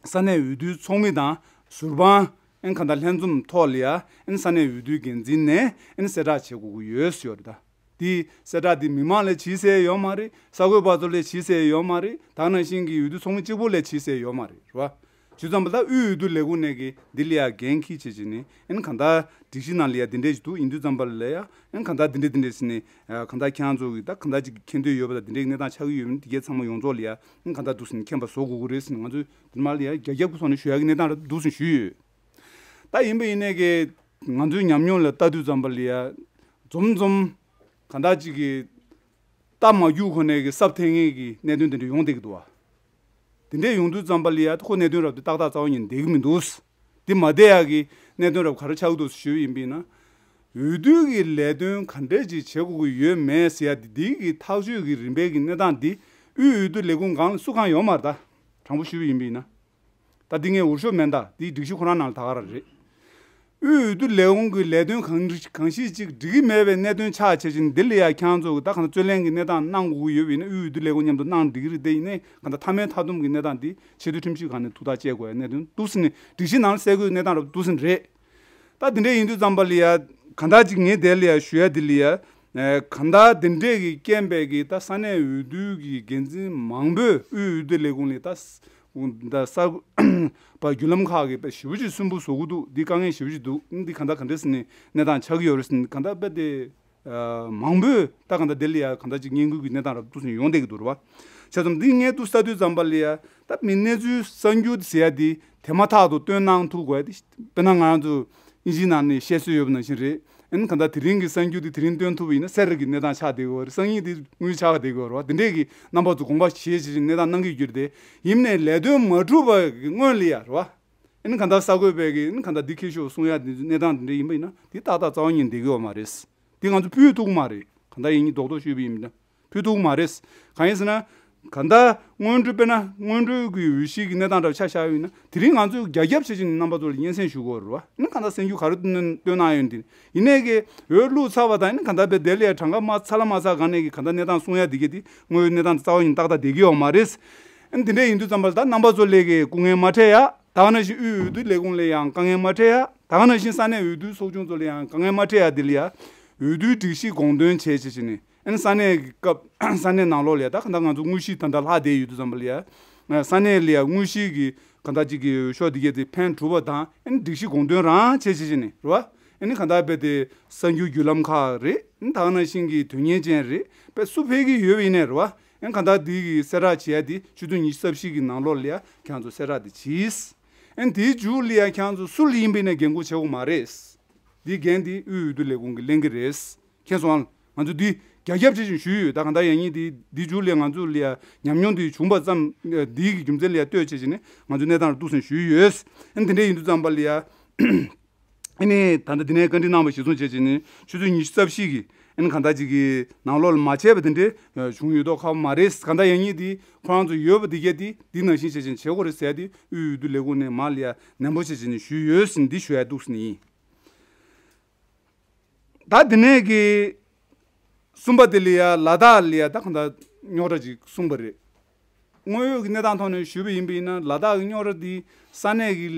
ས་གནས་འོས་བསྡུའི་ཚོགས་མི་དང་ཟུར་དཔང་ཨ་ནི་གང་ལྟར་ལྷན་འཛོམས་ཐོག་ལ་ཡ་ཨ་ནི་ས་གནས་འོས་བསྡུའི་འགན་འཛིན་ནས་ཨ་ནི་གསལ་བསྒྲགས་བྱེད་དགོས་ཀྱི་ཡོད་ཟེར་ཡོད་རེད་ད། དེ་གསལ་བསྒྲགས་དེ་མི་མང་ལ་བྱེད་སྲིད་ཡོད་མ་རེད། གསར་འགོད་པ་ཚོ་ལ་བྱེད་སྲིད་ཡོད་མ་རེད། ད་ནང་བཞིན་གྱི་འོས་བསྡུ་ཚོགས་མི་གཅིག་པོ་ལ་བྱེད་སྲིད་ཡོད་མ་རེད། རེད་བ། བྱས་ཙང་པ་ད་དབུས་འོས་བསྡུ་ལས་ཁུངས་ནས་ཀྱི་འདི་ལ་ཡ་འགན་འཁྱེར་བྱེད་བྱེད་ནས་ཨ་ནི་གང་ལྟར་སྒྲིག་གཞི་ནང་ལ་ཡ་འདི་འདྲས་ཞིག་འདུག་ཡིན་དུས་ཙམ་པ་ལ་ཡ་ཨ་ནི་གང་ལྟར་འདི་འདྲས་འདི་འདྲས་ཟེར་ནས་གང་ལྟར་ཁྱེད་རང་ཚོ་གི་ད་གང་ལྟར་ཅིག་མཁྱེན་འདོད་ཡོད་པ་དང་འདི་འདྲས་གནས་སྟངས་ཆགས་ཀྱི་ཡོད་མེད་འདི་གས་ཚང་མ་ཡོངས་རྫོགས་ལ་ཡ་ཨ་ནི་གང་ལྟར་འདུག་ཟེར་ནས་མཁྱེན་པ་བཟོ་དགོས་ཀྱི་རེད་ཟེར་ནས་ང་ཚོས་འདི་མ་ལ་ཡ་རྒྱ་ཁྱབ་ཀྱི་ཐོག་ནས་ཞུ་ཡག་གི་གནས་སྟངས་རེད་འདུག་ཟེར་ཞུས་ཡོད། ད་ཡིན་པ་ཡིན་ནའི་གི་ང་ཚོའི་ཉམས་མྱོང་ལ་ལྟ་དུས་ཙམ་པ་ལ་ཡ་འཛོམས་འཛོམས་གང་ལྟར་ཅིག་གི་རྟ་མ་རྒྱུག་གོང་ནས་གི་སྲབ་འཐེན་མཁན་གྱི་གནད་དོན་དེ་འདྲ་ཡོང་བསྡད་ཀྱི་འདུག་བ། དེ་འདྲས་ཡོང་དུས་ཙམ་པ་ལ་ཡ་ཁོ་གནད་དོན་རབ་དེ་ཏག་ཏག་རྩ་བ་ཉིད་ནས་བསྡད་ཀྱི་མི་འདུག་དེ་མ་བསྡད་ཡག་གི་གནད་དོན་རབ་ག་རེ་ཆགས་ཀྱི་འདུག་ཞུས་ཡིན་པས་ན། འོས་བསྡུ་གི་ལས་དོན་ག་འདྲས་ཅིག་བྱེད་དགོས་ཀྱི་ཡོད་མེད་ཟེར་ཡ་དེ་འདི་གི་ཐག་གཅོད་ཀྱི་རིམ་པའི་གི་གནས་སྟངས་འདི་དབུས་འོས་བསྡུ་ལས་ཁུངས་སྒང་ལ་སུ་གང་ཡོད་མ་རེད་ད། དྲང་པོ་ཞུས་པ་ཡིན་པས་ན། ད་འདི་ངས་འུར་ཤོབ་མེད་ད། འདི་སྒྲིག་གཞི་ཁོ་རང་ནང་ལ་ད་ག་རང་རེད། དབུས་འོས་བསྡུ་ལས་ཁུངས་ཀྱི་ལས་དོན་གང་གང་ཞིག་ཅིག་འགྲིག་གི་མེད་པའི་གནད་དོན་ཆགས་བྱས་ཕྱིན་འདི་ལ་ཡ་ཁྱེད་རང་ཚོ་གི་ད་གང་ལྟར་རྩོད་ལེན་གྱི་གནས་སྟངས་གནང་དགོས་ཀྱི་ཡོད་པ་ཡིན་ན་དབུས་འོས་བསྡུ་ལས་ཁུངས་མཉམ་དུ་གནང་འགྲིག་གི་རེད། དེ་ཡིན་ནའི་གང་ལྟར་མཐའ་མའི་མཐའ་སྡོམ་གྱི་གནས་སྟངས་འདི་ཆེས་མཐོའི་ཁྲིམས་ཞིབ་ཁང་ནས་ཐུགས་ཐག་བཅད་དགོས་ཡ་གནད་དོན་འདུག་ཟེར་ནས་སྒྲིག་གཞི་ནང་ལ་གསལ་དགོས་གནས་སྟངས་རབ་འདུག་ཟེར་ནས་རེད། ད་འདི་འདྲ་ཡིན་དུས་ཙམ་པ་ལ་ཡ་གང་ལྟར་ཅིག་ངས་དེ་ལ་ཡ་ཞུ་ཡ་འདི་ལ་ཡ་གང་ལྟར་འདི་འདྲས་ཀྱི་རྐྱེན་པས་ཀྱི་ད་ས་གནས་འོས་བསྡུ་གི་འགན་འཛིན་མང་པོས་དབུས་འོས་བསྡུ་ལས་ཁུངས་ལ་ད་ད་གསར་པ་བརྒྱུད་ལམ་ཁག་གི་དཔེ་ཞེ་པོ་ཅིག་སུན་པོ་བཟོ་གི་འདུག་འདི་དཀའ་ངལ་ཞེ་པོ་ཅིག་འདུག་འདི་གང་ལྟར་ག་འདྲས་ཟེར་ནས་གནས་སྟངས་ཆགས་ཀྱི་ཡོད་རེད་ཟེར་ནས་གང་ལྟར་དཔེ་དེ་མང་པོས་ད་གང་ལྟར་དེ་ལ་ཡ་གང་ལྟར་ཅིག་སྙན་སྐུལ་གྱི་གནས་སྟངས་རབ་ཏུ་ཟིན་ཡོང་བསྡད་ཀྱི་འདུག་རེད་བ། བྱས་ཙང་འདི་ངས་ཏུ་ལྟ་དུས་ཙམ་པ་ལ་ཡ་ད་མི་གནས་ཚུལ་གསར་འགྱུར་ཟེར་ཡ་འདི་དེ་མ་ཐག་ཏུ་བཏོན་གནང་ཐུབ་དགོས་ཡ་འདི་དཔེར་ན་ང་རང་ཚོ་ཨིན་ཇིའི་ནང་ནས་བཤད་སྲོལ་ཡོད་པ་ནང་བཞིན་རེད། ཨ་ནི་གང་ལྟར་དེ་རིང་གི་གསར་འགྱུར་དེ་དེ་རིང་སྟོན་ཐུབ་པ་ཡིན་ན་གསེར་གྱི་གནས་སྟངས་ཆགས་བསྡད་ཀྱི་ཡོད་རེད། སང་ཉིན་དེ་དངུལ་ཆགས་བསྡད་ཀྱི་ཡོད་རེད་བ། དེ་འདྲས་ཀྱི་རྣམ་པ་ཚོ་དགོངས་པ་བཞེས་བྱས་བྱས་གནས་སྟངས་གནང་གི་ཡོད་རེད་དེ། ཡིན་ནའི་ལས་དོན་མ་གྲུབ་པ་གི་སྔོན་ལ་ཡ་རེད་བ། ཨ་ནི་གང་ལྟར་གསར་འགོད་པས་གི་ཨ་ནི་གང་ལྟར་འདི་ཁེ་ཤོག་གསུང་ཡ་འདི་གནས་སྟངས་འདི་འདྲས་ཡིན་པ་ཡིན་ན་འདི་ཏག་ཏག་རྩ་བ་ཉིད་བསྡད་ཀྱི་ཡོད་མ་རེད། འདི་ང་ཚོ་ཕུལ་ཐུབ་ཀྱི་མ་རེད། གང་ལྟར་ཡིན་གཉིས་རྡོག་རྡོག་ཞུས་པ་ཡིན་ན་ཕུལ་ཐུབ་ཀྱི་མ་རེད། གང་ཡིན་ཟེར་ན། གང་ལྟར་སྔོན་འགྲོ་དཔེར་ན་སྔོན་འགྲོའི་གི་འོས་གཞི་གི་གནས་སྟངས་འདྲ་བ་ཆ་བཞག་ཡོད་ན་དེ་རིང་ང་ཚོས་རྒྱ་ཁྱབ་བྱེད་བཞིན་རྣམ་པ་ཚོ་ལ་སྙན་སེང་ཞུ་དགོས་རེད་བ། ཨ་ནི་གང་ལྟར་གསར་འགྱུར་ག་རེ་བཏོན་གནང་ཡོད་འདི་ཡིན་ནའི་གི་འོས་བླུགས་ཚར་བ་དང་ཨ་ནི་གང་ལྟར་དཔེ་དེ་ལ་ཡ་གྲངས་ཀ་མ་ཚ་ལ་མ་ཚ་གང་ནས་གི་གང་ལྟར་གནས་སྟངས་གསུང་ཡ་འདི་གི་དེ་དངོས་ཡོད་གནས་སྟངས་རྩ་བ་ཉིད་ཏག་ཏག་བསྡད་ཀྱི་ཡོད་མ་རེད། ཨ་ནི་དེ་འདྲ་ཡིན་དུས་ཙམ་པ་ལ་ད་རྣམ་པ་ཚོ་ལས་གི་སྐུ་ངལ་མ་འཕྲད་ཡ། ད་ག་ནང་བཞིན་དབུས་འོས་བསྡུ་ལས་ཁུངས་ལ་ཡང་དཀའ་ངལ་མ་འཕྲད་ཡ། ད་ག་ནང་བཞིན་ས་གནས་འོས་བསྡུ་ཚོགས་ཆུང་ཚོ་ལ་ཡང་དཀའ་ངལ་མ་འཕྲད་ཡ་འདི་ལ་ཡ། འོས་བསྡུའི་སྒྲིག་གཞི་དགོངས་དོན་བྱས་བྱས་བྱས་ནས་ཨ་ནི་ས་གནས་ཀྱི་སྐབས་ས་གནས་ནང་ལོགས་ལ་ཡ་ད་གང་ལྟར་ང་ཚོ་དངོས་གཞི་ད་ལྟ་ལྷག་བསྡད་ཡོད་དུས་ཙམ་པ་ལ་ཡ། ས་གནས་ལ་ཡ་དངོས་གཞི་གི་གང་ལྟར་ཅིག་གི་འོས་ཤོག་འདི་གས་དེ་ཕན་གྲུབ་པ་དང་ཨ་ནི་སྒྲིག་གཞི་དགོངས་དོན་རང་བྱས་བྱས་བྱས་ནས་རེད་བ། ཨ་ནི་གང་ལྟར་རྦད་དེ་གསར་འགྱུར་བརྒྱུད་ལམ་ཁག་རེད། ཨ་ནི་ད་ག་ནང་བཞིན་གྱི་དོན་གཉེར་ཅན་རེད། དཔེ་སུ་ཕེབས་ཀྱི་ཡོད་པ་ཡིན་ནའི་རེད་བ། ཨ་ནི་གང་ལྟར་འདི་གི་གསལ་བསྒྲགས་བྱེད་ཡ་འདི་ཆུ་ཚོད་ཉི་ཤུ་རྩ་བཞི་གི་ནང་ལོགས་ལ་ཡ་ཁྱེད་རང་ཚོ་གསལ་བསྒྲགས་འདི་གྱིས། ཨ་ནི་དེའི་མཇུག་ལ་ཡ་ཁྱེད་རང་ཚོ་སུ་ལ་ཡིན་པ་ཡིན་ནའི་འགན་འཁུར་བྱེད་དགོས་མ་རེད། འདིའི་འགན་འདི་དབུས་འོས་བསྡུ་ལས་ཁུངས་ཀྱིས་ལེན་གྱི་རེད། མཁྱེན་སོང་ཨང་། ང་ཚོ་འདི་རྒྱ་ཁྱབ་བྱེད་བཞིན་ཞུས་ཡོད། ད་གང་ལྟར་ཡང་སྙིང་འདི་འདི་མཇུག་ལ་ང་ཚོ་ལ་ཡ་ཉམས་མྱོང་འདི་བྱུང་པ་ཙམ་འདིའི་གི་རྒྱུ་མཚན་ལ་ཡ་ལྟོས་བྱས་བྱས་ནས་ང་ཚོ་གནས་སྟངས་ལ་གཏུགས་ཟིན་ཞུས་ཡོད། ཨ་ནི་དེ་འདྲ་ཡིན་དུས་ཙམ་པ་ལ་ཡ། ཨ་ནི་ད་ལྟ་འདི་ནས་བཀའ་འདྲི་གནང་བ་གཞིར་བཟུང་བྱས་བྱས་ནས་ཆུ་ཚོད་ཉི་ཤུ་རྩ་བཞི་གི་ཨ་ནི་གང་ལྟར་ཅིག་གི་ནང་ལོགས་ལ་མ་བྱས་པ་དེ་འདྲའི་བྱུང་ཡོད་མདོག་ཁ་པོ་མ་རེད། གང་ལྟར་ཡང་སྙིང་འདི་ཁོ་རང་ཚོ་ཡོད་པ་འདི་གས་འདི་འདི་ནང་བཞིན་བྱས་བྱས་ནས་བྱེད་དགོས་རེད་ཟེར་ཏེ་དབུས་འོས་བསྡུ་ལས་ཁུངས་ནས་མར་ལ་ཡ་ནན་པོ་བྱས་བྱས་ནས་ཞུས་ཡོད་ཟིན་འདི་ཞུ་ཡ་འདུག་ཟིན་ཡིན། ད་དེ་ནས་ཀྱི་གསུམ་པ་དེ་ལ་ཡ་ལ་དྭགས་ལ་ཡ་ད་གང་ལྟར་རྙོག་དྲ་ཅིག་གསུངས་པ་རེད། དངོས་ཡོད་ཀྱི་གནས་སྟངས་ཐོག་ནས་ཞུས་པ་ཡིན་པ་ཡིན་ན་ལ་དྭགས་ཀྱི་རྙོག་དྲ་འདི་ས་གནས་ཀྱི་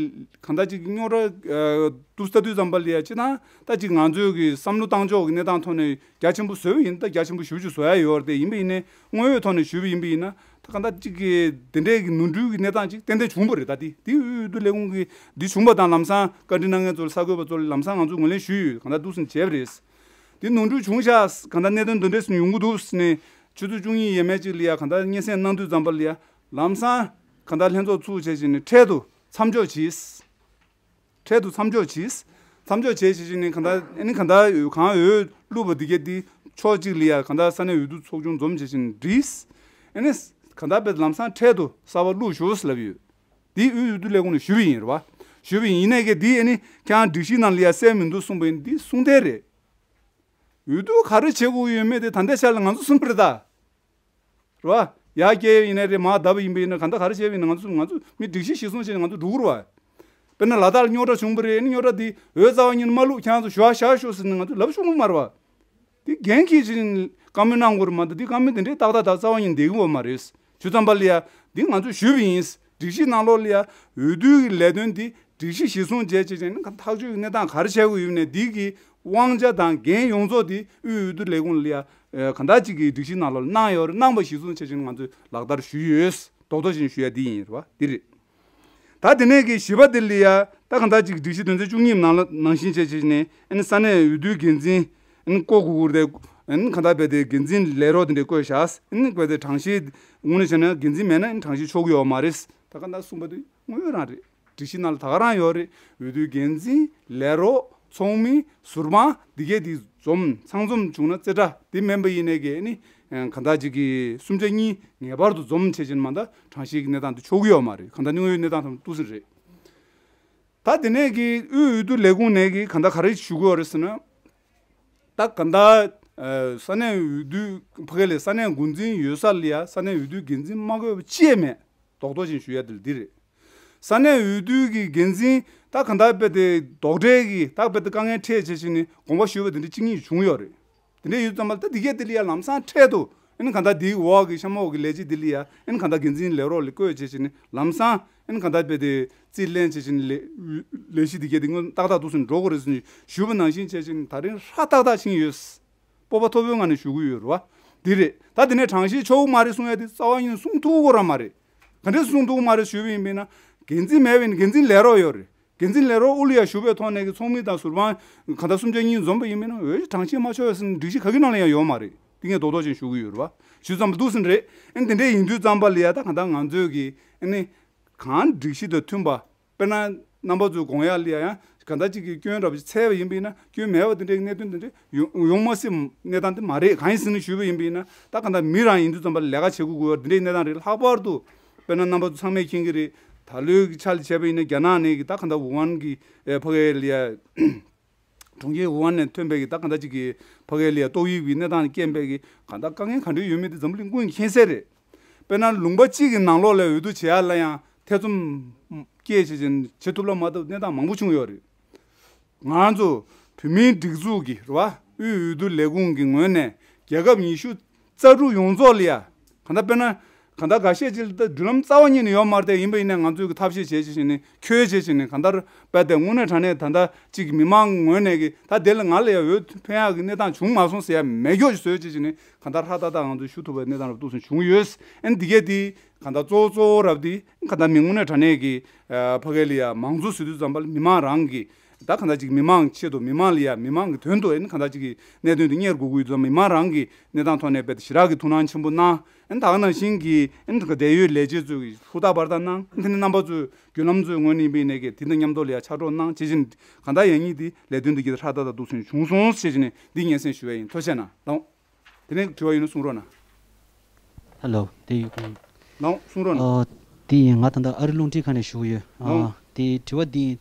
གང་ལྟར་ཅིག་གི་རྙོག་དྲ་འདུག་ས་དུས་ཙམ་པ་ལ་ཡ་ཅི་ད་ད་ཅིག་ང་ཚོའི་གི་བསམ་བློ་བཏང་ཕྱོགས་ཀྱི་གནས་སྟངས་ཐོག་ནས་རྒྱ་ཆེན་པོ་བཟོས་པ་ཡིན་ད་རྒྱ་ཆེན་པོ་ཞེ་པོ་ཅིག་བཟོ་ཡ་ཡོད་རེད་དེ་ཡིན་པ་ཡིན་ནའི་དངོས་ཡོད་ཐོག་ནས་ཞུས་པ་ཡིན་པ་ཡིན་ན། ད་གང་ལྟར་གཅིག་གིས་དེ་འདྲའི་གི་ནོར་འཁྲུལ་གྱི་གནས་སྟངས་ཅིག་ཏན་ཏན་བྱུང་བ་རེད། ད་དེ་དེ་དབུས་འོས་བསྡུ་ལས་ཁུངས་ཀྱིས་འདི་བྱུང་བ་དང་ལམ་སང་བཀའ་འདྲི་གནང་མཁན་ཚོ་ལ་གསར་འགོད་པ་ཚོ་ལ་ལམ་སང་ང་ཚོ་ངོས་ལེན་ཞུས་ཡོད། གང་ལྟར་འདུག་སེ་བྱས་པ་རེད། དེ་ནོར་འཁྲུལ་བྱུང་ཤག་གང་ལྟར་གནད་དོན་འདི་འདྲས་སུ་ཡོང་གི་འདུག་ཟེར་ནས་ཆུ་ཚོད་བཅུ་གཉིས་ཡས་མས་གཅིག་ལ་ཡ་གང་ལྟར་སྙན་སེང་གནང་དུས་ཙམ་པ་ལ་ཡ་ལམ་སང་གང་ལྟར་ལྷན་ཚོགས་ཚུགས་བྱས་བྱས་ནས་འཕྲལ་དུ་མཚམས་འཇོག་བྱས། འཕྲལ་དུ་མཚམས་འཇོག་བྱས། མཚམས་འཇོག་བྱས་བྱས་བྱས་ནས་གང་ལྟར་ཨ་ནི་གང་ལྟར་གང་འོས་བླུགས་པ་འདི་གས་འདི་ཕྱོགས་གཅིག་ལ་ཡ་གང་ལྟར་ས་གནས་འོས་བསྡུ་ཚོགས་ཆུང་འཛོམས་བྱས་བྱས་ནས་བསྒྲིལ། ཨ་ནི་གང་ལྟར་བས་ལམ་སང་འཕྲལ་དུ་གསར་པ་བླུགས་ཞོག་ཟེར་ལབ་ཡོད། འདི་དབུས་འོས་བསྡུ་ལས་ཁུངས་ནས་ཞུས་པ་ཡིན་རེད་བ། ཞུས་པ་ཡིན་ནའི་གས་འདི་ཨ་ནི་ཁྱེད་རང་སྒྲིག་གཞི་ནང་ལ་ཡ་གསལ་མི་འདུག་གསུངས་པ་ཡིན་འདི་གསུང་ཐལ་རེད། འོས་བསྡུ་ག་རེ་བྱེད་དགོས་ཡོད་མེད་དེ་ད་ལྟའི་ཆར་ལ་ང་ཚོ་གསུངས་པ་རེད་ད། རེད་བ། ཡར་སྐྱེལ་ཡིན་ནའི་རེད་མར་བརྡབས་ཡིན་པ་ཡིན་ན་གང་ལྟར་ག་རེ་བྱས་པ་ཡིན་ན་ང་ཚོ་ང་ཚོ་མི་སྒྲིག་གཞི་གཞིར་བཟུང་བྱས་ནས་ང་ཚོ་འགྲོ་གི་རེད་བ། དཔེར་ན་ལ་དྭགས་ལ་རྙོག་དྲ་བྱུང་བ་རེད། ཨ་ནི་རྙོག་དྲ་འདི་འོས་རྩ་བ་ཉིད་ནས་མ་བླུགས་ཁྱེད་རང་ཚོ་ཞུ་བ་བཞག་ཤོག་ཟེར་ནས་ང་ཚོ་ལབ་ཆོག་གི་མ་རེད་བ། འདི་འགན་འཁྱེར་བྱས་ནས་བཀའ་མོལ་གནང་དགོས་རེད་མ་གཏོགས་འདི་བཀའ་མོལ་དེ་འདྲའི་ཏག་ཏག་ཏག་རྩ་བ་ཉིད་ནས་བསྡད་ཀྱི་ཡོད་མ་རེད། ཞུ་ཙམ་པ་ལ་ཡ་འདི་ང་ཚོས་ཞུས་པ་ཡིན། སྒྲིག་གཞི་ནང་ལོགས་ལ་ཡ་འོས་བསྡུའི་གི་ལས་དོན་འདི་སྒྲིག་གཞི་གཞིར་བཟུང་བྱས་བྱས་བྱས་ནས་ཐག་གཅོད་ཀྱི་གནས་སྟངས་ག་རེ་བྱས་དགོས་ཡོད་ནས་འདི་གི་དབང་ཆ་དང་འགན་ཡོངས་རྫོགས་འདི་དབུས་འོས་བསྡུ་ལས་ཁུངས་ལ་ཡ་གང་ལྟར་ཅིག་གི་སྒྲིག་གཞི་ནང་ལོགས་ལ་གནང་ཡོད་རེད། གནང་བ་གཞིར་བཟུང་བྱས་བྱས་ནས་ང་ཚོས་ལག་བསྟར་ཞུས་ཡོད། རྡོག་རྡོག་བཞིན་ཞུ་ཡ་འདི་ཡིན་རེད་བ། འདི་རེད། ད་དེ་ནས་ཀྱི་བཞི་པ་དེ་ལ་ཡ་ད་གང་ལྟར་ཅིག་སྒྲིག་གཞི་དོན་ཚན་བཅུ་གཉིས་ནང་ལ་ནང་བཞིན་བྱས་བྱས་ནས་ཨ་ནི་ས་གནས་འོས་བསྡུའི་འགན་འཛིན་ཨ་ནི་བསྐོ་དགོས་ཀྱི་རེད། ཨ་ནི་གང་ལྟར་རྦད་དེ་འགན་འཛིན་ལས་རོགས་དེ་འདྲ་བསྐོས་བཞག་ཨ་ནི་རྦད་དེ་གྲངས་གཞི་དངོས་གནས་བྱས་ན་འགན་འཛིན་མེད་ན་ཨ་ནི་གྲངས་གཞི་ཆོག་གི་ཡོད་མ་རེད། ད་གང་ལྟར་གསུངས་པ་དེ་དངོས་ཡོད་རང་རེད། སྒྲིག་གཞི་ནང་ལ་ད་ག་རང་ཡོད་རེད། འོས་བསྡུའི་འགན་འཛིན་ལས་རོགས་ཚོགས་མི་ཟུར་དཔང་འདི་གས་དེ་འཛོམས་ཚང་འཛོམས་བྱུང་ན་རྩེ་གྲ་དེ་མིན་པ་ཡིན་ནའི་གི་ཨ་ནི་གང་ལྟར་ཅིག་གི་གསུམ་ཆ་གཉིས་ངེས་པར་དུ་འཛོམས་བྱས་ཕྱིན་མ་ད་གྲངས་གཞི་གི་གནས་སྟངས་དེ་ཆོག་གི་ཡོད་མ་རེད། གང་ལྟར་དངོས་ཡོད་གནས་སྟངས་ཐོག་ཏུ་ཟིན་རེད། ད་དེ་ནས་ཀྱི་དབུས་འོས་བསྡུ་ལས་ཁུངས་ནས་ཀྱི་གང་ལྟར་ག་རེ་ཞུ་དགོས་རེད་ཟེར་ན། ད་གང་ལྟར་ས་གནས་འོས་བསྡུ་ཕ་གི་ལས་ས་གནས་འགོ་འཛིན་ཡོད་ས་ལ་ཡ་ས་གནས་འོས་བསྡུ་འགན་འཛིན་མ་དགོས་པ་ཅི་ཡང་མེད། རྡོག་རྡོག་བཞིན་ཞུ་ཡ་དེ་ལ་འདི་རེད། ས་གནས་འོས་བསྡུ་གི་འགན་འཛིན་ད་གང་ལྟར་རྦད་དེ་རྡོག་ཁྲེས་ཀྱི་ད་རྦད་དེ་དཀའ་ངལ་འཕྲད་བྱས་བྱས་ནས་དགོངས་པ་ཞུས་པ་དེ་འདྲ་གཅིག་གཉིས་བྱུང་ཡོད་རེད། དེ་འདྲ་ཡོད་ཙམ་པ་ལ་ད་འདི་གས་དེ་ལ་ཡ་ལམ་སང་འཕྲལ་དུ་ཨ་ནི་གང་ལྟར་འདིའི་འོག་གི་གཤམ་འོག་གི་ལས་བྱེད་འདི་ལ་ཡ་ཨ་ནི་གང་ལྟར་འགན་འཛིན་ལས་རོགས་ལ་བསྐོས་བྱས་བྱས་ནས་ལམ་སང་ཨ་ནི་གང་ལྟར་རྦད་དེ་རྩིས་ལེན་བྱས་བྱས་ནས་ལས་ལས་གཞི་འདི་གས་དེ་སྔོན་ཏག་ཏག་འདུག་སེ་འགྲོ་དགོས་རེད་ཟེར་ནས་ཞུས་པ་ནང་བཞིན་བྱས་བྱས་ནས་ད་རིང་ཧྲ་ཏག་ཏག་ཕྱིན་ཡོད། སྤོབས་པ་མཐོ་པོའི་ངང་ནས་ཞུ་གི་ཡོད་རེད་བ། འདི་རེད། ད་དེ་ནས་གྲངས་གཞི་ཆོག་གི་མ་རེད་གསུང་ཡ་དེ་རྩ་བ་ཉིད་ནས་གསུང་ཐུབ་ཀྱི་ཡོད་མ་རེད། ག་འདྲས་གསུང་ཐུབ་ཀྱི་མ་རེད་ཞུས་པ་ཡིན་པས་ན། འགན་འཛིན་མེད་པས་ན་འགན་འཛིན་ལས་རོགས་ཡོད་རེད། འགན་འཛིན་ལས་རོགས་དབུ་ལ་ཡ་ཞུགས་པའི་ཐོག་ནས་ཀྱི་ཚོགས་མི་དང་ཟུར་དཔང་གང་ལྟར་གསུམ་ཆ་གཉིས་འཛོམས་པ་ཡིན་པས་ན་འོས་གྲངས་ཆེ་མ་ཆོག་ཡ་ཟིན་སྒྲིག་གཞི་ག་གི་ནང་ལ་ཡང་ཡོད་མ་རེད། དེ་ངས་རྡོག་རྡོག་ཅན་ཞུ་གི་ཡོད་རེད་བ། ཞུ་ཙམ་པ་འདུག་ཟིན་རེད། ཨ་ནི་དེ་འདྲས་ཡིན་དུས་ཙམ་པ་ལ་ཡ་ད་གང་ལྟར་ང་ཚོས་ཀྱི་ཨ་ནི་གང་སྒྲིག་གཞི་དང་མཐུན་པ། དཔེར་ན་རྣམ་པ་ཚོས་དགོངས་ཡ་ལ་ཡ་ཡང་གང་ལྟར་ཅིག་གི་སྐྱོན་འདྲ་པོ་ཞིག་འཚལ་བ་ཡིན་པས་ན་སྐྱོན་མེད་པ་དེ་འདྲའི་གནད་དོན་དེ་འདྲ་ཡོང་ཡོང་མ་སྲིད་གནས་སྟངས་དེ་མ་རེད། གང་ཡིན་ཟེར་ན་ཞུས་པ་ཡིན་པས་ན་ད་གང་ལྟར་མི་རང་ཡིན་དུས་ཙམ་པ་ལ་ལས་ཀ་བྱེད་དགོས་དགོས་པ་དེ་འདྲའི་གནས་སྟངས་རེད། ལྷག་པར་དུ་དཔེར་ན་རྣམ་པ་ཚོ་ཚང་མས་མཁྱེན་གྱི་རེད། ད་ལོའི་གི་ཆ་ལ་བྱས་པ་ཡིན་ན་རྒྱ་ནག་ནས་གི་ད་གང་ལྟར་ཝུ་ཧན་གི་ཨེ་ཕ་གི་ལ་ཡ། གྲོང་ཁྱེར་ཝུ་ཧན་ནས་ཐོན་པའི་གི་ད་གང་ལྟར་ཅིག་གི་ཕ་གི་ལ་ཡ་ཏོག་དབྱིབས་ཀྱི་གནས་སྟངས་རྐྱེན་པས་གི་གང་ལྟར་དཀའ་ངལ་ག་འདྲ་ཡོད་མེད་དེ་འཛམ་བུ་གླིང་ཀུན་གྱིས་མཁྱེན་གསལ་རེད། དཔེར་ན་ལུང་པ་གཅིག་གི་ནང་ལོགས་ལ་འོས་བསྡུ་བྱེད་ཡ་ལ་ཡང་ཐེ་ཚོམ་སྐྱེས་བྱས་བྱས་བྱེད་ཐུབ་ལ་མ་ཐུབ་གནས་སྟངས་མང་པོ་བྱུང་ཡོད་རེད། ང་ཚོ་བོད་མིའི་སྒྲིག་འཛུགས་ཀྱི་རེད་བ། དབུས་འོས་བསྡུ་ལས་ཁུངས་ཀྱི་ངོས་ནས་རྒྱལ་ཁབ་ཉི་ཤུ་རྩ་དྲུག་ཡོངས་རྫོགས་ལ་ཡ། གང་ལྟར་དཔེར་ན་གང་ལྟར་འགའ་ཤས་ཅིག་ལ་ད་བརྒྱུད་ལམ་རྩ་བ་ཉིད་ནས་ཡོད་མ་རེད་དེ། ཡིན་པ་ཡིན་ན་ང་ཚོས་ཀྱི་ཐབས་ཤེས་བྱས་བྱས་བྱས་ནས་ཁྱོད་བྱས་བྱས་ནས་གང་ལྟར་དཔེ་དེ་དངོས་གནས་དྲང་གནས་ད་ལྟ་ཅིག་མི་མང་ངོས་ནས་ཀྱི་ད་དེ་ལ་ང་ལ་ཡ་འོས་འཕེན་ཡག་གི་གནས་སྟངས་བྱུང་མ་སོང་ཟེར་ཡ་མེད་སྐྱོ་ཞིག་བཟོས་བྱས་བྱས་ནས་གང་ལྟར་ཧྲ་ཏག་ཏག་ང་ཚོས་ཞུ་ཐུབ་པའི་གནས་སྟངས་རབ་ཏུ་སོང་བྱུང་ཡོད། ཨན་འདི་གས་དེ་གང་ལྟར་གཙོ་བོ་གཙོ་བོ་རབ་དེ་གང་ལྟར་མི་དངོས་གནས་དྲང་གནས་ཀྱི་ཕ་གི་ལ་ཡ་མང་གཙོ་ཟེར་དུས་ཙམ་པ་ལ་མི་མང་རང་གི་ད་གང་ལྟར་ཅིག་མི་མང་ཆེད་དུ་མི་མང་ལ་ཡ་མི་མང་གི་དོན་དུ་ཨན་གང་ལྟར་ཅིག་གི་གནད་དོན་དེ་གཉེར་དགོས་ཀྱི་ཡོད་ཙང་མི་མང་རང་གི་གནས་སྟངས་ཐོག་ནས་རྦད་དེ་ཞེ་དྲག་གི་ཐུགས་སྣང་ཆེན་པོ་གནང་། ཨན་ད་ག་ནང་བཞིན་གྱི་ཨན་ད་ག་འབྲེལ་ཡོད་ལས་བྱེད་ཚོས་ཀྱི་ཧུར་ཐག་འབར་ཐག་གནང་། ཨན་དེ་ནས་རྣམ་པ་ཚོས་བརྒྱུད་ལམ་ཚོའི་ངོས་ནས་ཡིན་པའི་ནས་ཀྱི་དེ་དང་མཉམ་དུ་ལ་ཡ་ཕྱག་རོགས་གནང་། ཅེས་བཞིན་གང་ལྟར་ཡང་སྙིང་འདི་ལས་དོན་འདི་གྱི་ཧྲ་ཏག་ཏག་འདུག་སེ་བྱུང་སོང་ཞེས་བྱས་ནས་འདི་སྙན་སེང་ཞུ་བ་ཡིན། ཐུགས་རྗེ་གནང་། དེ་ནས་དྲི་བ་ཡོད་ན་གསུང་རོགས་གནང་། ཧེ་ལོ། དེ་ཡོད་གི། ལགས་གསུང་རོགས་གནང་། ཨ། དེ་ཡིན་ང་ད་ལྟ་ཨ་རི་རླུང་འཕྲིན་ཁང་ནས་ཞུ་གི་ཡོད། ཨ། ལགས། དེ་དྲི་བ་འདི་ཡིན།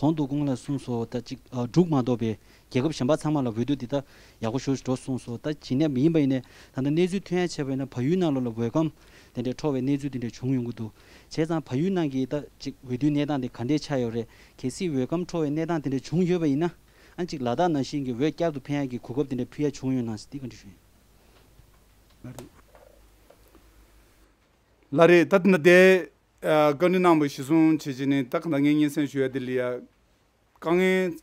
གོང་དུ་གོང་ལ་གསུངས་སོ། ད་ཅིག་ཨ་འབྲུག་མ་གཏོགས་པའི་རྒྱལ་ཁབ་གཞན་པ་ཚང་མ་ལ་འོས་བསྡུ་འདི་ད་ཡག་པོ་ཞེ་པོ་ཅིག་འགྲོ་སོང་སོང་། ད་ཇི་ནས་མིན་པ་ཡིན་ནའི་ད་ལྟ་གནས་ཚུལ་ཐོན་ཡ་བྱས་པ་ཡིན་ན་བལ་ཡུལ་ནང་ལོགས་ལ་འོས་སྒམ་དེ་འདྲའི་འཕྲོ་བའི་གནས་ཚུལ་དེ་འདྲ་བྱུང་ཡོང་གི་འདུག་བྱས་ཙང་བལ་ཡུལ་ནང་གི་ད་ཅིག་འོས་བསྡུའི་གནས་སྟངས་དེ་ག་འདྲས་ཆགས་ཡོད་རེད། གལ་སྲིད་འོས་སྒམ་འཕྲོ་བའི་གནས་སྟངས་དེ་འདྲ་བྱུང་ཡོད་པ་ཡིན་ན་ཨ་ཅིག་ལ་དྭགས་ནང་བཞིན་གྱི་འོས་བསྐྱར་དུ་འཕེན་ཡ་གི་གོ་སྐབས་དེ་འདྲ་ཕུལ་ཡ་བྱུང་ཡོད་ན་ཟེར་དེ་བཀའ་འདྲི་ཞུ་ཡིན། ལགས་རེད། ད་ལྟ་དེ་བཀའ་འདྲི་གནང་བ་གཞིར་བཟུང་བྱས་བྱས་ནས་ད་གང་ལྟར་ངས་སྙན་སེང་ཞུ་ཡ་དེ་ལ་ཡ། དཀའ་ངལ་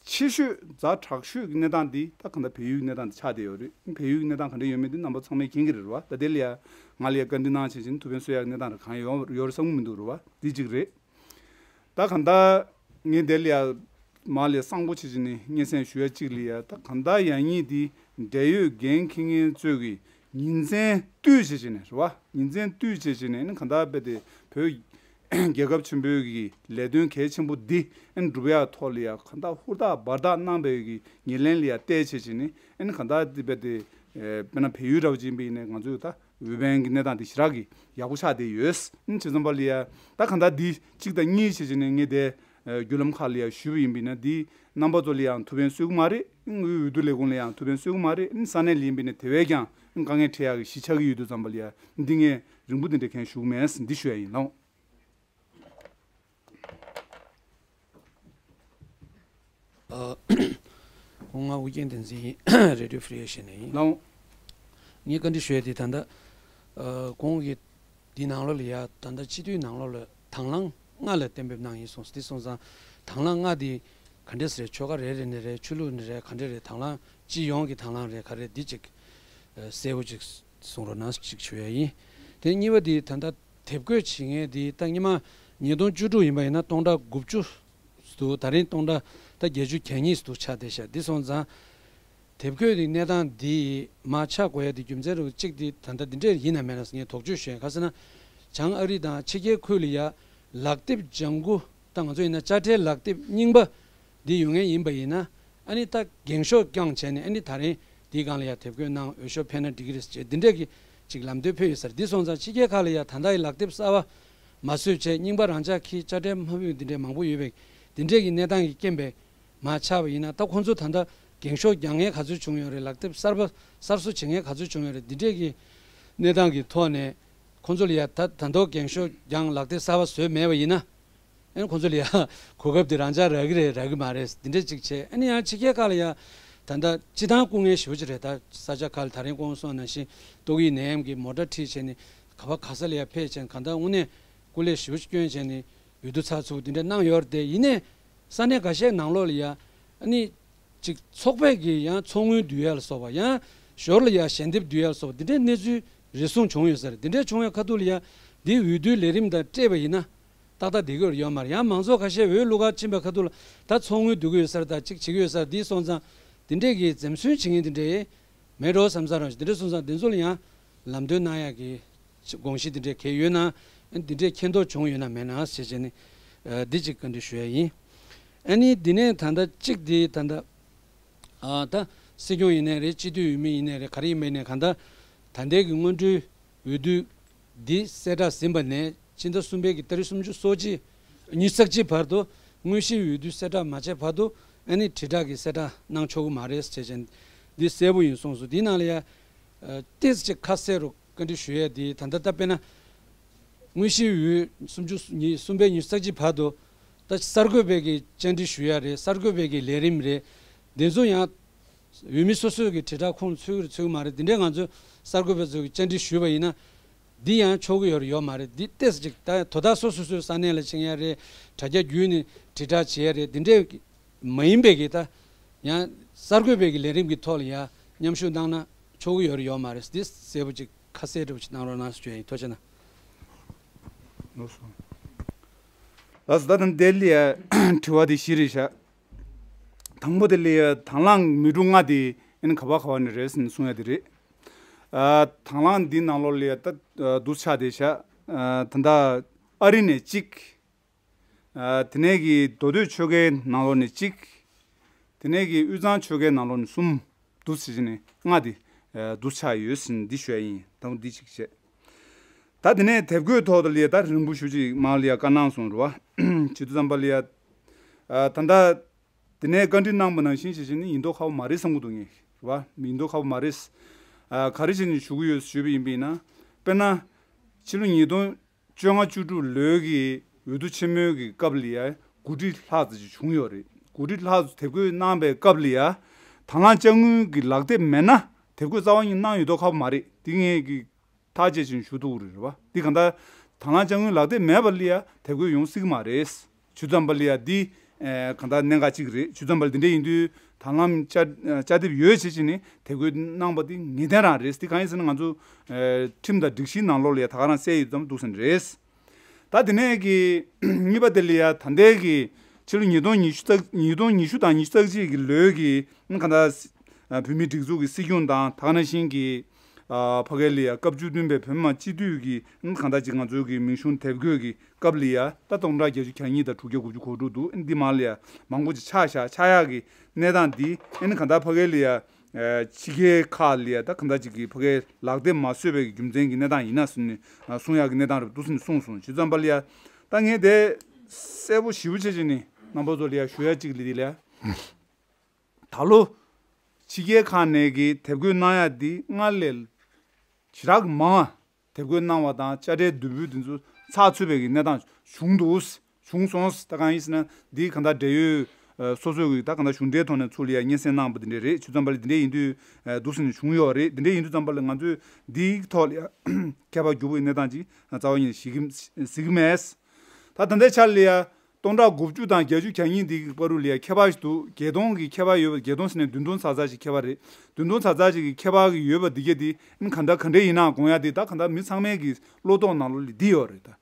ཆེ་ཤོས་ཛ་དྲག་ཤོས་ཀྱི་གནས་སྟངས་འདི་ད་གང་ལྟར་བལ་ཡུལ་གྱི་གནས་སྟངས་འདི་ཆགས་བསྡད་ཡོད་རེད། བལ་ཡུལ་གྱི་གནས་སྟངས་ག་འདྲ་ཡོད་མེད་འདི་རྣམ་པ་ཚང་མས་མཁྱེན་གྱི་རེད་བ། ད་དེ་ལ་ཡ་ང་ལ་ཡ་བཀའ་འདྲི་གནང་བྱས་བྱས་ནས་ཐུགས་ཕན་གསོས་ཡག་གནས་སྟངས་རེ་གང་ཡོད་ཡོད་རེད་བསམ་གྱི་མི་འདུག་རེད་བ། འདི་གཅིག་རེད། ད་གང་ལྟར་ངས་དེ་ལ་ཡ་མ་ལ་ཡ་གསང་པོ་བྱས་བྱས་ནས་སྙན་སེང་ཞུ་ཡ་གཅིག་ལ་ཡ། ད་གང་ལྟར་ཡག་ཉེས་འདི་འབྲེལ་ཡོད་འགན་འཁྱེར་མཁན་ཚོས་ཀྱི་ཉིན་མཚན་བསྟུད་བྱས་བྱས་ནས་རེད་བ། ཉིན་མཚན་བསྟུད་བྱས་བྱས་ནས་ཨ་ནི་གང་ལྟར་རྦད་དེ་བོད་རྒྱལ་ཁབ་ཆེན་པོའི་གི་ལས་དོན་གལ་ཆེན་པོ་འདི་ཨ་ནི་སྒྲུབ་ཡག་ཐོག་ལ་ཡ་གང་ལྟར་ཧུར་ཐག་འབད་ཐག་གནང་བའི་གི་ཉེར་ལེན་ལ་ཡ་བལྟས་བྱས་བྱས་ནས་ཨ་ནི་གང་ལྟར་འདི་རྦད་དེ་དཔེར་ན་བལ་ཡུལ་འདྲ་བོ་ཅིག་ཡིན་པ་ཡིན་ནའི་ང་ཚོས་ད་འོས་འཕེན་གྱི་གནས་སྟངས་དེ་ཞེ་དྲག་གི་ཡག་པོ་ཆགས་བསྡད་ཡོད། ཨ་ནི་བྱས་ཙང་པ་ལ་ཡ་ད་གང་ལྟར་འདི་གཅིག་དང་གཉིས་བྱས་བྱས་ནས་ངས་དེ་བརྒྱུད་ལམ་ཁག་ལ་ཡ་ཞུས་པ་ཡིན་པ་ཡིན་ན་འདི་རྣམ་པ་ཚོ་ལ་ཡང་ཐུགས་ཕན་གསོས་ཀྱི་མ་རེད། དངུལ་འོས་བསྡུ་ལས་ཁུངས་ལ་ཡང་ཐུགས་ཕན་གསོས་ཀྱི་མ་རེད། ས་གནས་ལ་ཡིན་པ་ཡིན་ན་དེ་བས་ཀྱང་དཀའ་ངལ་འཕྲད་ཡག་གི་གཞི་ཆགས་ཀྱི་ཡོད་དུས་ཙམ་པ་ལ་ཡ་འདི་ངས་རིང་པོ་འདི་འདྲ་གན་ཞུ་གི་མེད། འདི་ཞུ་ཡ་ཡིན་ལགས། ཨ། ཁོང་ང་ཨུ་རྒྱན་བསྟན་འཛིན་ཡིན། རེ་ཌིའོ་ཧྥི་རི་ཨེ་ཤི་ཡ་ནས་ཡིན། ལགས། ངས་བཀའ་འདྲི་ཞུ་ཡས་དེ་ད་ལྟ། ཨ། ཁོང་གིས་འདི་ནང་ལོགས་ལ་ཡ་ད་ལྟ་སྤྱི་འཐུས་ནང་ལོགས་ལ་དང་བླངས་ལྔ་ལ་གཏན་འབེབས་གནང་ཡིན་གསུངས། འདི་སོང་ཙང་དང་བླངས་ལྔ་འདི་ག་འདྲས་རེད། ཆོལ་ཁ་རེ་རེ་ནས་རེད། ཆོས་ལུགས་ནས་རེད། ག་འདྲས་རེད། དང་བླངས་སྤྱི་ཡོངས་ཀྱི་དང་བླངས་རེད། ག་རེ་འདི་ཅིག་གསལ་པོ་ཅིག་གསུང་རོགས་གནང་ཅིག་ཞུ་ཡ་ཡིན། དེ་གཉིས་པ་འདི་ད་ལྟ་དེབ་འགོད་བྱེད་མཁན་འདི་ད་སྔོན་མ་ཉིས་སྟོང་བཅུ་དྲུག་ཡིན་པ་ཡིན་ན་སྟོང་ཕྲག་དགུ་བཅུ་འདུག་ད་རིང་སྟོང་ཕྲག་ད་བརྒྱད་ཅུ་གྱ་གཉིས་འདུག་ཆགས་བསྡད་ཤག་འདི་སོང་ཙང་དེབ་འགོད་འདི་གནས་སྟངས་འདི་མར་ཆག་དགོས་ཡ་འདི་རྒྱུ་མཚན་རུ་གཅིག་འདི་ད་ལྟ་འདི་འདྲས་ཡིན་ན་མེད་ན་ངས་དོགས་གཅོད་ཞུ་ཡ། ག་ཟེར་ན་བྱང་ཨ་རི་དང་ཕྱི་རྒྱལ་ཁུལ་ལ་ཡ་ལག་དེབ་ལྗང་གུ་ད་ང་ཚོ་ཡིན་ན་དཔྱ་ཁྲལ་ལག་དེབ་རྙིང་པ་འདི་ཡོད་མཁན་ཡིན་པ་ཡིན་ན་ཨ་ནི་ད་འགེངས་ཤོག་བརྐྱངས་བྱས་ནས་ཨ་ནི་ད་རིང་འདིའི་སྒང་ལ་ཡ་དེབ་འགོད་གནང་འོས་ཤོག་འཕེན་ན་འགྲིག་གི་རེད་ཟེར་འདི་འདྲས་ཀྱི་ཅིག་ལམ་སྟོན་ཕེབས་ཡོད་ས་རེད། འདི་སོང་ཙང་ཕྱི་རྒྱལ་ཁག་ལ་ཡ་ད་ལྟ་ཡི་ལག་དེབ་གསར་པ་མ་བཟོས་བྱས་རྙིང་པ་རང་འཇགས་ཁྱི་དཔྱ་ཁྲལ་མ་ཕུལ་འདི་འདྲས་མང་པོ་ཡོད་པས་འདི་འདྲས་ཀྱི་གནས་སྟངས་ཀྱི་རྐྱེན་པས་མ་ཆགས་པ་ཡིན་ན་ད་ཁོང་ཚོ་ད་ལྟ་འགེངས་ཤོག་རྒྱག་མཁན་ག་ཚོད་བྱུང་ཡོད་རེད། ལག་དེབ་གསར་པ་གསར་བཟོ་བྱེད་མཁན་ག་ཚོད་བྱུང་ཡོད་རེད། འདི་འདྲས་ཀྱི་གནས་སྟངས་ཀྱི་ཐོག་ནས་ཁོང་ཚོ་ལ་ཡ་ད་ད་མདོ་འགེངས་ཤོག་རྒྱང་ལག་དེབ་གསར་པ་བཟོས་མེད་པ་ཡིན་ན། ཨ་ནི་ཁོང་ཚོ་ལ་ཡ་གོ་སྐབས་དེ་རང་འཇགས་རག་གི་རེད་རག་གི་མ་རེད་འདི་འདྲ་ཅིག་བྱས། ཨ་ནི་ཡང་ཕྱི་རྒྱལ་ཁག་ལ་ཡ་ད་ལྟ་སྤྱི་བཏང་སྐུ་ངལ་ཞེ་པོ་ཅིག་རེད། ད་ས་ཆ་ཁག་ལ་ད་རིང་ཁོང་སོང་ནང་བཞིན་ཏོག་དབྱིབས་ནད་ཡམས་ཀྱི་མོ་ཊ་ཁྲིད་བྱས་ནས་ག་པ་ག་ས་ལ་ཡ་ཕེབས་བྱས་ནས་གང་ལྟར་དངོས་གནས་སྐུ་ལས་ཞེ་པོ་ཅིག་བསྐྱོན་བྱས་ནས་འོས་བསྡུ་ཚགས་ཚུད་འདི་འདྲ་གནང་ཡོད་རེད་དེ། ཡིན་ནའི་ས་གནས་འགའ་ཤས་ནང་ལོགས་ལ་ཡ་ཨ་ནི། ཅིག་ཚོགས་པས་ཀྱི་ཡང་ཚོགས་དངུལ་བསྡུ་ཡ་ལ་སོགས་པ་ཡང་ཞོར་ལ་ཡ་ཞལ་འདེབས་བསྡུ་ཡ་ལ་སོགས་པ་འདི་འདྲའི་གནས་ཚུལ་རེ་ཟུང་བྱུང་ཡོད་ས་རེད། འདི་འདྲའི་བྱུང་བའི་ཁ་ཐུག་ལ་ཡ་འདི་འོས་བསྡུའི་ལས་རིམ་དང་སྤྲད་པ་ཡིན་ན་ཏག་ཏག་བསྡད་ཀྱི་ཡོད་མ་རེད། ཡང་མང་ཚོགས་ཁ་ཤས་འོས་བླུག་ག་ཕྱིན་པའི་ཁ་ཐུག་ལ་ད་ཚོགས་དངུལ་བསྡུ་གི་ཡོད་ས་རེད། ད་ཅིག་བྱེད་ཀྱི་ཡོད་ས་རེད། འདི་སོང་ཙང་འདི་འདྲས་ཀྱི་འཛེམ་ཟོན་བྱེད་མཁན་འདི་འདྲས་མེད་འགྲོ་བསམ་ས་རང་བཞིན། འདི་འདྲས་སོང་ཙང་འདི་ཚོ་ལ་ཡང་ལམ་སྟོན་གནང་ཡག་གི་དགོངས་གཞི་འདི་འདྲས་གལ་ཡོད་ན་འདི་འདྲས་མཁྱེན་རྟོགས་བྱུང་ཡོད་ན་མེད་ན་ཞེས་བྱས་ནས་འདི་གཅིག་བཀའ་འདྲི་ཞུ་ཡ་ཡིན། ཨ་ནི་འདི་ནས་ད་ལྟ་གཅིག་འདི་ད་ལྟ་ཨ་ད་སྲིད་སྐྱོང་ཡིན་ནའི་རེད། སྤྱི་འཐུས་འོས་མི་ཡིན་ནའི་རེད། ག་རེ་ཡིན་པ་ཡིན་ནའི་གང་ལྟར་ད་ལྟའི་གི་སྔོན་འགྲོའི་འོས་བསྡུ་འདི་གསལ་བསྒྲགས་ཟིན་པ་ནས་ཕྱི་ཟླ་གསུམ་པའི་གི་ཏ་རིག་སུམ་ཅུ་སོ་གཅིག་ཉི་ཤུ་རྩ་གཅིག་བར་དུ་དངོས་གཞིའི་འོས་བསྡུ་གསལ་བསྒྲགས་མ་བྱས་བར་དུ་ཨ་ནི་དྲིལ་བསྒྲགས་ཀྱི་གསལ་བསྒྲགས་གནང་ཆོག་གི་མ་རེད་ཟེར་བྱས་འདི་གསལ་པོ་ཡིན་གསུངས་སོང་། འདིའི་ནང་ལ་ཡ་ཏོག་ཙམ་ཅིག་ཁ་གསལ་རུ་བཀའ་འདྲི་ཞུ་ཡས་དེ་ད་ལྟ་ད་དཔེར་ན། དངོས་གཞིའི་འོས་སུམ་ཅུ་ཉི་གསུམ་པའི་ཉི་ཤུ་རྩ་གཅིག་བར་དུ་ད་གསར་འགོད་པའི་གི་བཅར་འདྲི་ཞུ་ཡ་རེད། གསར་འགོད་པའི་གི་ལས་རིམ་རེད། འདི་ཚོ་ཡང་འོས་མི་སོ་སོའི་གི་དྲིལ་བསྒྲགས་ཁོངས་ཚུད་ཀྱི་རེད་ཚུད་ཀྱི་མ་རེད། འདི་འདྲའི་ང་ཚོས་གསར་འགོད་པ་ཚོ་གི་བཅར་འདྲི་ཞུས་པ་ཡིན་ན་འདི་ཡང་ཆོག་གི་ཡོད་རེད་ཡོད་མ་རེད། འདི་ཏོག་ཙམ་ཅིག་ད་དོ་བདག་སོ་སོ་སོའི་ས་གནས་ལ་ཕྱིན་ཡ་རེད། དྲ་རྒྱ་བརྒྱུད་ནས་དྲིལ་བསྒྲགས་བྱེད་ཡ་རེད། འདི་འདྲའི་གི་མ་ཡིན་པའི་གི་ད་ཡང་གསར་འགོད་པའི་གི་ལས་རིམ་གི་ཐོག་ལ་ཡང་མཉམ་ཞུགས་གནང་ན་ཆོག་གི་ཡོད་རེད་ཡོད་མ་རེད། འདི་གསལ་པོ་ཅིག་ཁ་གསལ་འདྲ་པོ་ཅིག་གནང་རོགས་གནང་ཞུ་ཡ་ཡིན། ཐུགས་རྗེ་གནང་། ལགས་སོ། ལགས་སོ། ད་ད་འདི་ལ་ཡ་དྲི་བ་འདི་བཞི་རེད་ཤག་དང་པོ་དེ་ལ་ཡ་དང་བླངས་མི་འགྲོ་ལྔ་དེ་ཨ་ནི་ག་བ་ག་བ་ནས་རེད་ཟེར་ནས་གསུང་ཡ་དེ་རེད། ཨ་དང་བླངས་འདི་ནང་ལོགས་ལ་ཡ་ད་འདུག་ཆགས་བསྡད་ཤག་ཨ་ད་ལྟ་ཨ་རི་ནས་གཅིག་ཨ་དེ་ནས་ཀྱི་མདོ་སྟོད་ཆོལ་ཁའི་ནང་ལོགས་ནས་གཅིག་དེ་ནས་ཀྱི་དབུས་གཙང་ཆོལ་ཁའི་ནང་ལོགས་ནས་གསུམ། འདུག་ཟེར་ནས་ལྔ་དེ་ཨ་འདུག་ཆགས་ཡོད་ཟེར་ནས་འདི་ཞུ་ཡ་ཡིན། ད་འདི་གཅིག་བྱས། ད་དེ་ནས་དེབ་འགོད་ཐོག་ཏུ་ལ་ཡ་ད་རིང་པོ་ཞུ་ཅིག་མ་ལ་ཡ་བཀའ་གནང་སོང་རེད་བ། བྱེད་དུས་ཙམ་པ་ལ་ཡ། ཨ། ད་ལྟ་དེ་ནས་བཀའ་འདྲི་གནང་པ་ནང་བཞིན་བྱས་བྱས་ནས་ཡིན་མདོག་ཁ་པོ་མ་རེད་བསམ་གྱི་འདུག་ངས། རེད་བ། ཡིན་མདོག་ཁ་པོ་མ་རེད། ཨ། ག་རེ་བྱས་ནས་ཞུ་གི་ཡོད་ཞུས་པ་ཡིན་པ་ཡིན་ན། དཔེར་ན། ཕྱི་ལོ་ཉིས་སྟོང་བཅོ་ལྔ་བཅུ་དྲུག་ལོའི་གི་འོས་བསྡུ་ཆེན་མོའི་གི་སྐབས་ལ་ཡ་དགུ་ཁྲི་ལྷག་ཙམ་ཅིག་བྱུང་ཡོད་རེད། དགུ་ཁྲི་ལྷག་ཙམ་དེབ་འགོད་གནང་པའི་སྐབས་ལ་ཡ། དང་བླངས་དཔྱ་དངུལ་གྱི་ལག་དེབ་མེད་ན་དེབ་འགོད་རྩ་བ་ཉིད་གནང་ཡོད་མདོག་ཁ་པོ་མ་རེད། འདི་ངས་གི་ཐག་བཅད་ཅིང་ཞུ་ཐུབ་ཀྱི་རེད་བ། འདི་གང་ལྟར་དང་བླངས་དཔྱ་དངུལ་ལག་དེབ་མེད་པ་ལ་ཡ་དེབ་འགོད་ཡོང་སྲིད་ཀྱི་མ་རེད། ཇི་ཙམ་པ་ལ་ཡ་འདི་ཨེ་གང་ལྟར་གནད་འགག་ཅིག་རེད། ཇི་ཙམ་པ་ལ་འདི་འདྲ་ཡིན་དུས་དང་བླངས་དཔྱ་དཔྱ་དེབ་ཡོད་བྱས་བྱས་ནས་དེབ་འགོད་གནང་པ་འདི་ངེས་གཏན་རང་རེད། འདི་གང་ཡིན་ཟེར་ན་ང་ཚོ་ཨེ་ཁྲིམས་དང་སྒྲིག་གཞིའི་ནང་ལོགས་ལ་ཡ་ད་ག་རང་གསལ་ཡོད་ཙམ་འདུག་ཟེར་ནི་རེད། ད་དེ་ནས་ཀྱི་གཉིས་པ་དེ་ལ་ཡ་ད་ལྟའི་གི་ཕྱི་ལོ་ཉིས་སྟོང་ཉི་ཤུ་རྩ་ཉིས་སྟོང་ཉི་ཤུ་དང་ཉི་ཤུ་རྩ་གཅིག་གི་ལོའི་གི་གང་ལྟར་བོད་མིའི་སྒྲིག་འཛུགས་ཀྱི་སྲིད་སྐྱོང་དང་ད་ག་ནང་བཞིན་གྱི་ཨ་ཕ་གི་ལ་ཡ་སྐབས་བཅུ་བདུན་པའི་བོད་མི་མང་སྤྱི་འཐུས་ཀྱི་གང་ལྟར་ཅིག་ང་ཚོའི་གི་མིང་གཞུང་དེབ་འགོད་ཀྱི་སྐབས་ལ་ཡ་ད་སྟོང་ཕྲག་བརྒྱད་ཅུ་གྱ་གཉིས་དང་དྲུག་བརྒྱ་དགུ་བཅུ་གོ་དྲུག་འདུག་འདི་མ་ལ་ཡ་མང་པོ་ཅིག་ཆགས་བཞག་ཆགས་ཡག་གི་གནས་སྟངས་འདི་ཨ་ནི་གང་ལྟར་ཕ་གི་ལ་ཡ་ཕྱི་རྒྱལ་ཁག་ལ་ཡ་ད་གང་ལྟར་ཅིག་གི་ཕ་གིའི་ལག་དེབ་མ་བཟོས་པའི་རྒྱུ་མཚན་གྱི་གནས་སྟངས་ཡིན་ན་ཟེར་ནས་གསུང་ཡག་གི་གནས་སྟངས་རེད་འདུག་ཟེར་ནས་གསུངས་སོང་། ཇི་ཙམ་པ་ལ་ཡ་ད་ངས་དེ་གསལ་པོ་ཞེ་པོ་བྱས་བྱས་ནས་རྣམ་པ་ཚོ་ལ་ཡ་ཞུ་ཡ་གཅིག་ལ་འདི་ལ་ཡ་ད་ལོ་ཕྱི་རྒྱལ་ཁག་ནས་གི་དེབ་འགོད་གནང་ཡ་འདི་སྔར་ལས་ཞེ་དྲག་གི་མང་བ། དེབ་འགོད་གནང་བ་དང་དཔྱ་ཁྲལ་བསྡུ་འབུལ་དེ་ཚོ་ཚགས་ཚུད་པའི་གི་གནས་སྟངས་བྱུང་འདུག་བྱུང་སོང་། ད་གང་ཡིན་ཟེར་ན་འདི་གང་ལྟར་འབྲེལ་ཡོད་ཨ་སོ་སོའི་གི་ད་གང་ལྟར་གཞུང་འབྲེལ་ཐོག་ནས་ཚུར་ལ་ཡ་སྙན་སེང་གནང་བ་དེ་འདྲ་རེད། ཇི་ཙམ་པ་ལ་དེ་འདྲ་ཡིན་དུས་ཨ་འདུག་ཟེར་ནས་བྱུང་ཡོད་རེད། དེ་འདྲ་ཡིན་དུས་ཙམ་པ་ལ་ང་ཚོས་འདིའི་ཐོག་ལ་ཡ་ཁྱད་པར་འགྱུར་བའི་གནས་སྟངས་ཅིག་རྩ་བ་ཉིད་ནས་གཟིགས་ཀྱི་གཟིགས་ཀྱི་མེད། ད་ད་ལྟའི་ཆར་ལ་ཡ་སྟོང་ཕྲག་དགུ་བཅུ་དང་བརྒྱད་ཅུ་གྱ་གཉིས་འདི་གི་བར་དུ་ལ་ཡ་ཁྱད་པར་ཞིག་འདུག་བརྒྱད་སྟོང་གི་ཁྱད་པར་ཡོད་པ། བརྒྱད་སྟོང་ཟེར་ནས་བདུན་སྟོང་ཙག་ཙག་ཞིག་ཁྱད་པར་རེད། བདུན་སྟོང་ཙག་ཙག་ཞིག་གི་ཁྱད་པར་གྱི་ཡོད་པ་འདི་གས་འདི་ཨ་ནི་གང་འདྲ་ག་འདྲ་ཡིན་ན་དགོངས་ཡ་འདི་ད་གང་ལྟར་མི་ཚང་མའི་གི་བློ་ཐོག་ནང་ལོགས་ལ་འདི་ཡོད་རེད། ད་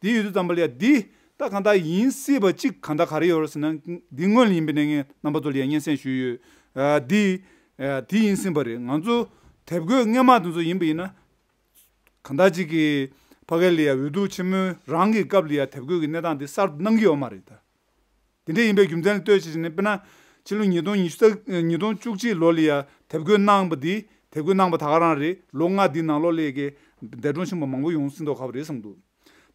འདི་ཡོད་དུས་ཙམ་པ་ལ་ཡ་འདི་ད་གང་ལྟར་ཡིན་སྲིད་པ་གཅིག་གང་ལྟར་ག་རེ་ཡོད་རེད་ཟེར་ན། འདི་སྔོན་ལ་ཡིན་པའི་ནས་ངས་རྣམ་པ་ཚོ་ལ་ཡ་སྙན་སེང་ཞུས་ཡོད། ཨ་འདི་ཨ་འདི་ཡིན་སྲིད་པ་རེད། ང་ཚོ་དེབ་འགོད་སྔོན་མ་དེ་ཚོ་ཡིན་པ་ཡིན་ན། གང་ལྟར་ཅིག་གི་ཕ་གི་ལ་ཡ་འོས་བསྡུ་ཆེན་མོའི་རང་གི་སྐབས་ལ་ཡ་དེབ་འགོད་ཀྱི་གནས་སྟངས་དེ་གསར་དུ་གནང་གི་ཡོད་མ་རེད་ད། དེ་འདྲ་ཡིན་པའི་རྒྱུ་མཚན་ལ་ལྟོས་བྱས་ནས་དཔེར་ན་ཕྱི་ལོ་ཉིས་སྟོང་ཉི་ཤུ་རྩ་ཉིས་སྟོང་བཅུ་གཅིག་ལོ་ལ་ཡ་དེབ་འགོད་གནང་པ་འདི་དེབ་འགོད་གནང་པ་ད་ག་རང་རེད། ལོ་ལྔ་འདི་ནང་ལོགས་ལ་ཡ་གི་འདས་གྲོངས་ཕྱིན་པ་མང་པོ་ཡོང་སྲིད་མདོག་ཁ་པོ་རེད་བསམ་འདུག་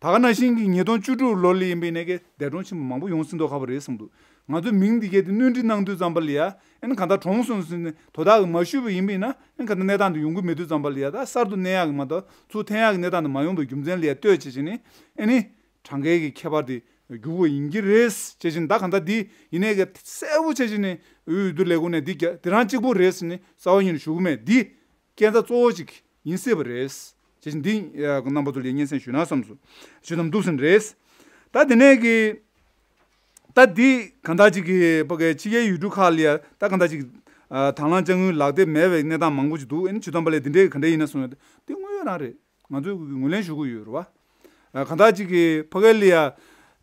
ད་ག་ནང་བཞིན་གྱི་ཉིས་སྟོང་བཅུ་དྲུག་ལོ་ལ་ཡིན་པའི་ནས་ཀྱི་འདས་གྲོངས་ཕྱིན་པ་མང་པོ་ཡོང་སྲིད་མདོག་ཁ་པོ་རེད་བསམ་འདུག་ང་ཚོའི་མིང་འདི་གས་དེ་སྣོན་འཕྲི་གནང་དུས་ཙམ་པ་ལ་ཡ་ཨ་ནི་གང་ལྟར་གྲོངས་སོང་ཟེར་ནས་དོ་བདག་གིས་མ་ཞུས་པ་ཡིན་པས་ན་ཨ་ནི་གང་ལྟར་གནས་སྟངས་དེ་ཡོང་གི་མེད་དུས་ཙམ་པ་ལ་ཡ་ད་གསར་དུ་གནས་ཡག་གི་མ་གཏོགས་ཚུར་འཐེན་ཡག་གི་གནས་སྟངས་དེ་མ་ཡོང་པའི་རྒྱུ་མཚན་ལ་ཡ་ལྟོས་བྱས་བྱས་ནས་ཨ་ནི་གྲངས་ཀའི་གི་ཁྱད་པར་དེ་འགྱུར་བ་ཡིན་གྱི་རེད་བྱས་བྱས་ནས། ད་གང་ལྟར་འདི་ཡིན་ནའི་གི་གསལ་པོ་བྱས་བྱས་ནས་འོས་བསྡུ་ལས་ཁུངས་ནས་འདི་རྒྱ་དེ་རང་གཅིག་པུ་རེད་ཟེར་ནས་རྩ་བ་ཉིད་ནས་ཞུ་གི་མེད། འདི་སྐད་ཆ་གཙོ་བོ་གཅིག་ཡིན་སྲིད་པ་རེད། ཅེས་འདི་ཡ་རྣམ་པ་ཚོ་ལ་སྙན་སེང་ཞུས་ན་བསམ་སོང་། ཞུ་དམ་འདུག་ཟིན་རེད། ད་དེ་ནས་ཀྱི་ད་འདི་གང་ལྟར་ཅིག་གི་ཕ་གའི་ཕྱི་རྒྱལ་ཡུལ་གྲུ་ཁག་ལ་ཡ་ད་གང་ལྟར་ཅིག་ཨ་དང་བླངས་དཔྱ་དངུལ་ལག་དེབ་མེད་པའི་གནས་སྟངས་མང་པོ་ཅིག་འདུག་ཨ་ནི་ཇི་ཙམ་པ་ལས་འདི་འདྲའི་ག་འདྲ་ཡིན་ན་གསུངས་ཡོད། འདི་དངོས་ཡོད་རང་རེད། ང་ཚོས་ངོས་ལེན་ཞུ་གི་ཡོད་རེད་བ། གང་ལྟར་ཅིག་གི་ཕ་གི་ལ་ཡ་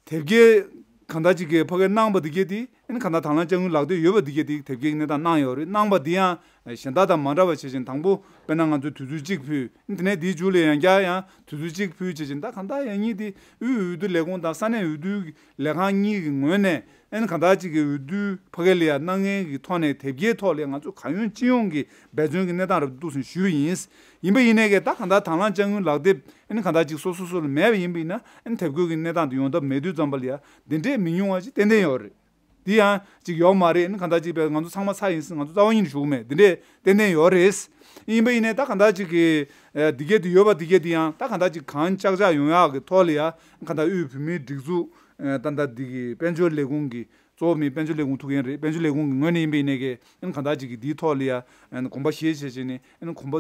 དེབ་སྐྱེལ་གང་ལྟར་ཅིག་གི་ཕ་གི་གནང་པ་འདི་གས་དེ་ཨ་ནི་གང་ལྟར་དང་བླངས་དཔྱ་དངུལ་ལག་དེབ་ཡོད་པ་འདི་གས་དེ་དེབ་སྐྱེལ་གནས་སྟངས་གནང་ཡོད་རེད། གནང་པ་འདི་ཡང་གཞན་དག་དང་མ་འདྲ་བ་བྱེད་བཞིན་དང་པོ་དཔེར་ན་ང་ཚོས་དུས་ཚོད་གཅིག་ཕུལ། དེ་ནས་དེའི་མཇུག་ལ་ཡང་བསྐྱར་ཡང་དུས་ཚོད་གཅིག་ཕུལ་བྱེད་བཞིན་ད་གང་ལྟར་ཡང་གཉིས་དེ་དབུས་འོས་བསྡུ་ལས་ཁུངས་དང་ས་གནས་འོས་བསྡུ་ལས་ཁང་གཉིས་ཀྱི་ངོས་ནས་ཨ་ནི་གང་ལྟར་ཅིག་གི་འོས་བསྡུ་ཕ་གི་ལ་ཡ་གནང་མཁན་གྱི་ཐོག་ནས་དེབ་སྐྱེལ་ཐོག་ལ་ང་ཚོ་གང་ཡོང་ཅི་ཡོང་གི་འབད་བརྩོན་གྱི་གནས་སྟངས་རབ་ཏུ་འདུག་ཟིན་ཞུས་པ་ཡིན། ཡིན་པ་ཡིན་ནའི་གི་ད་གང་ལྟར་དང་བླངས་དཔྱ་དངུལ་ལག་དེབ་ཨ་ནི་གང་ལྟར་ཅིག་སོ་སོ་སོ་ལ་མེད་པ་ཡིན་པ་ཡིན་ན་ཨ་ནི་དེབ་འགོད་ཀྱི་གནས་སྟངས་དེ་ཡོང་ཐབས་མེད་དུས་ཙམ་པ་ལ་ཡ་འདི་འདྲས་མི་ཉུང་བ་ཅིག་ཏན་ཏན་ཡོད་རེད། འདི་ཡང་ཅིག་ཡོད་མ་རེད། ཨ་ནི་གང་ལྟར་ཅིག་བས་ང་ཚོ་ཚང་མ་ཚར་ཡིན་ཟིན་ང་ཚོ་རྩ་བ་ཉིད་ནས་ཞུ་གི་མེད། འདི་འདྲས་ཏན་ཏན་ཡོད་རེད། ཡིན་པ་ཡིན་ནའི་ད་གང་ལྟར་ཅིག་གི་ཨ་འདི་གས་དེ་ཡོད་པ་འདི་གས་དེ་ཡང་ད་གང་ལྟར་ཅིག་གང་ལྕགས་ལྕགས་ཡོང་ཡག་གི་ཐོག་ལ་ཡ་གང་ལྟར་དབུས་བོད་མིའི་སྒྲིག་འཛུགས་ཨ་ད་ལྟ་འདི་གི་དཔལ་འབྱོར་ལས་ཁུངས་ཀྱི་གཙོ་བོ་མི་དཔལ་འབྱོར་ལས་ཁུངས་ཐུག་མཁན་རེད། དཔལ་འབྱོར་ལས་ཁུངས་ཀྱི་ངོས་ནས་ཡིན་པ་ཡིན་ནའི་གི་ཨ་ནི་གང་ལྟར་ཅིག་གི་འདིའི་ཐོག་ལ་ཡ་ཨ་ནི་གོམ་པ་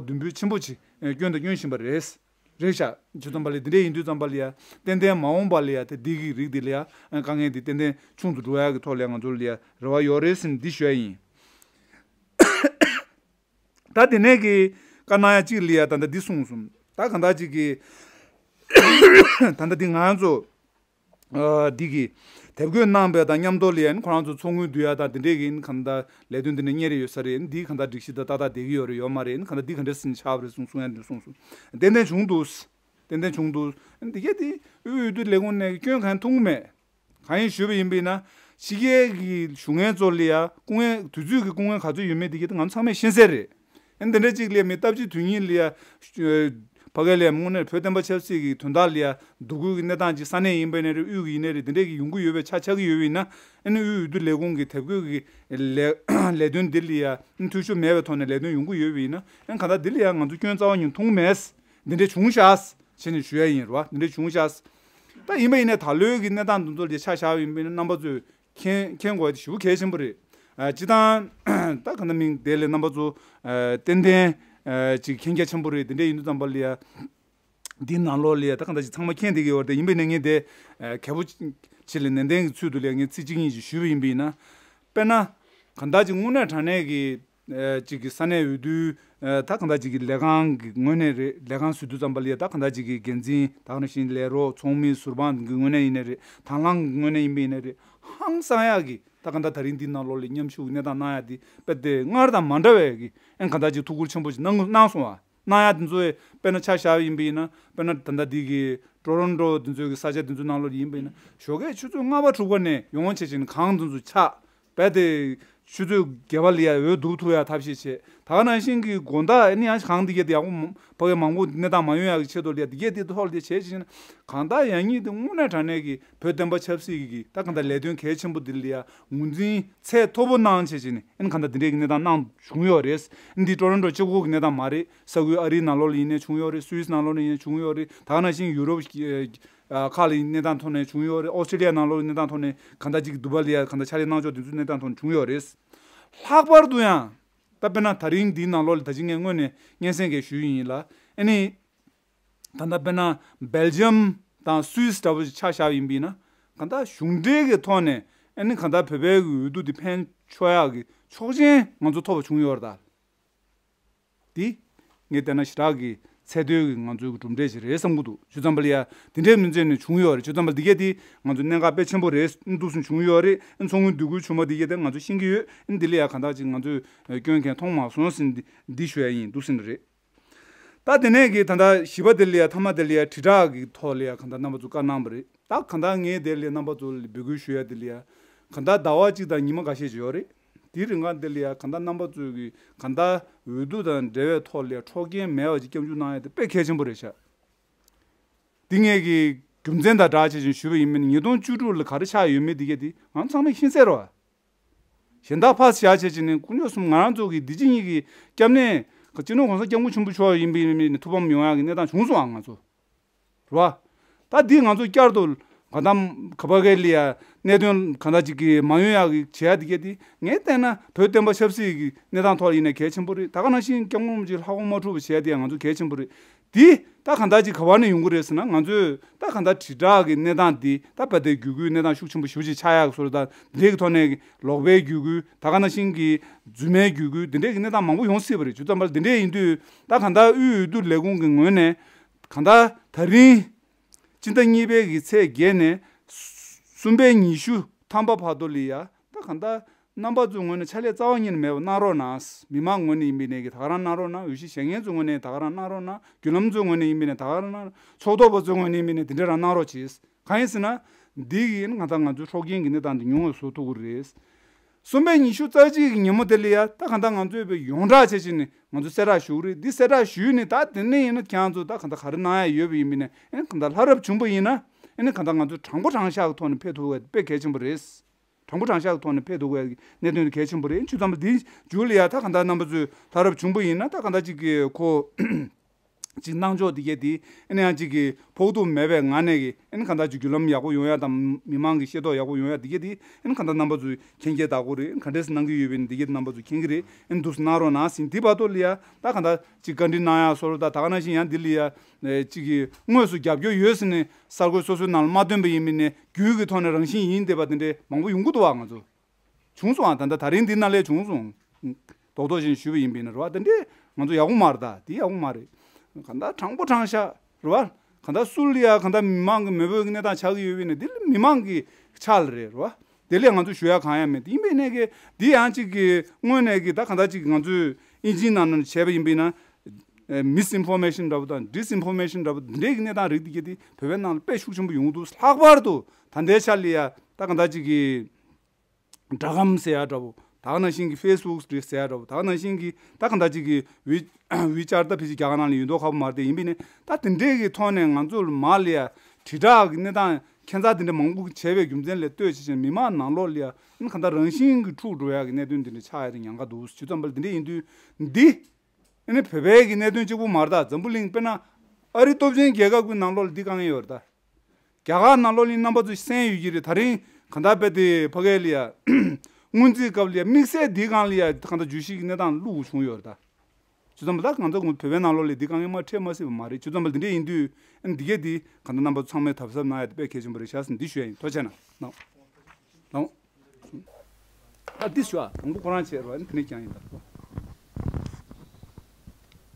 མདུན་སྤོས་ཆེན་པོ་ཅིག་ཨ་སྐྱོན་དང་སྐྱོན་བཞིན་པ་རེད། རེད་ཤག་ཇི་ཙམ་པ་ལས་འདི་འདྲས་ཡིན་དུས་ཙམ་པ་ལ་ཡ་ཏན་ཏན་མ་འོངས་པ་ལ་ཡ་དེ་འདི་གི་རིགས་འདི་ལ་ཡ་དཀའ་ངལ་འདི་ཏན་ཏན་ཆུང་དུ་འགྲོ་ཡག་གི་ཐོག་ལ་ཡ་ང་ཚོ་ལ་ཡ་རེ་བ་ཡོད་རེད་ཟེར་ནས་འདི་ཞུ་ཡ་ཡིན། ད་དེ་ནས་གི་བཀའ་གནང་ཡ་གཅིག་ལ་ཡ་ད་ལྟ་འདི་གསུངས་སོང་། ད་གང་ལྟར་གཅིག་གི་ད་ལྟ་འདི་ང་ཚོ་ཨ་འདི་གི་དེབ་འགོད་གནང་པའི་དང་མཉམ་དུ་ལ་ཡ་ཁོ་རང་ཚོ་ཚོགས་དངུལ་བསྡུ་ཡ་དང་དེ་འདྲས་གི་གང་ལྟར་ལས་དོན་དེ་འདྲ་གཉེར་ཡོད་ས་རེད། འདི་གང་ལྟར་སྒྲིག་གཞི་དང་ཏག་ཏག་བསྡད་ཀྱི་ཡོད་རེད་ཡོད་མ་རེད། གང་ལྟར་འདི་ག་འདྲས་ཟིན་ཆགས་པ་རེད་གསུངས་གསུང་ཡ་འདི་གསུངས་སོང་། ཏན་ཏན་བྱུང་འདུག་ཏན་ཏན་བྱུང་འདུག་འདི་གས་དེ་དབུས་འོས་བསྡུ་ལས་ཁུངས་ནས་སྐྱོན་གང་ཡང་མཐོང་གི་མེད། གང་ཡིན་ཞུས་པ་ཡིན་པས་ན་ཕྱི་རྒྱལ་གྱི་བཞུགས་མཁན་ཚོ་ལ་ཡ་སྐུ་ངལ་དུས་ཚོད་ཀྱི་སྐུ་ངལ་ག་ཚོད་ཡོད་མེད་འདི་གས་དེ་ང་ཚོ་ཚང་མས་ཤེས་གསལ་རེད། ཨ་འདི་འདྲ་གཅིག་ལ་ཡ་མི་སྟབས་གཅིག་དོན་གཉིས་ལ་ཡ་ ཕ་གི་ལ་ཡ་དངོས་གནས་བོད་བསྟན་པ་ཆབ་སྲིད་ཀྱི་དོན་དག་ལ་ཡ་སྡུག་སྐུལ་གྱི་གནས་སྟངས་ཅིག་ས་གནས་ཡིན་པ་ཡིན་ན་རེད། དབུས་ཀྱི་ཡིན་ན་རེད། དེ་འདྲས་ཀྱི་ཡོང་གི་ཡོད་པའི་ཆ་ཆགས་ཀྱི་ཡོད་པ་ཡིན་ན། ཨ་ནི་དབུས་འོས་བསྡུ་ལས་ཁུངས་ཀྱི་དེབ་འགོད་ཀྱི་ལས་ལས་དོན་འདི་ལ་ཡ་འཐུས་ཤོར་མེད་པའི་ཐོག་ནས་ལས་དོན་ཡོང་གི་ཡོད་པ་ཡིན་ན། ཨ་ནི་གང་ལྟར་འདི་ལ་ཡ་ང་ཚོ་སྐྱོན་རྩ་བ་ཉིད་མཐོང་གི་མེད། འདི་འདྲས་བྱུང་ཤག་བྱས་ནས་ཞུ་ཡ་ཡིན་རེད་བ། འདི་འདྲས་བྱུང་ཤག་ད་ཡིན་པ་ཡིན་ནའི་ད་ལོའི་གི་གནས་སྟངས་འདི་ཚོ་ལ་ཆ་བཞག་པ་ཡིན་པ་ཡིན་ན། རྣམ་པ་ཚོས་མཁྱེན་མཁྱེན་དགོས་ཡ་དེ་ཞེ་པོ་གལ་ཆེན་པོ་རེད། ཨ། སྤྱིར་བཏང་ད་ག་འདྲ་མིན་དེ་ལས་རྣམ་པ་ཚོ་ཨ་ཏན་ཏན་ཨ་ཅིག་མཁྱེན་རྒྱ་ཆེན་པོ་རེད། དེ་འདྲ་ཡིན་དུས་ཙམ་པ་ལ་ཡ་འདིའི་ནང་ལོགས་ལ་ཡ་ད་ག་འདྲ་ཅིག་ཚང་མ་མཁྱེན་བསྡད་ཀྱི་ཡོད་རེད། ཡིན་པ་ཡིན་ནའི་ངས་དེ་ཨ་གལ་པོ་ཆེ་ལ་ནན་ཏན་གྱི་ཚུལ་དུ་ལ་ཡ་ངས་ཚིག་གཅིག་གཉིས་ཤིག་ཞུས་པ་ཡིན་པ་ཡིན་ན། དཔེར་ན་གང་ལྟར་ཅིག་དངོས་གནས་དྲང་གནས་ཀྱི་ཨ་ཅིག་གི་ས་གནས་འོས་བསྡུ་ཨ་ད་གང་ལྟར་ཅིག་གི་ལས་ཁང་གི་ངོས་ནས་རེད། ལས་ཁང་ཟེར་དུས་ཙམ་པ་ལ་ཡ་ད་གང་ལྟར་ཅིག་གི་འགན་འཛིན་ད་ག་ནང་བཞིན་ལས་རོགས་ཚོགས་མི་ཟུར་དཔང་གི་ངོས་ནས་ཡིན་ནའི་རེད། དང་བླངས་གི་ངོས་ནས་ཡིན་པ་ཡིན་ནའི་རེད། ཧང་སང་ཡག་གི་ད་གང་ལྟར་ད་རིང་འདི་ནང་ལོགས་ལ་མཉམ་ཞུགས་གནས་སྟངས་གནང་ཡག་འདི་དཔེ་དེ་སྔར་དང་མ་འདྲ་བའི་གི་ཨ་གང་ལྟར་ཅིག་ཐུགས་ཁུར་ཆེན་པོ་ཅིག་གནང་གནང་སོང་བ། གནང་ཡག་འདི་ཚོ་དཔེར་ན་ཆ་བཞག་ཡིན་པ་ཡིན་ན། དཔེར་ན་ད་ལྟ་འདི་གི་ཀྲོ་རོན་ཀྲོ་འདི་ཚོའི་གི་ས་ཆ་འདི་ཚོའི་ནང་ལོགས་ཡིན་པ་ཡིན་ན། ཞོགས་ཀས་ཆུ་ཚོད་ལྔ་པ་དྲུག་པ་ནས་ཡོང་བྱས་བྱས་ནས་གངས་འདི་ཚོ་ཆགས། རྦད་དེ་ཆུ་ཚོད་བརྒྱད་པ་ལ་ཡ་འོས་བསྡུ་ཐུབ་ཡ་ཐབས་ཤེས་བྱས། ད་ག་ནང་བཞིན་གྱི་དགོང་དག་ཨ་ནི་ཡང་གངས་འདི་གས་དེ་ཡག་པོ་མ་ཕ་གི་མང་པོ་གནས་སྟངས་མ་ཡོང་ཡག་གི་ཆེད་དུ་ལ་ཡ་འདི་གས་དེ་ཐོག་ལ་དེ་བྱས་བྱས་ན། གང་ལྟར་ཡང་སྙིང་དེ་དངོས་གནས་དྲང་གནས་ཀྱི་བོད་བསྟན་པ་ཆབ་སྲིད་ཀྱི་ད་གང་ལྟར་ལས་དོན་གལ་ཆེན་པོ་འདི་ལ་ཡ་ངོས་འཛིན་ཚད་མཐོ་པོ་གནང་བྱས་བྱས་ནས་ཨ་ནི་གང་ལྟར་འདི་འདྲའི་གི་གནས་སྟངས་གནང་བྱུང་ཡོད་རེད། འདི་ཀྲོ་རོན་ཀྲོ་གཅིག་པོ་གི་གནས་སྟངས་མ་རེད། ས་ཁུལ་ཨ་རིའི་ནང་ལོགས་ལ་ཡིན་ནའི་བྱུང་ཡོད་རེད། སུད་སི་ནང་ལོགས་ལ་ཡིན་ནའི་བྱུང་ཡོད་རེད། ད་ག་ནང་བཞིན་ཡུ་རོབ་ཨ་ཁག་ལ་ཡིན་གནས་སྟངས་ཐོག་ནས་བྱུང་ཡོད་རེད། ཨོ་སི་ཀྲི་ལི་ཡ་ནང་ལོགས་ལ་གནས་སྟངས་ཐོག་ནས་གང་ལྟར་ཅིག་འདུག་པ་ལ་ཡ་གང་ལྟར་ཕྱག་ལས་གནང་ཕྱོགས་དེ་ཚོའི་གནས་སྟངས་ཐོག་ནས་བྱུང་ཡོད་རེད། ལྷག་པར་དུ་ཡང་ད་དཔེར་ན་ད་རིང་འདིའི་ནང་ལོགས་ལ་ད་ཅི་ངས་སྔོན་ནས་སྙན་སེང་གས་ཞུས་ཡིན་ལ། ཨ་ནི་ད་ལྟ་དཔེར་ན་སྦེལ་ཇམ་དང་སུད་སི་འདྲ་པོ་ཞིག་ཆ་བཞག་ཡིན་པ་ཡིན་ན། གང་ལྟར་གཞུང་འབྲེལ་གྱི་ཐོག་ནས་ཨ་ནི་གང་ལྟར་བོད་པའི་གི་འོས་བསྡུ་དེ་ཕན་ཆོག་ཡག་གི་ཆོག་མཆན་ང་ཚོ་ཐོབ་པ་བྱུང་ཡོད་རེད་ད། དེ་ངས་བལྟས་ན་ཞེ་དྲག་གི་ཚད་མཐོའི་གི་ང་ཚོའི་གི་གྲུབ་འབྲས་ཞིག་རེད་བསམ་གྱི་འདུག་བྱས་ཙམ་པ་ལ་ཡ་དེ་འདྲའི་མི་ཚེ་ནས་བྱུང་ཡོད་རེད། བྱས་ཙམ་པ་འདི་གས་དེ་ང་ཚོ་གནད་འགག་དཔེ་ཆེན་པོ་རེད། འདུག་སེ་བྱུང་ཡོད་རེད། ཨ་ཚོགས་དངུལ་བསྡུ་སྒོ་བྱུང་བ་འདི་གས་དེ་ང་ཚོ་ཤེས་ཀྱི་ཡོད། ཨ་འདི་ལ་ཡ་གང་ལྟར་ཅིག་ང་ཚོས་སྐྱོན་གང་མཐོང་མ་སོང་ཟེར་འདི་འདི་ཞུ་ཡ་ཡིན། འདུག་སེ་རེད། ད་དེ་ནས་གི་ད་ལྟ་བཞི་པ་དེ་ལ་ཡ་མཐའ་མ་དེ་ལ་ཡ་དྲིལ་བསྒྲགས་ཀྱི་ཐོག་ལ་ཡ་གང་ལྟར་རྣམ་པ་ཚོ་བཀའ་གནང་བ་རེད། ད་གང་ལྟར་ངས་དེ་ལ་ཡ་རྣམ་པ་ཚོ་ལ་འབོད་སྐུལ་ཞུ་ཡ་དེ་ལ་ཡ་གང་ལྟར་ཟླ་བ་གཅིག་དང་ཉི་མ་འགའ་ཤས་ཅིག་ཡོད་རེད། དེའི་རིང་ག་དེ་ལ་ཡ་གང་ལྟར་རྣམ་པ་ཚོས་གི་གང་ལྟར་འོས་བསྡུ་དང་འབྲེལ་བའི་ཐོག་ལ་ཡ་འཕྲོག་རྐྱེན་མེད་པ་ཅིག་སྐྱབས་འཇུག་གནང་ཡ་དེ་དཔེ་གལ་ཆེན་པོ་རེད་ཤག་འདི་ངས་གི་རྒྱུ་མཚན་དང་སྦྲགས་བྱས་ཅིག་ཞུས་པ་ཡིན་མིན། ཉིས་སྟོང་བཅུ་དྲུག་ལ་ག་རེ་ཆགས་ཡོད་མེད་འདི་གས་དེ་ང་ཚང་མས་ཤེས་གསལ་རེད་བ། གཞན་དག་ཕར་བཞག་བྱས་བྱས་ནས་དཀོན་མཆོག་གསུམ་ང་རང་ཚོ་གི་འདི་ཕྱི་གཉིས་ཀྱི་སྐྱབས་གནས་སྤྱི་ནོར་༸གོང་ས་༸སྐྱབས་མགོན་ཆེན་པོ་མཆོག་ཡིན་པའི་ཐུགས་ཕམ་ཡོང་ཡག་གི་གནས་སྟངས་བྱུང་སོང་ཨ་ང་ཚོ། རེད་བ། ད་འདི་ང་ཚོ་བསྐྱར་དུ་ག་དམ་ག་པ་གའི་ལི་ཡ་གནད་དོན་ག་འདྲ་ཅིག་གི་མ་ཡོང་ཡག་གི་བྱེད་ཡ་འདི་གས་དེ་ངས་བལྟས་ན་བོད་བསྟན་པ་ཆབ་སྲིད་ཀྱི་གནས་སྟངས་ཐོག་ལ་ཡིན་ན་གལ་ཆེན་པོ་རེད། ད་ག་ནང་བཞིན་༸སྐྱབས་མགོན་རིན་པོ་ཆེ་ལྷ་དབང་མ་གྲུབ་པ་བྱེད་ཡ་དེ་ཡང་ང་ཚོ་གལ་ཆེན་པོ་རེད། དེ་ད་གང་ལྟར་ཅིག་ག་བ་ནས་ཡོང་གི་རེད་ཟེར་ན། ང་ཚོས་ད་གང་ལྟར་དྲིལ་བསྒྲགས་ཀྱི་གནས་སྟངས་འདི་ད་བར་དེ་བརྒྱུད་སྐུལ་གནས་སྟངས་ཤུགས་ཆེན་པོ་ཞེ་པོ་ཅིག་ཆགས་ཡག་བཟོ་འདྲ་དང་། འདི་གི་ཐོག་ནས་ལོག་པའི་བརྒྱུད་སྐུལ། ད་ག་ནང་བཞིན་གྱི་རྫུན་མའི་བརྒྱུད་སྐུལ་འདི་འདྲའི་གི་གནས་སྟངས་མང་པོ་ཡོང་སྲིད་པ་རེད། བྱས་ཙང་ད་འདི་འདྲའི་ཡིན་དུས་ད་གང་ལྟར་དབུས་འོས་བསྡུ་ལས་ཁུངས་ཀྱི་ངོས་ནས་གང་ལྟར་ད་རིང་སྤྱི་ཟླ་གཉིས་པའི་གི་ཚེས་བརྒྱད་ནས་གསུམ་པའི་ཉི་ཤུ་ཐམ་པ་བར་དུ་ལ་ཡ་ད་གང་ལྟར་རྣམ་པ་ཚོའི་ངོས་ནས་ཕྱག་ལས་རྩ་བ་ཉིད་ནས་མེད་པ་གནང་རོགས་གནང་། མི་མང་ངོས་ནས་ཡིན་པའི་ནས་ཀྱི་ད་ག་རང་གནང་རོགས་གནང་། འོས་གཞི་བཞེས་མཁན་ཚོའི་ངོས་ནས་ད་ག་རང་གནང་རོགས་གནང་། བརྒྱུད་ལམ་ཚོའི་ངོས་ནས་ཡིན་པའི་ནས་ད་ག་རང་གནང་། ཕྱོགས་གཏོགས་པ་ཚོའི་ངོས་ནས་ཡིན་པའི་ནས་དེ་འདྲ་རང་གནང་རོགས་གྱིས། གང་ཡིན་ཟེར་ན། འདི་ཡིན་ང་དང་ང་ཚོའི་འཕྲོག་རྐྱེན་གྱི་གནས་སྟངས་འདི་ཉུང་བ་བཟོ་ཐུབ་ཀྱི་རེད། གསུམ་པའི་ཉི་ཤུ་རྩ་གཅིག་གི་ཉིན་མོ་དེ་ལ་ཡ་ད་གང་ལྟར་ང་ཚོས་བས་ཡོངས་གྲགས་བྱས་བྱས་ནས་ང་ཚོ་གསལ་བསྒྲགས་ཞུ་གི་རེད། འདི་གསལ་བསྒྲགས་ཞུས་ནས་ད་དེ་ནས་ཡིན་ན་ཁྱེད་རང་ཚོ་ད་གང་ལྟར་ག་རེ་གནང་ཡ་ཡོད་པ་ཡིན་པ་ནས། ཨེ་གང་ལྟར་ལྷ་རབ་བྱུང་པ་ཡིན་ན། ཨེ་ནས་གང་ལྟར་ང་ཚོ་དྲང་པོ་དྲང་བཞག་གི་ཐོག་ནས་ཕེབས་ཐུབ་པ་དཔེ་གལ་ཆེན་པོ་རེད། དྲང་པོ་དྲང་བཞག་གི་ཐོག་ནས་ཕེབས་ཐུབ་པའི་གནད་དོན་དེ་གལ་ཆེན་པོ་རེད། བྱས་ཙང་འདིའི་མཇུག་ལ་ཡ་ད་གང་ལྟར་རྣམ་པ་ཚོས་ལྷ་རབ་བྱུང་པ་ཡིན་ན་ད་གང་ལྟར་ཅིག་གི་ཁོ་ཅིག་གནང་ཕྱོགས་འདི་གས་དེ་ཨེ་ནས་ཡང་ཅིག་གི་ཕོག་ཐུག་མེད་པའི་ངང་ནས་ཀྱི་ཨེ་ནས་གང་ལྟར་ཅིག་བརྒྱུད་ལམ་ཡག་པོ་ཡོང་ཡ་དང་མི་མང་གི་ཤེས་རྟོགས་ཡག་པོ་ཡོང་ཡ་འདི་གས་དེ་ཨེ་ནས་གང་ལྟར་རྣམ་པ་ཚོས་མཁྱེན་གྱི་ད་གོ་རེད། ག་འདྲས་གནང་གི་ཡོད་པའི་འདི་གས་རྣམ་པ་ཚོས་མཁྱེན་གྱི་རེད། ཨེ་ནས་འདུག་སེ་གནང་རོགས་གནང་ཟིན། དེ་བར་དུ་ལ་ཡ་ད་གང་ལྟར་ཅིག་བཀའ་འདྲི་གནང་ཡ་སོགས་ད་ད་ག་ནང་བཞིན་ཡང་འདི་ལ་ཡ་ཅིག་གི་དངོས་སུ་རྒྱབ་སྐྱོར་ཡོད་ཟེར་ནས་གསར་འགོད་སོ་སོའི་ནང་ལ་མ་བཏོན་པ་ཡིན་པ་ནས་བརྒྱུད་ཀྱི་ཐོག་ནས་རང་བཞིན་ཡིན་བསྡད་པ་དེ་འདྲས་མང་པོ་ཡོང་གི་འདུག་བ། ང་ཚོ་བྱུང་སོང་ཨ། ད་ལྟ་ད་རིང་འདི་ནང་ལས་བྱུང་སོང་། རྡོག་རྡོག་བཞིན་ཞུས་པ་ཡིན་པ་ཡིན་ན་རེད་བ། དེ་འདྲས་ང་ཚོ་ཡག་པོ་མ་རེད། ད་དེ་ཡག་པོ་མ་རེད། གང་ལྟར་དྲང་པོ་དྲང་བཞག་རེད་བ། གང་ལྟར་སུ་ལ་ཡ་གང་ལྟར་མི་མང་གི་མོས་པོའི་གནས་སྟངས་ཆགས་ཀྱི་ཡོད་པ་ཡིན་ན་འདི་ལ་མི་མང་གི་ཕྱག་ལ་རེད་རེད་བ། དེ་ལས་ང་ཚོ་ཞུ་ཡ་གང་ཡང་མེད། ཡིན་པའི་ནས་ཀྱི་འདི་ཡང་གཅིག་གི་དངོས་གནས་ཀྱི་ད་གང་ལྟར་གཅིག་ང་ཚོས་ཨིན་ཇིའི་ནང་ནས་བྱས་པ་ཡིན་པ་ཡིན་ན། མིས་ཨིན་ཕོར་མེ་ཤན་འདྲ་པོ་དང་ཌིས་ཨིན་ཕོར་མེ་ཤན་འདྲ་པོ་འདི་འདྲའི་གི་གནས་སྟངས་རིགས་འདི་གས་དེ་བོད་པའི་ནང་ལ་དཔེ་ཤུགས་ཆེན་པོ་ཡོང་གི་འདུག་ལྷག་པར་དུ་ད་ལྟའི་ཆ་ལ་ཡ་ད་གང་ལྟར་གཅིག་གི་སྒྲ་སྒམ་ཟེར་ཡ་འདྲ་པོ། ད་ག་ནང་བཞིན་གྱི་ཕེ་སི་བུག་རེད་ཟེར་ཡ་འདྲ་བོ། ད་ག་ནང་བཞིན་གྱི་ད་ག་འདྲ་ཅིག་གི་ཝི་ཝི་ཅར་ད་ཕལ་ཆེར་རྒྱ་གར་ནང་ལ་ཡོད་མདོག་ཁ་པོ་མ་རེད་དེ། ཡིན་པས་ནས་ད་དེ་འདྲས་ཀྱི་ཐོག་ནས་ང་ཚོ་ལ་མར་ལ་ཡ་དྲིལ་བསྒྲགས་ཀྱི་གནས་སྟངས་ཁྱད་མཚར་དེ་འདྲ་མང་པོ་བྱས་པའི་རྒྱུ་མཚན་ལས་ལྟོས་བྱས་ཤིང་། མི་མང་ནང་ལོགས་ལ་ཡ་ཨ་ནི་གང་ལྟར་རང་བཞིན་གྱིས་འཁྲུག་འགྲོ་ཡ་གི་གནད་དོན་དེ་འདྲ་ཆགས་ཡ་དེ་ཉེན་ཁ་འདུག། བྱས་ཙང་པ་ལ་དེ་འདྲས་ཡིན་དུས་འདི་ཨ་ནི་བོད་པའི་གི་གནད་དོན་གཅིག་པུ་མ་རེད་ད། འཛམ་བུ་གླིང་དཔེར་ན་ཨ་རི་སྟོབས་ཆེན་རྒྱལ་ཁབ་ཀྱི་ནང་ལོགས་ལ་འདི་དཀའ་ངལ་ཡོད་རེད་ད། རྒྱ་གར་ནང་ལོགས་ནི་རྣམ་པ་ཚོ་གསན་ཡོད་ཀྱི་རེད། ད་རིང་གང་ལྟར་དཔེ་དེ་ཕ་གི་ལ་ཡ་སྔོན་རྩིས་སྐབས་ལ་ཡ་དམིགས་བསལ་འདིའི་སྒང་ལ་ཡ་གང་ལྟར་བརྗོད་གཞི་གི་གནས་སྟངས་བླུགས་དགོས་བྱུང་ཡོད་རེད་ད། བྱས་ཙང་པ་ད་གང་ལྟར་ང་ཚོ་བོད་པའི་ནང་ལོགས་ལ་འདི་དཀའ་ངལ་མ་འཕྲད་མ་སྲིད་པ་མ་རེད། བྱས་ཙང་པ་འདི་འདྲས་ཡིན་དུས་ཨ་ནི་འདི་གས་འདི་གང་ལྟར་རྣམ་པ་ཚོ་ཚང་མས་དམ་ཟབ་གནང་ཡ་དེ་དཔེ་གལ་ཆེན་པོ་རེད་ཤག་ཟེར་འདི་ཞུ་ཡ་ཡིན། ཐུགས་རྗེ་ཆེ་གནང་། ལགས། ལགས། ཨ་འདི་ཞུ་ཨ། དང་པོ་ཁོ་རང་བྱས་རོགས། ཨ་ནི་དེ་ནས་ཀྱང་ཡིན་ད།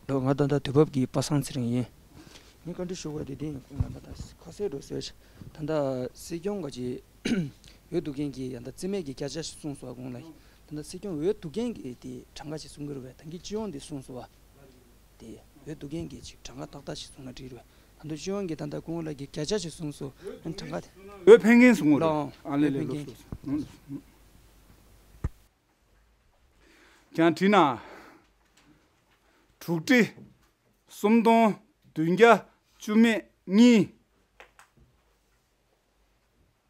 ལོ། ང་ད་ལྟ་དུས་བབ་ཀྱི་པ་སངས་ཚེ་རིང་ཡིན། ངས་བཀའ་འདྲི་ཞུ་དགོས་དེ་འདི་ཡིན། ཁོང་རྣམ་པ་དང་ཁ་གསལ་འགྲོ་ཟེར། ད་ལྟ་སྲིད་སྐྱོང་ག་ཅིག་འོས་བསྡུ་མཁན་གྱིས་ཡང་ད་རྩིས་མེད་ཀྱི་བརྒྱ་ཆ་ཞིག་གསུངས་སོང་། གོང་ལ་ད་ལྟ་སྲིད་སྐྱོང་འོས་བསྡུ་མཁན་གྱིས་དེ་གྲངས་ཀ་ཞིག་གསུང་གི་རེད་པས། ད་གིན་སྤྱི་ཡོངས་འདི་གསུངས་སོང་བ། དེ་འོས་བསྡུ་མཁན་གྱིས་ཅིག་གྲངས་ཀ་ཏག་ཏག་ཞིག་གསུང་ན་འགྲིག་རེད་པས། ད་དུང་སྤྱི་ཡོངས་ཀྱི་ད་ལྟ་གོང་ལ་གི་བརྒྱ་ཆ་ཞིག་གསུངས་སོང་། ཨ་གྲངས་ཀ་དེ། འོས་འཕེན་མཁན་གསུང་གི་རེད། ལགས། ཨ་ལེ་ལེ། འོས་འཕེན་ལོ་མཁན། སོ་སོ། ཀྱང་བྲིས་ན། དྲུག་ཁྲི། སུམ་སྟོང་། བདུན་བརྒྱ། བཅུ་མེད། གཉིས།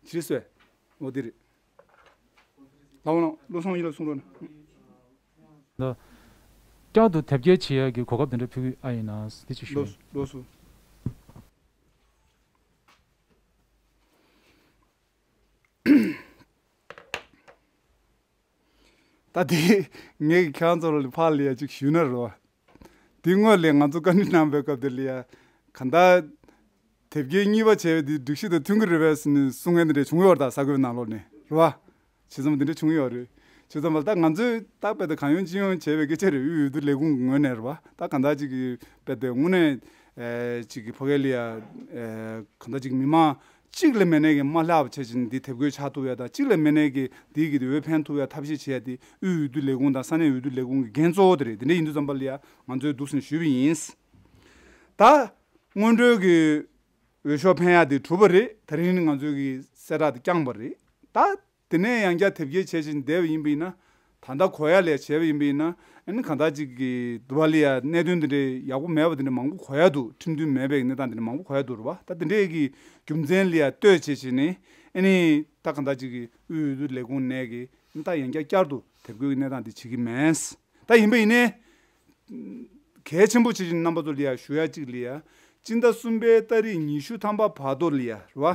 བྲིས་སོ། འོ་དེ་རེད། ལགས་འོང་། བློ་བཟང་ཡིད་ལ་གསུང་རོགས་གནང་། ད་བསྐྱར་དུ་དེབ་སྐྱེལ་བྱེད་ཡག་གི་གོ་སྐབས་དེ་འདྲ་ཕུལ་གི་ཨ་ཡིན་ན་དེ་ཅིག་ཞུ། ལགས་སོ། ལགས་སོ། ད་དེ་ངས་ཁྱེད་རང་ཚོ་ལ་ཕར་ལ་ཡ་ཅིག་ཞུས་ན་རེད་པ། དེ་སྔོན་ལ་ང་ཚོ་བཀའ་འདྲི་གནང་བའི་སྐབས་དེ་ལ་ཡ་གང་ལྟར་དེབ་སྐྱེལ་གཉིས་པ་བྱས་པ་དེ་སྒྲིག་གཞི་དང་མཐུན་གྱི་རེད་པས་ཟེར་ནས་གསུང་མཁན་དེ་འདྲ་བྱུང་ཡོད་རེད་ད། ས་ཁུལ་ནང་ལོགས་ནས་རེད་པ། བྱས་ཙང་དེ་འདྲ་བྱུང་ཡོད་རེད། བྱས་ཙང་མ་ད་ང་ཚོས་ད་དཔེ་དེ་གང་ཡོང་ཅི་ཡོང་བྱས་པའི་སྐད་ཆ་རེད། དབུས་འོས་བསྡུ་ལས་ཁུངས་ཀྱི་ངོས་ནས་རེད་པ། ད་གང་ལྟར་ཅིག་གི་དཔེ་དེ་དངོས་གནས་ཨེ་ཅིག་གི་ཕ་གི་ལ་ཡ་ཨེ་གང་ལྟར་ཅིག་མི་མང་གཅིག་ལས་མེད་ནས་ཀྱི་མ་ལྷག་པ་བྱས་ཅིག་འདི་དེབ་འགོད་ཆགས་ཐུབ་ཡ་དང་། གཅིག་ལས་མེད་ནས་ཀྱི་འདི་གི་འོས་འཕེན་ཐུབ་ཡ་ཐབས་ཤེས་བྱེད་ཡ་དེ་དབུས་འོས་བསྡུ་ལས་ཁུངས་དང་ས་གནས་འོས་བསྡུ་ལས་ཁུངས་ཀྱི་འགན་གཙོ་བོ་དེ་རེད། དེ་འདྲ་ཡིན་དུས་ཙམ་པ་ལ་ཡ་ང་ཚོས་འདུག་སེ་ཞུས་པ་ཡིན། ད་སྔོན་འགྲོའི་གི་འོས་ཤོག་འཕེན་ཡ་དེ་གྲུབ་པ་རེད། དེ་རིང་ནི་ང་ཚོའི་གི་གསལ་བསྒྲགས་དེ་བསྐྱངས་པ་རེད། ད་དེ་ནས་ཡང་བསྐྱར་དེབ་སྐྱེལ་བྱས་ཤིང་བསྡད་པ་ཡིན་པ་ཡིན་ན། ད་ལྟ་གོ་ཡ་ལས་བྱས་པ་ཡིན་པ་ཡིན་ན། ཨ་ནི་གང་ལྟར་ཅིག་གི་འདུ་བ་ལ་ཡ་གནད་དོན་དེ་འདྲའི་ཡག་པོ་མེད་པ་དེ་འདྲ་མང་པོ་གོ་ཡ་འདུག། ཁྲིམས་མཐུན་མེད་པའི་གནས་སྟངས་དེ་འདྲ་མང་པོ་གོ་ཡ་འདུག་རེད་པ། ད་དེ་འདྲའི་གི་རྒྱུ་མཚན་ལ་ཡ་ལྟོས་བྱས་བྱས་ནས། ཨ་ནི་ད་གང་ལྟར་ཅིག་གི་དབུས་འོས་བསྡུ་ལས་ཁུངས་ནས་གི་ད་ཡང་བསྐྱར་བསྐྱར་དུ་དེབ་འགོད་ཀྱི་གནས་སྟངས་དེ་བྱེད་ཀྱི་མེད། ད་ཡིན་པ་ཡིན་ནའི། གལ་ཆེན་པོ་ཆེ་ཞིག་རྣམ་པ་ཚོ་ལ་ཡ་ཞུ་ཡ་གཅིག་ལ་ཡ། སྤྱི་ཟླ་གསུམ་པའི་ཏ་རིག་ཉི་ཤུ་ཐམ་པ་བར་དུ་ལ་ཡ་རེད་པ།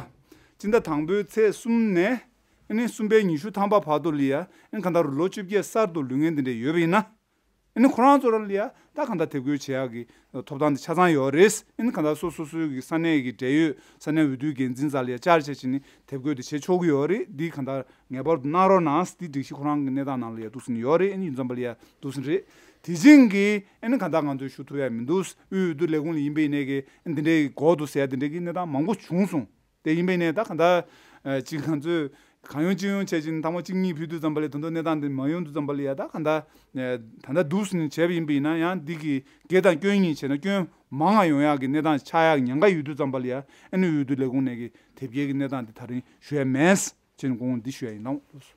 སྤྱི་ཟླ་དང་པོའི་ཚེས་གསུམ་ནས་ཨ་ནི་གསུམ་པའི་ཉི་ཤུ་ཐམ་པ་བར་དུ་ལ་ཡ། ཨ་ནི་གང་ལྟར་ལོ་བཅོ་བརྒྱད་གསར་དུ་ལུས་མཁན་དེ་འདྲ་ཡོད་པ་ཡིན་ན། ཨ་ནི་ཁོ་རང་ཚོ་རང་ལ་ཡ་ད་གང་ལྟར་དེབ་འགོད་བྱེད་ཡག་གི་ཐོབ་ཐང་དེ་ཆ་ཚང་ཡོད་རེད། ཨ་ནི་གང་ལྟར་སོ་སོ་སོའི་གི་ས་གནས་ཀྱི་འབྲེལ་ཡོད་ས་གནས་འོས་བསྡུའི་འགན་འཛིན་རྩ་ལ་ཡ་བཅར་བྱས་བྱས་ནས་དེབ་འགོད་དེ་བྱེད་ཆོག་གི་ཡོད་རེད། འདི་གང་ལྟར་ངེས་པར་དུ་གནང་རོགས་གནང་། འདི་སྒྲིག་གཞི་ཁོ་རང་གི་གནས་སྟངས་ནང་ལ་ཡ་འདུག་སེ་ཡོད་རེད། ཨ་ནི་ཡིན་ཙམ་པ་ལ་ཡ་འདུག་སེ་རེད། དེ་བཞིན་གྱི་ཨ་ནི་གང་ལྟར་ང་ཚོས་ཞུ་ཐུབ་ཡ་མི་འདུག། དབུས་འོས་བསྡུ་ལས་ཁུངས་ལ་ཡིན་པ་ཡིན་ནའི་གི་འདི་འདྲའི་གི་འགོག་འདུག་ཟེར་ཡ་འདི་འདྲའི་གི་གནས་སྟངས་མང་པོ་བྱུང་སོང་། དེ་ཡིན་པ་ཡིན་ནའི་ད་གང་ལྟར་ཅིག་ང་ཚོས་གང་ཡོང་ཅི་ཡོང་བྱས་ཅིག་ཐེངས་མ་གཅིག་གཉིས་ཕུལ་དུས་ཙམ་པ་ལ་དོན་དུ་གནས་སྟངས་འདི་མ་ཡོང་དུས་ཙམ་པ་ལ་ཡ་ད་གང་ལྟར་ད་ལྟ་འདུག་སེ་ནས་བྱས་པ་ཡིན་པ་ཡིན་ན། ཡང་འདི་གི་དགེ་དང་སྐྱོན་གཉིས་བྱས་ན་སྐྱོན་མང་ང་ཡོང་ཡག་གི་གནས་སྟངས་ཆགས་ཡག་གི་ཉེན་ཁ་ཡོད་དུས་ཙམ་པ་ལ་ཡ། ཨ་ནི་དབུས་འོས་བསྡུ་ལས་ཁུངས་ནས་གི་དེབ་སྐྱེལ་གི་གནས་སྟངས་འདི་ད་རིང་ཞུ་ཡ་མེད་ཅེས་དགོངས་འདི་ཞུ་ཡ་ཡིན་ལགས།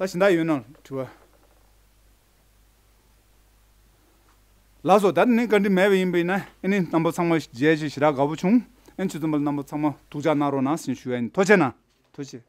ད་གཞན་དག་ཡོད་ན་དྲི་བ། ལགས་སོ། ད་ནི་བཀའ་འདྲི་མེད་པ་ཡིན་པ་ཡིན་ན། ཨ་ནི་རྣམ་པ་ཚང་མ་མཇལ་བྱས་ཞེ་དྲག་དགའ་པོ་བྱུང་། ཨ་ནི་ཆུ་ཚོད་པ་ལ་རྣམ་པ་ཚང་མ་ཐུགས་ཅག་གནང་རོགས་གནང་ཟེར་ཞུ་ཡ་ཡིན། ཐུགས་རྗེ་གནང་། ཐུགས་རྗེ།